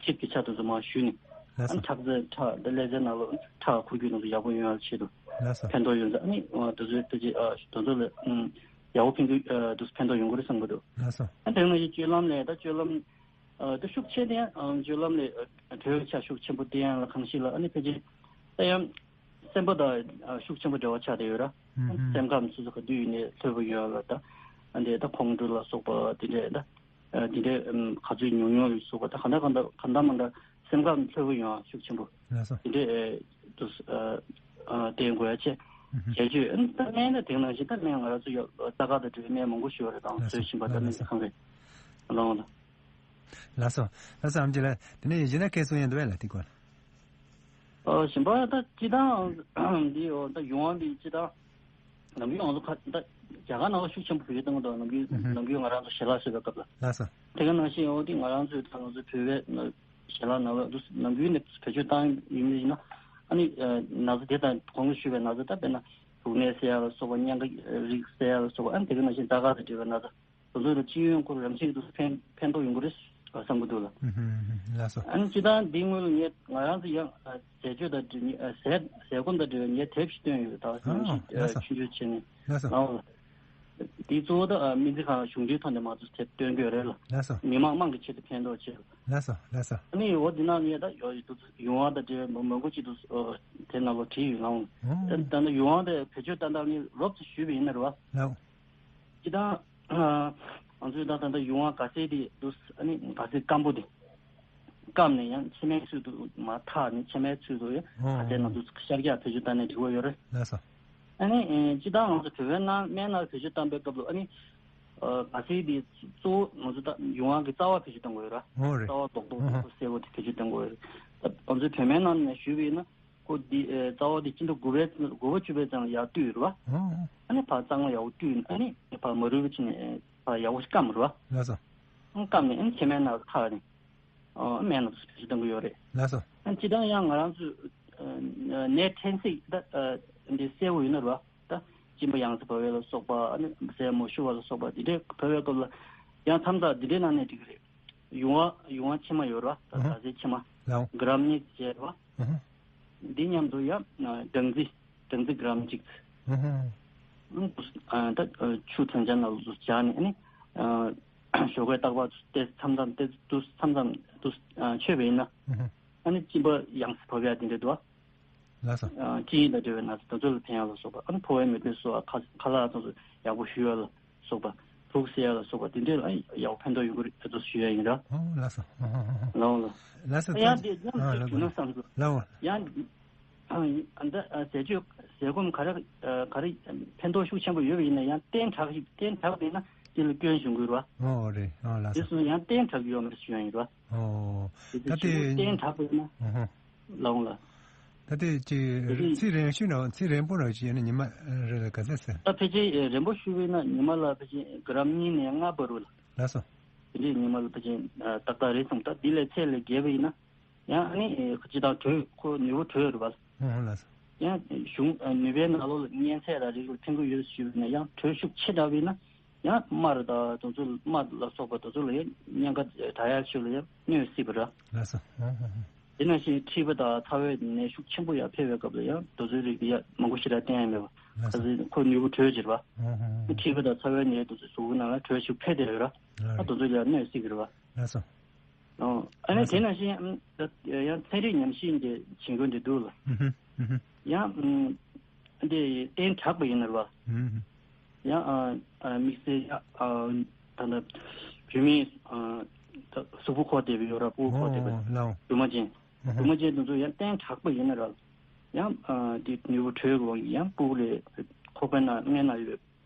ཆིབས་ཀྱི་ཆ་དེ་ཚོ་མར་ཞུས་ནས་ལགས་ཨ་ནི་སོ། ཁྲག་རྩའི་ཁྲག་ད་ཀླད་རྩའི་ནང་ལོགས་ཁྲག་འཁོར་རྒྱུག་དེ་ཚོ་ཡག་པོ་ཡོང་ཡག་ཆེད་དུ་ལགས་སོ། ཕན་ཐོགས་ཡོང་ཚེ་ཨ་ནི་དེ་ཚོའི་དེ་ཚོ་ཨ་དེ་ཚོ་ལ་ཨམ་ཡག་པོ་ཕན་གྱི་ཨ་དེ་ཚོ་ཕན་ཐོགས་ཡོང་གི་རེད་བསམ་གྱི་འདུག་ལགས་སོ། ཨ་དེ་ནང་བཞིན་སྤྱོད་ལམ་ལས་ད་སྤྱོད་ལམ། ཨ་ད་ཤུགས་ཆེ་ནས་ཨ་སྤྱོད་ལམ་ལས་ཨ་དྲོད་ཆ་ཤུགས་ཆེན་པོ་བསྟེན་ཡག་ལ་གང་ཞིག་ལ་ཨ་ནི་ཕལ་ཆེར་ད་ཡང་སེམས་པ་དང་ཨ་ཤུགས་ཆེན་པོ་འབྲེལ་བ་ཆགས་བསྡད་ཡོད་ར། ཨ་ཨུམ་སེམས་ཁམས་སོ་སོ་ག་དུས་ཡིན་ནའི་ལྷོད་པོ་ཡོད་ལ་ད་ཨ་འདྲས་ད་ཁོང་ཁྲོ་ལ་སོགས་པ་དེ་འདྲས་ད་ཨ་དེ་འདྲས་ཨམ་ག་ཚོད་ཉུང་ཉུང་ལ་སོགས་པ་ད་ག་འདྲ་ག་འདྲ་ག་འདྲ་མ་འདྲ་སེམས་ཁམས་ལྷོད་པོ་ཡོང་ཡག་ཤུགས་ཆེན་པོ་ལགས་སོ། དེ་འདྲས་ཨ་དུ་ཨ་ཨ་བསྟེན་དགོས་ཡ་ཆེ། ཨུམ་བྱས་བྱས་ཨ་ནི་ད་སྨན་ད་དེང་ནང་བཞིན་ད་སྨན་ང་རང་ཚོ་ཡོད་རྩ་དཀར་དང་འབྲེལ་བའི་སྨན་མང་པོ་ཞིག་ཡོད་རེད་དང་ལགས་སོ་བཟོས་བཞིན་པ་ད་ལགས་སྨན་ལགས་སོ། ཁང་རེད་ལོང་ལ། ལགས་སོ། ལགས་སོ། ཨེམ་ཆི་ལགས། དེ་ནས་གཞན་དག་སྐད་གསུང་ཡ་འདུག་པས་ལགས་དེ་སྐོར། ཨ་གཞན་པ་ད་སྤྱི་བཏང་འདི་འོ་ད་ཡོང་བ་འདི་སྤྱི་བཏང་ནམ་རྒྱུན་ང་ཚོ་ཁ་ད་རྒྱ་གར་ནང་ལ་ཤུགས་ཆེན་པོ་བོད་སྐྱོར་བཏང་གི་འདུག་ནམ་རྒྱུན་ཨུ་ཧུ། ནམ་རྒྱུན་ང་རང་ཚོ་ཞལ་ལག་བཟོས་པའི་སྐབས་ལ། ལགས་སོ། དེ་ག་ནང་བཞིན་འོ་འདི་ང་རང་ཚོའི་ད་ང་ཚོའི་བོད་པའི་ཞལ་ལག་ནང་ལ་འདུག་ནམ་རྒྱུན་ནས་བེད་སྤྱོད་བཏང་ཡོད་མི་ཡིན་ན་ཨ་ནི་ན་ཚ་དེ་དང་གོང་དུ་ཞུས་པའི་ན་ཚ་ད་དཔེར་ན་སྡུག་བསྔལ་སེལ་ཡག་ལ་སོགས་པ་སྙིང་ག་རིགས་སེལ་ཡག་ལ་སོགས་པ་ཨ་ནི་དེ་ག་ནང་བཞིན་རྩ་དཀར་དང་འབྲེལ་བའི་ན་ཚ། དེ་ཚོ་ལ་སྤྱི་ཡོངས་སྐོར་ཡང་ཅིག་ཏུ་ཕན་ཕན་ཐོགས་ཡོང་གི་རེད་བསམ་གྱི་འདུག་ལ། ཧུམ་ཧུམ་ཧུམ། ལགས་སོ། ཨ་ནི་སྤྱི་བཏང་འདིའི་སྔོན་ལ་ངས་ང་རང་ཚོ་ཡང་ཟས་སྤྱོད་དང་འབྲེལ་ནས་ཟས་ཟས་སྐོམ་དང་འབྲེལ་བའི་ངས་དེབ་ཞིག་བཏོན་ཡོད་ད་ཨ་ནང་བཞིན་ལགས་སོ། ཆུང་ཆུང་བྱས་ནས་ལགས་སོ། ལའོ་ལ། དེའི་གཙོ་བོ་ད་སྨན་རྩིས་ཁང་གཞུང་འབྲེལ་ཐོག་ནས་མ་གཏོགས་དེབ་བཏོན་གྱི་ཡོད་རེད་ལ། ལགས་སོ། མི་མང་དམངས་ཀྱི་ཆེད་དུ་ཕན་ཐོགས་ཆེད་དུ། ལགས་སོ་ལགས་སོ། ཨ་ནི་འོ་འདི་ནང་ངས་ད་ཡོད་ཡོད་དུ་ཡོང་བ་དང་འབྲེལ་བའི་མང་པོ་ཅིག་ཏུ་དེབ་ནང་ལ་བྲིས་ཡོད་ལའོ། ད་ད་ནི་ཡོང་བ་དེ་བེད་སྤྱོད་ཏན་ཏན་ངས་རོབ་ཙམ་ཞུས་པ་ཡིན་ན་རེད་བ། ལའོ། སྤྱི་བཏང་ང་ཚོས་ད་ད་ལྟ་ཡུང་བ་ག་ཟེ་དེ་འདུག་ཨ་ནི་ག་ཟེ་སྐམ་པོ་དེ་སྐམ་ནས་ཡང་ཕྱེ་མའི་ཚུལ་དུ་མར་འཐག་ནས་ཕྱེ་མའི་ཚུལ་དུ་ཡང་ཨོ་ག་ཟེ་ནང་དུ་ཤར་རྒྱག་བེད་སྤྱོད་བཏང་ནས་འགྲིག་པ་ཡོད་རེད། ལགས་སོ། ཨ་ནི་སྤྱི་བཏང་ང་ཚོ་བོད་པའི་ནང་སྨན་ནང་བེད་སྤྱོད་བཏང་པའི་སྐབས་ལ་ཨ་ནི་ག་ཟེ་དེ་གཙོ་བོ་ང་ཚོ་ད་ཡུང་བ་གི་རྩ་བ་བེད་སྤྱོད་གཏོང་དགོས་ཡོད་ར། ཨོ་རེད། རྩ་བ་རྡོག་རྡོག་རྡོག་རྡོག་སེར་པོ་དེ་བེད་སྤྱོད་གཏོང་དགོས་ཡོད་རེད། ད་ང་ཚོའི་བོད་སྨན་ནང་ནས་ཞུས་པ་ཡིན་ན། ཁོ་འདི་ཨེ་རྩ་བ་འདི་སྤྱི་ཟླ་དགུ་པའི་དགུ་པ་བཅུ་པའི་ཙམ་ལ་ཡར་བཏུས་རེད་བ། ཨོ། ཨ་ནི་ཕར་གཙང་མ་ཡག་པོ་བཏུས་ཨ་ནི་ཕར་མ་རུལ་བ་བྱས་ནས་ཕར་ཡག་པོ་ཞིག་སྐམ་རེད་བ། ལགས་སོ། ཨ་སྐམ་ནས་ཨ་ནི་ཕྱེ་མའི་ནང་ལ་འཐག་ནས་ཨ་སྨན་ནང་དུ་བེད་སྤྱོད་གཏོང་གི་ཡོད་རེད། ལགས་སོ། ཨ་ནི་སྤྱིར་བཏང་ཡང་ང་རང་ཚོས་ཨ་ནད་ཕྲན་ཚེགས་ད་ཨ་འདི་གསལ་པོ་ཡོད་ན་རེད་བ། ད་གཅིན་པ་ཡང་སེ་བབས་པ་ལ་སོགས་པ་ཨ་ནི་ཟས་མ་ཞུ་བ་ལ་སོགས་པ་འདི་འདྲའི་བབས་པའི་སྐབས་ལ་ཡང་མཚམས་མཚམས་འདི་འདྲའི་ནང་ནས་འགྲིག་གི་རེད། ཡུང་བ་ཡུང་བ་ཕྱེ་མ་ཡོད་རེད་བ། ད་ཨ་ཧ། ག་ཟེ་ཕྱེ་མ། ལའོ། གྲམ་གཉིས་བྱས་རེད་བ། ཨ་ཧ། འདི་མཉམ་དུ་ཡང་སྦྲང་རྩི་སྦྲང་རྩི་གྲམ་གཅིག་ཨ་ཧ། ཨ་ད་ཆུ་གྲང་ཆ་ནང་ལ་སྦྱར་ནས་ཨ་ནི་ཞོགས་ཀས་རྟག་པར་ཏོག་ཙམ་མཚམས་མཚམས་ཏོག་ཙམ་མཚམས་མཚམས་ཏོག་ཙམ་མཆོད་པ་ཡིན་ན་ཨ་ཧ། ཨ་ནི་གཅིན་པ་ཡང་སེ་བབས་ཡ་དེ་འདྲ་འདུག་བ། ལགས་སོ། ཨ་སྐྱེ་ཡུལ་དང་འབྲེལ་བའི་ན་ཚ་དེ་ཚོ་ལ་ཕན་ཡག་ལ་སོགས་པ་ཨ་ནི་ཕོ་བའི་མེ་དྲོད་གསོ་བ་ཁ་ཁ་ལག་དེ་ཚོ་ཡག་པོ་ཞུ་ཡག་ལ་སོགས་པ་ ཕྲུ་གུ་བསད་ཡ་ལ་སོགས་པ་དེ་འདྲས་ལ་ཡག་པོ་ཕན་ཐོགས་ཡོང་གི་རེད། དེ་ཚོ་ཞུ་ཡ་ཡིན་ར། ཨོ་ལགས་སོ། ཨོ་ཨོ་ཨོ། ལའོ་ལ། ལགས་སོ། ད་ཡང་དེ་ཡང་ཨ་དེ་ལགས་ཞུ་ན་བསམ་གི། ལའོ། ཡང་ཨ་ད་ཟས་སྤྱོད་ཟས་སྐོམ་ག་རེ་ག་རེ་ཕན་ཐོགས་ཤུགས་ཆེན་པོ་ཡོད་པ་ཡིན་ན་ཡང་བསྟེན་དྲགས་ཤིག་བསྟེན་དྲགས་པ་ཡིན་ན་དེ་ལ་སྐྱོན་བྱུང་གི་རེད་བ། ཨོ་རེད། ཨོ་ལགས་དེ་སོ། སོང་ཡང་བསྟེན་དྲགས་ཀྱི་ཡོད་མ་རེད་ཞུ་ཡ་ཡིན་ར། ཨོ། དེ་ད་དེ་དེ་ཞུ་བསྟེན་དྲགས་པ་ཡིན་ན། ཨོ་ཧོ། ལའོ་ལ། ད་དེ་ཅིག་དེ་རིང་ཚིག་རིང་ཤོས་ནང་ཚིག་རིང་པོ་ནང་ཅིག་ཡིན་ན་ཉི་མ་རེ་ལ་ག་ཚད་ཟེར། ད་ཕལ་ཆེར་རིང་པོ་ཞུ་བས་ན་ཉི་མ་ལ་ཕལ་ཆེར་གི་རམ་གཉིས་ནས་ལྔ་བར་རུ་ལ། ལགས་སོ། དེ་འདྲས་ཉི་མ་ལ་ཕལ་ཆེར་ཏག་ཏག་རེད་བསམ། ད་འདི་ལས་ཚད་ལས་བརྒལ་བ་ཡིན་ན་ཡང་ཨ་ནི་སྤྱི་བཏང་དྲོད་ཁོ་ནུས་པ་དྲོད་རེད་བ། ཨོ་ལགས་སོ། ཡང་གཞུང་ནུས་པའི་ནང་ལོགས་ལ་གཉན་ཚད་དང་རིགས་ལ་ཕན་གྱི་ཡོད་ཞུས་པ་ཡིན་ན་ཡང་དྲོད་ཤུགས་ཆེ་དྲགས་པ་ཡིན་ན་ཡང་དམར་དང་དེ་ཚོ་དམར་ལ་སོགས་པ་དེ་ཚོ་ལ་ཡང་གཉན་ཁ་དྲག་ཡག་ཤོས་ལ་ཡང་གནོད་སྲིད་པ་རེད། ལགས་སོ། ཨོ་ཧོ་ཧོ། དེ་ནང་བཞིན་མཁྲིས་པ་དང་ཚ་བའི་ནད་ཤུགས་ཆེན་པོ་ཡར་འཕེལ་བའི་སྐབས་ལ་ཡང་དེ་ཚོའི་རིགས་ཡ་མང་པོ་ཞེ་དྲག་བསྟེན་ཡ་མེད་པ། ལགས་སོ། ཁ་སང་ཁོ་ནུས་པ་དྲོད་ཆེ་བ། ཨོ་ཧོ་ཧོ། མཁྲིས་པ་དང་ཚ་བའི་ནད་དེ་ཚོ་གཟུགས་པོ་ནང་ལ་དྲོད་ཤུགས་འཕེལ་བསྡད་ཡོད་ར། ཨ་རེད། དེ་ཚོ་ཡང་གནོད་སྲིད་ཀྱི་རེད་བ། ལགས་སོ། ཨོ། ཨ་ནི་ལགས་དེ་སོ། ནང་བཞིན་ཨམ་ད་ཡང་ཚན་རིག་ཉམས་ཞིབ་འདི་བྱེད་དགོས་འདི་འདུག་ལ། ཨུ་ཧུ། ཨུ་ཧུ། ཡང་ཨམ་འདི་བསྟེན་དྲགས་པ་ཡིན་ན་རེད་བ། ཨུ་ཧུ། ཡང་ཨ་ཨ་དམིགས་བསལ་ཡང་ཨ་ད་ལྟ་བུད་མེད་ཨ་ད་གཟུགས་པོ་འཁོར་བསྡད་པའི་ཡོད་ར། ཕྲུ་གུ་འཁོར་བསྡད་པའི། ཨོ་ལའོ། རྒྱུ་མ་ཅན། ཨུ་ཧུ། རྒྱུ་མ་ཅན་དེ་ཚོ་ཡང་བསྟེན་དྲགས་པ་ཡིན་ན་ར། ཡང་ཨ་དེ་ནུས་པ་དྲོད་ཀྱི་དབང་གིས་ཡང་ཕྲུ་གུ་ལ་ཁོག་པའི་ནང་སྔས་ན་ཡོད་པའི་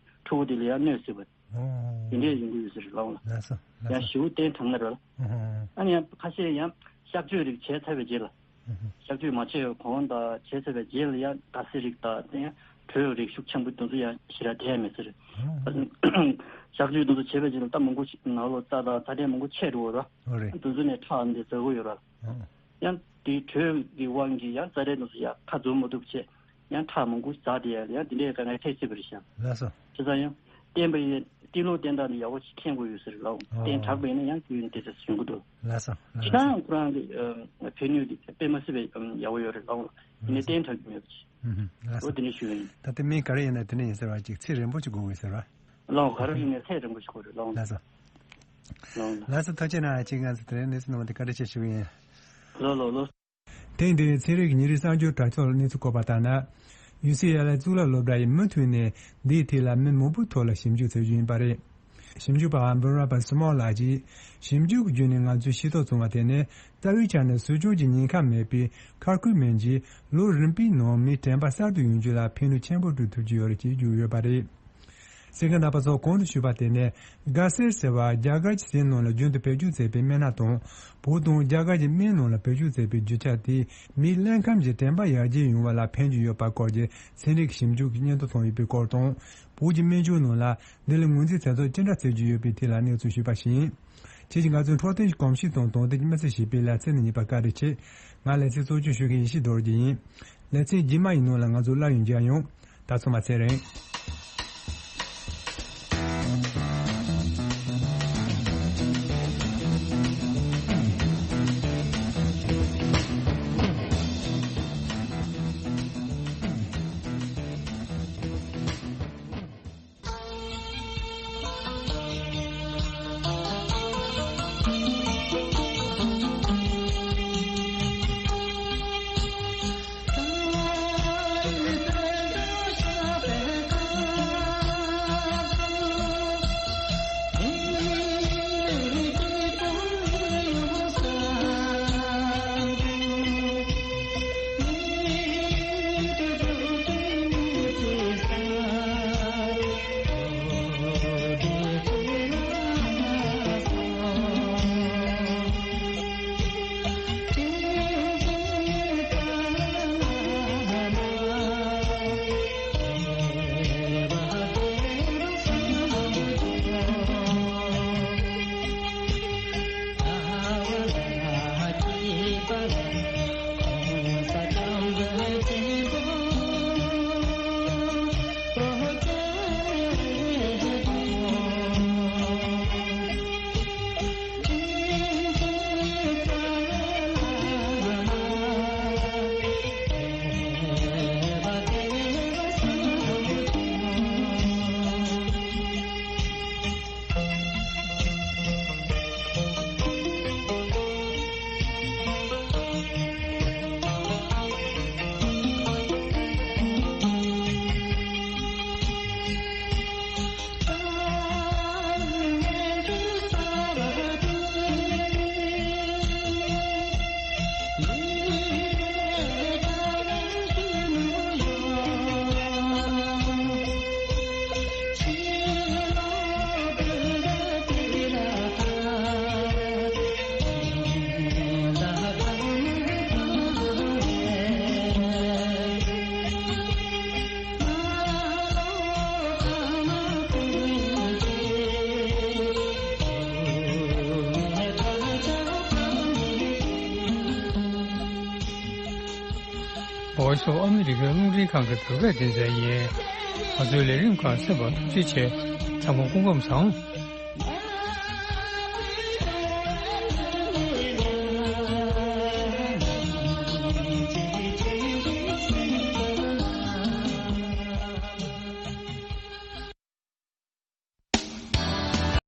ཕྲུ་གུ་དེ་ལ་ཡང་གནོད་སྲིད་པ། ཨོ། དེ་འདྲས་ཡོང་གི་ཡོད་ཟེར་ལའོ་ལ། ལགས་སོ། ལགས་ཡང་སོ། ཞེ་པོ་བསྟེན་དྲགས་ན་ར། ཨུ་ཧུ། ཨ་ནི་ཡང་ཁ་ཤས་ཡང་གཤག་བཅོས་རིགས་བྱས་ཚར་བའི་རྗེས་ལ། ཨུ་ཧུ། གཤག་བཅོས་མ་བྱས་པའི་གོང་དང་བྱས་ཚར་བའི་རྗེས་ལ་ཡང་སྡ་སེ་རིགས་དང་དེ་ཡང་དྲོད་རིགས་ཤུགས་ཆེན་པོ་དེ་ཚོ་ཡང་ཞེ་དྲག་བསྟེན་ཡ་མེད་ཟེར། ཨུ་ཧུ། གཤག་བཅོས་དེ་ཚོ་བྱས་པའི་རྗེས་ལ་ད་མང་པོ་ཞིག་ནང་ལོགས་རྩ་དང་ཚ་དྲོད་མང་པོ་ཆད་འགྲོ་གི་ར། ཨོ་རེད། དེ་ཚོ་ནས་ཁྲག་འདི་འཛག་གི་ཡོད་ར། ཨོ། ཡང་དེའི་དྲོད་ཀྱི་དབང་གིས་ཡང་རྩ་དྲོད་དེ་ཚོ་ཡང་ཁ་འཛུམ་མ་ཐུབ་བྱས། ཡང་ཁྲག་མང་པོ་འཛག་བསྡད་ཡ་ཡང་དེ་འདྲའི་དཀའ་ངལ་འཕྲད་སྲིད་པ་རེད་ཤག། ལགས་སོ། བྱས་ཙང་ཡང་བསྟེན་པ་ཡིན། བསྟེན་ལུགས་བསྟེན་སྟངས་དེ་ཡག་པོ་ཞིག་མཁྱེན་དགོས་ཡོད་ཟེར་ལགས། ཨོ། བསྟེན་དྲགས་པ་ཡིན་ན་ཡང་རྒྱུན་དེ་ཚོ་ཡོང་གི་འདུག། ལགས་སོ། ལགས་སོ། ཁྱེད་རང་ཁོ་རང་གི་ཨ་ཕན་ནུས་དེ་དཔེ་མ་སྲིད་པའི་ཨ་ཡག་པོ་ཡོད་རེད་ལགས། ཡིན་ནའི་ལགས་སོ། བསྟེན་དྲགས་ཀྱི་མེད་པ་ཅིག། ཨུ་ཧུམ། ལགས་འོ་སོ། དེ་འདྲ་ཞུ་ཡ་ཡིན། ད་ལྟ་མིང་ག་རེ་ཡིན་ན་དེ་འདྲ་ཡིན་ཟེར་བ་ཅིག་ཚེ་རིང་པོ་ཅིག་དགོས་ཀྱི་ཟེར་བ། ལགས་ག་རེ་ཡིན་ནའི་ཚེ་རིང་པོ་ཞིག་དགོས་རེད་ལགས། ལགས་སོ། ལགས་ལགས་སོ། ཐུགས་རྗེ་གནང་། ཅིག་ང་ཚོ་དེ་རིང་གནས་ཚུལ་གནང་བ་དེ་བཀའ་དྲིན་ཆེ་ཞུ་གི་ཡིན། ལགས་ལགས་ལགས། ཐེངས་འདིའི་ཚན་རིག་ཉིན་རེའི་གསར་འགྱུར་དྲ་ཚོགས་ལ་གནས་ཚུལ་བཀོད་པ་ལྟར་ན། ཡུ་སི་ཨེལ་ཨེ་གཙུག་ལག་སློབ་གྲྭ་ཡིས་མུ་མཐུད་ནས་འདིའི་ཐད་ལ་མི་མང་པོའི་ཐོག་ལ་ཞིབ་འཇུག་བྱེད་རྒྱུ་ཡིན་པ་རེད། ཞིབ་འཇུག་པ་འབུམ་རམས་པ་སི་མོ་ལགས་ཀྱིས། ཞིབ་འཇུག་གི་བརྒྱུད་ནས་ང་ཚོས་ཤེས་རྟོགས་བྱུང་བ་དེ་ནི་རྩ་བའི་ཆ་ནས་སྲིད་སྐྱོང་གི་ཉེན་ཁ་མེད་པའི་ཁ་ཁུལ་མིན་གྱི་ལོ་རིམ་པའི་ནང་མིའི་དྲན་པ་གསར་དུ་ཡོང་རྒྱུ་ལ་ཕན་ནུས་ཆེན་པོ་སྤྲོད་ཐུབ་ཀྱི་ཡོད་རེད་ཅེས་བརྗོད་ཡོད་པ་རེད། གསན་མཁན་རྣམ་པ་ཚོ་གོང་དུ་ཞུས་པ་དེ་ནི་གྷ་སེར་ཟེར་བ་རྒྱ་གར་གྱི་ཟས་ནང་ལ་རྒྱུན་དུ་བེད་སྤྱོད་མཛད་པའི་སྨན་སྣ་དང་། བོད་དང་རྒྱ་གར་གྱི་སྨན་ནང་ལ་བེད་སྤྱོད་མཛད་པའི་རྒྱུ་ཆ་དེས་མིའི་རླུང་ཁམས་ཀྱི་དྲན་པ་ཡར་རྒྱས་ཡོང་བ་ལ་ཕན་གྱི་ཡོད་པ་སྐོར་གྱི་ཚན་རིག་ཞིབ་འཇུག་གི་སྙན་ཐོ་བྱུང་ཡོད་པའི་སྐོར་དང་། བོད་ཀྱི་སྨན་སྦྱོར་ནང་ལ་འདི་ལ་ངོས་འཛིན་བྱེད་ཐབས་ཅི་འདྲ་བྱེད་ཀྱི་ཡོད་པའི་ཐད་ལ་གནས་ཚུལ་ཞུས་པ་བཞིན། ཁྱེད་ཀྱིས་ང་ཚོའི་འཕྲོད་བསྟེན་གྱི་གོམས་གཤིས་དང་དོན་ལྡན་གྱི་མི་ཚེ་ཞེས་པའི་ལེ་ཚན་འདི་གཉིས་པ་བཀའ་དྲིན་ཆེ། ང་ལེ་ཚན་གཙོ་སྐྱོང་ཞུ་མཁན་ཡེ་ཤེས་རྡོ་རྗེ་ཡིན། ལེ་ཚན་རྗེས་མ་ཡི་ནང་ལ་ང་ཚོ་སླར་ཡང་མཇལ་ཡོང་། ད་ཚང་མ་ཚེ་རིང་། Voice of America རླུང་འཕྲིན་ཁང་གི་བོད་སྐད་སྡེ་ཚན་ཡིན། ང་ཚོའི་ལས་རིམ་ཁག་གསན་པར་ཐུགས་རྗེ་ཆེ། ཚང་མ་སྐུ་ཁམས་བཟང་།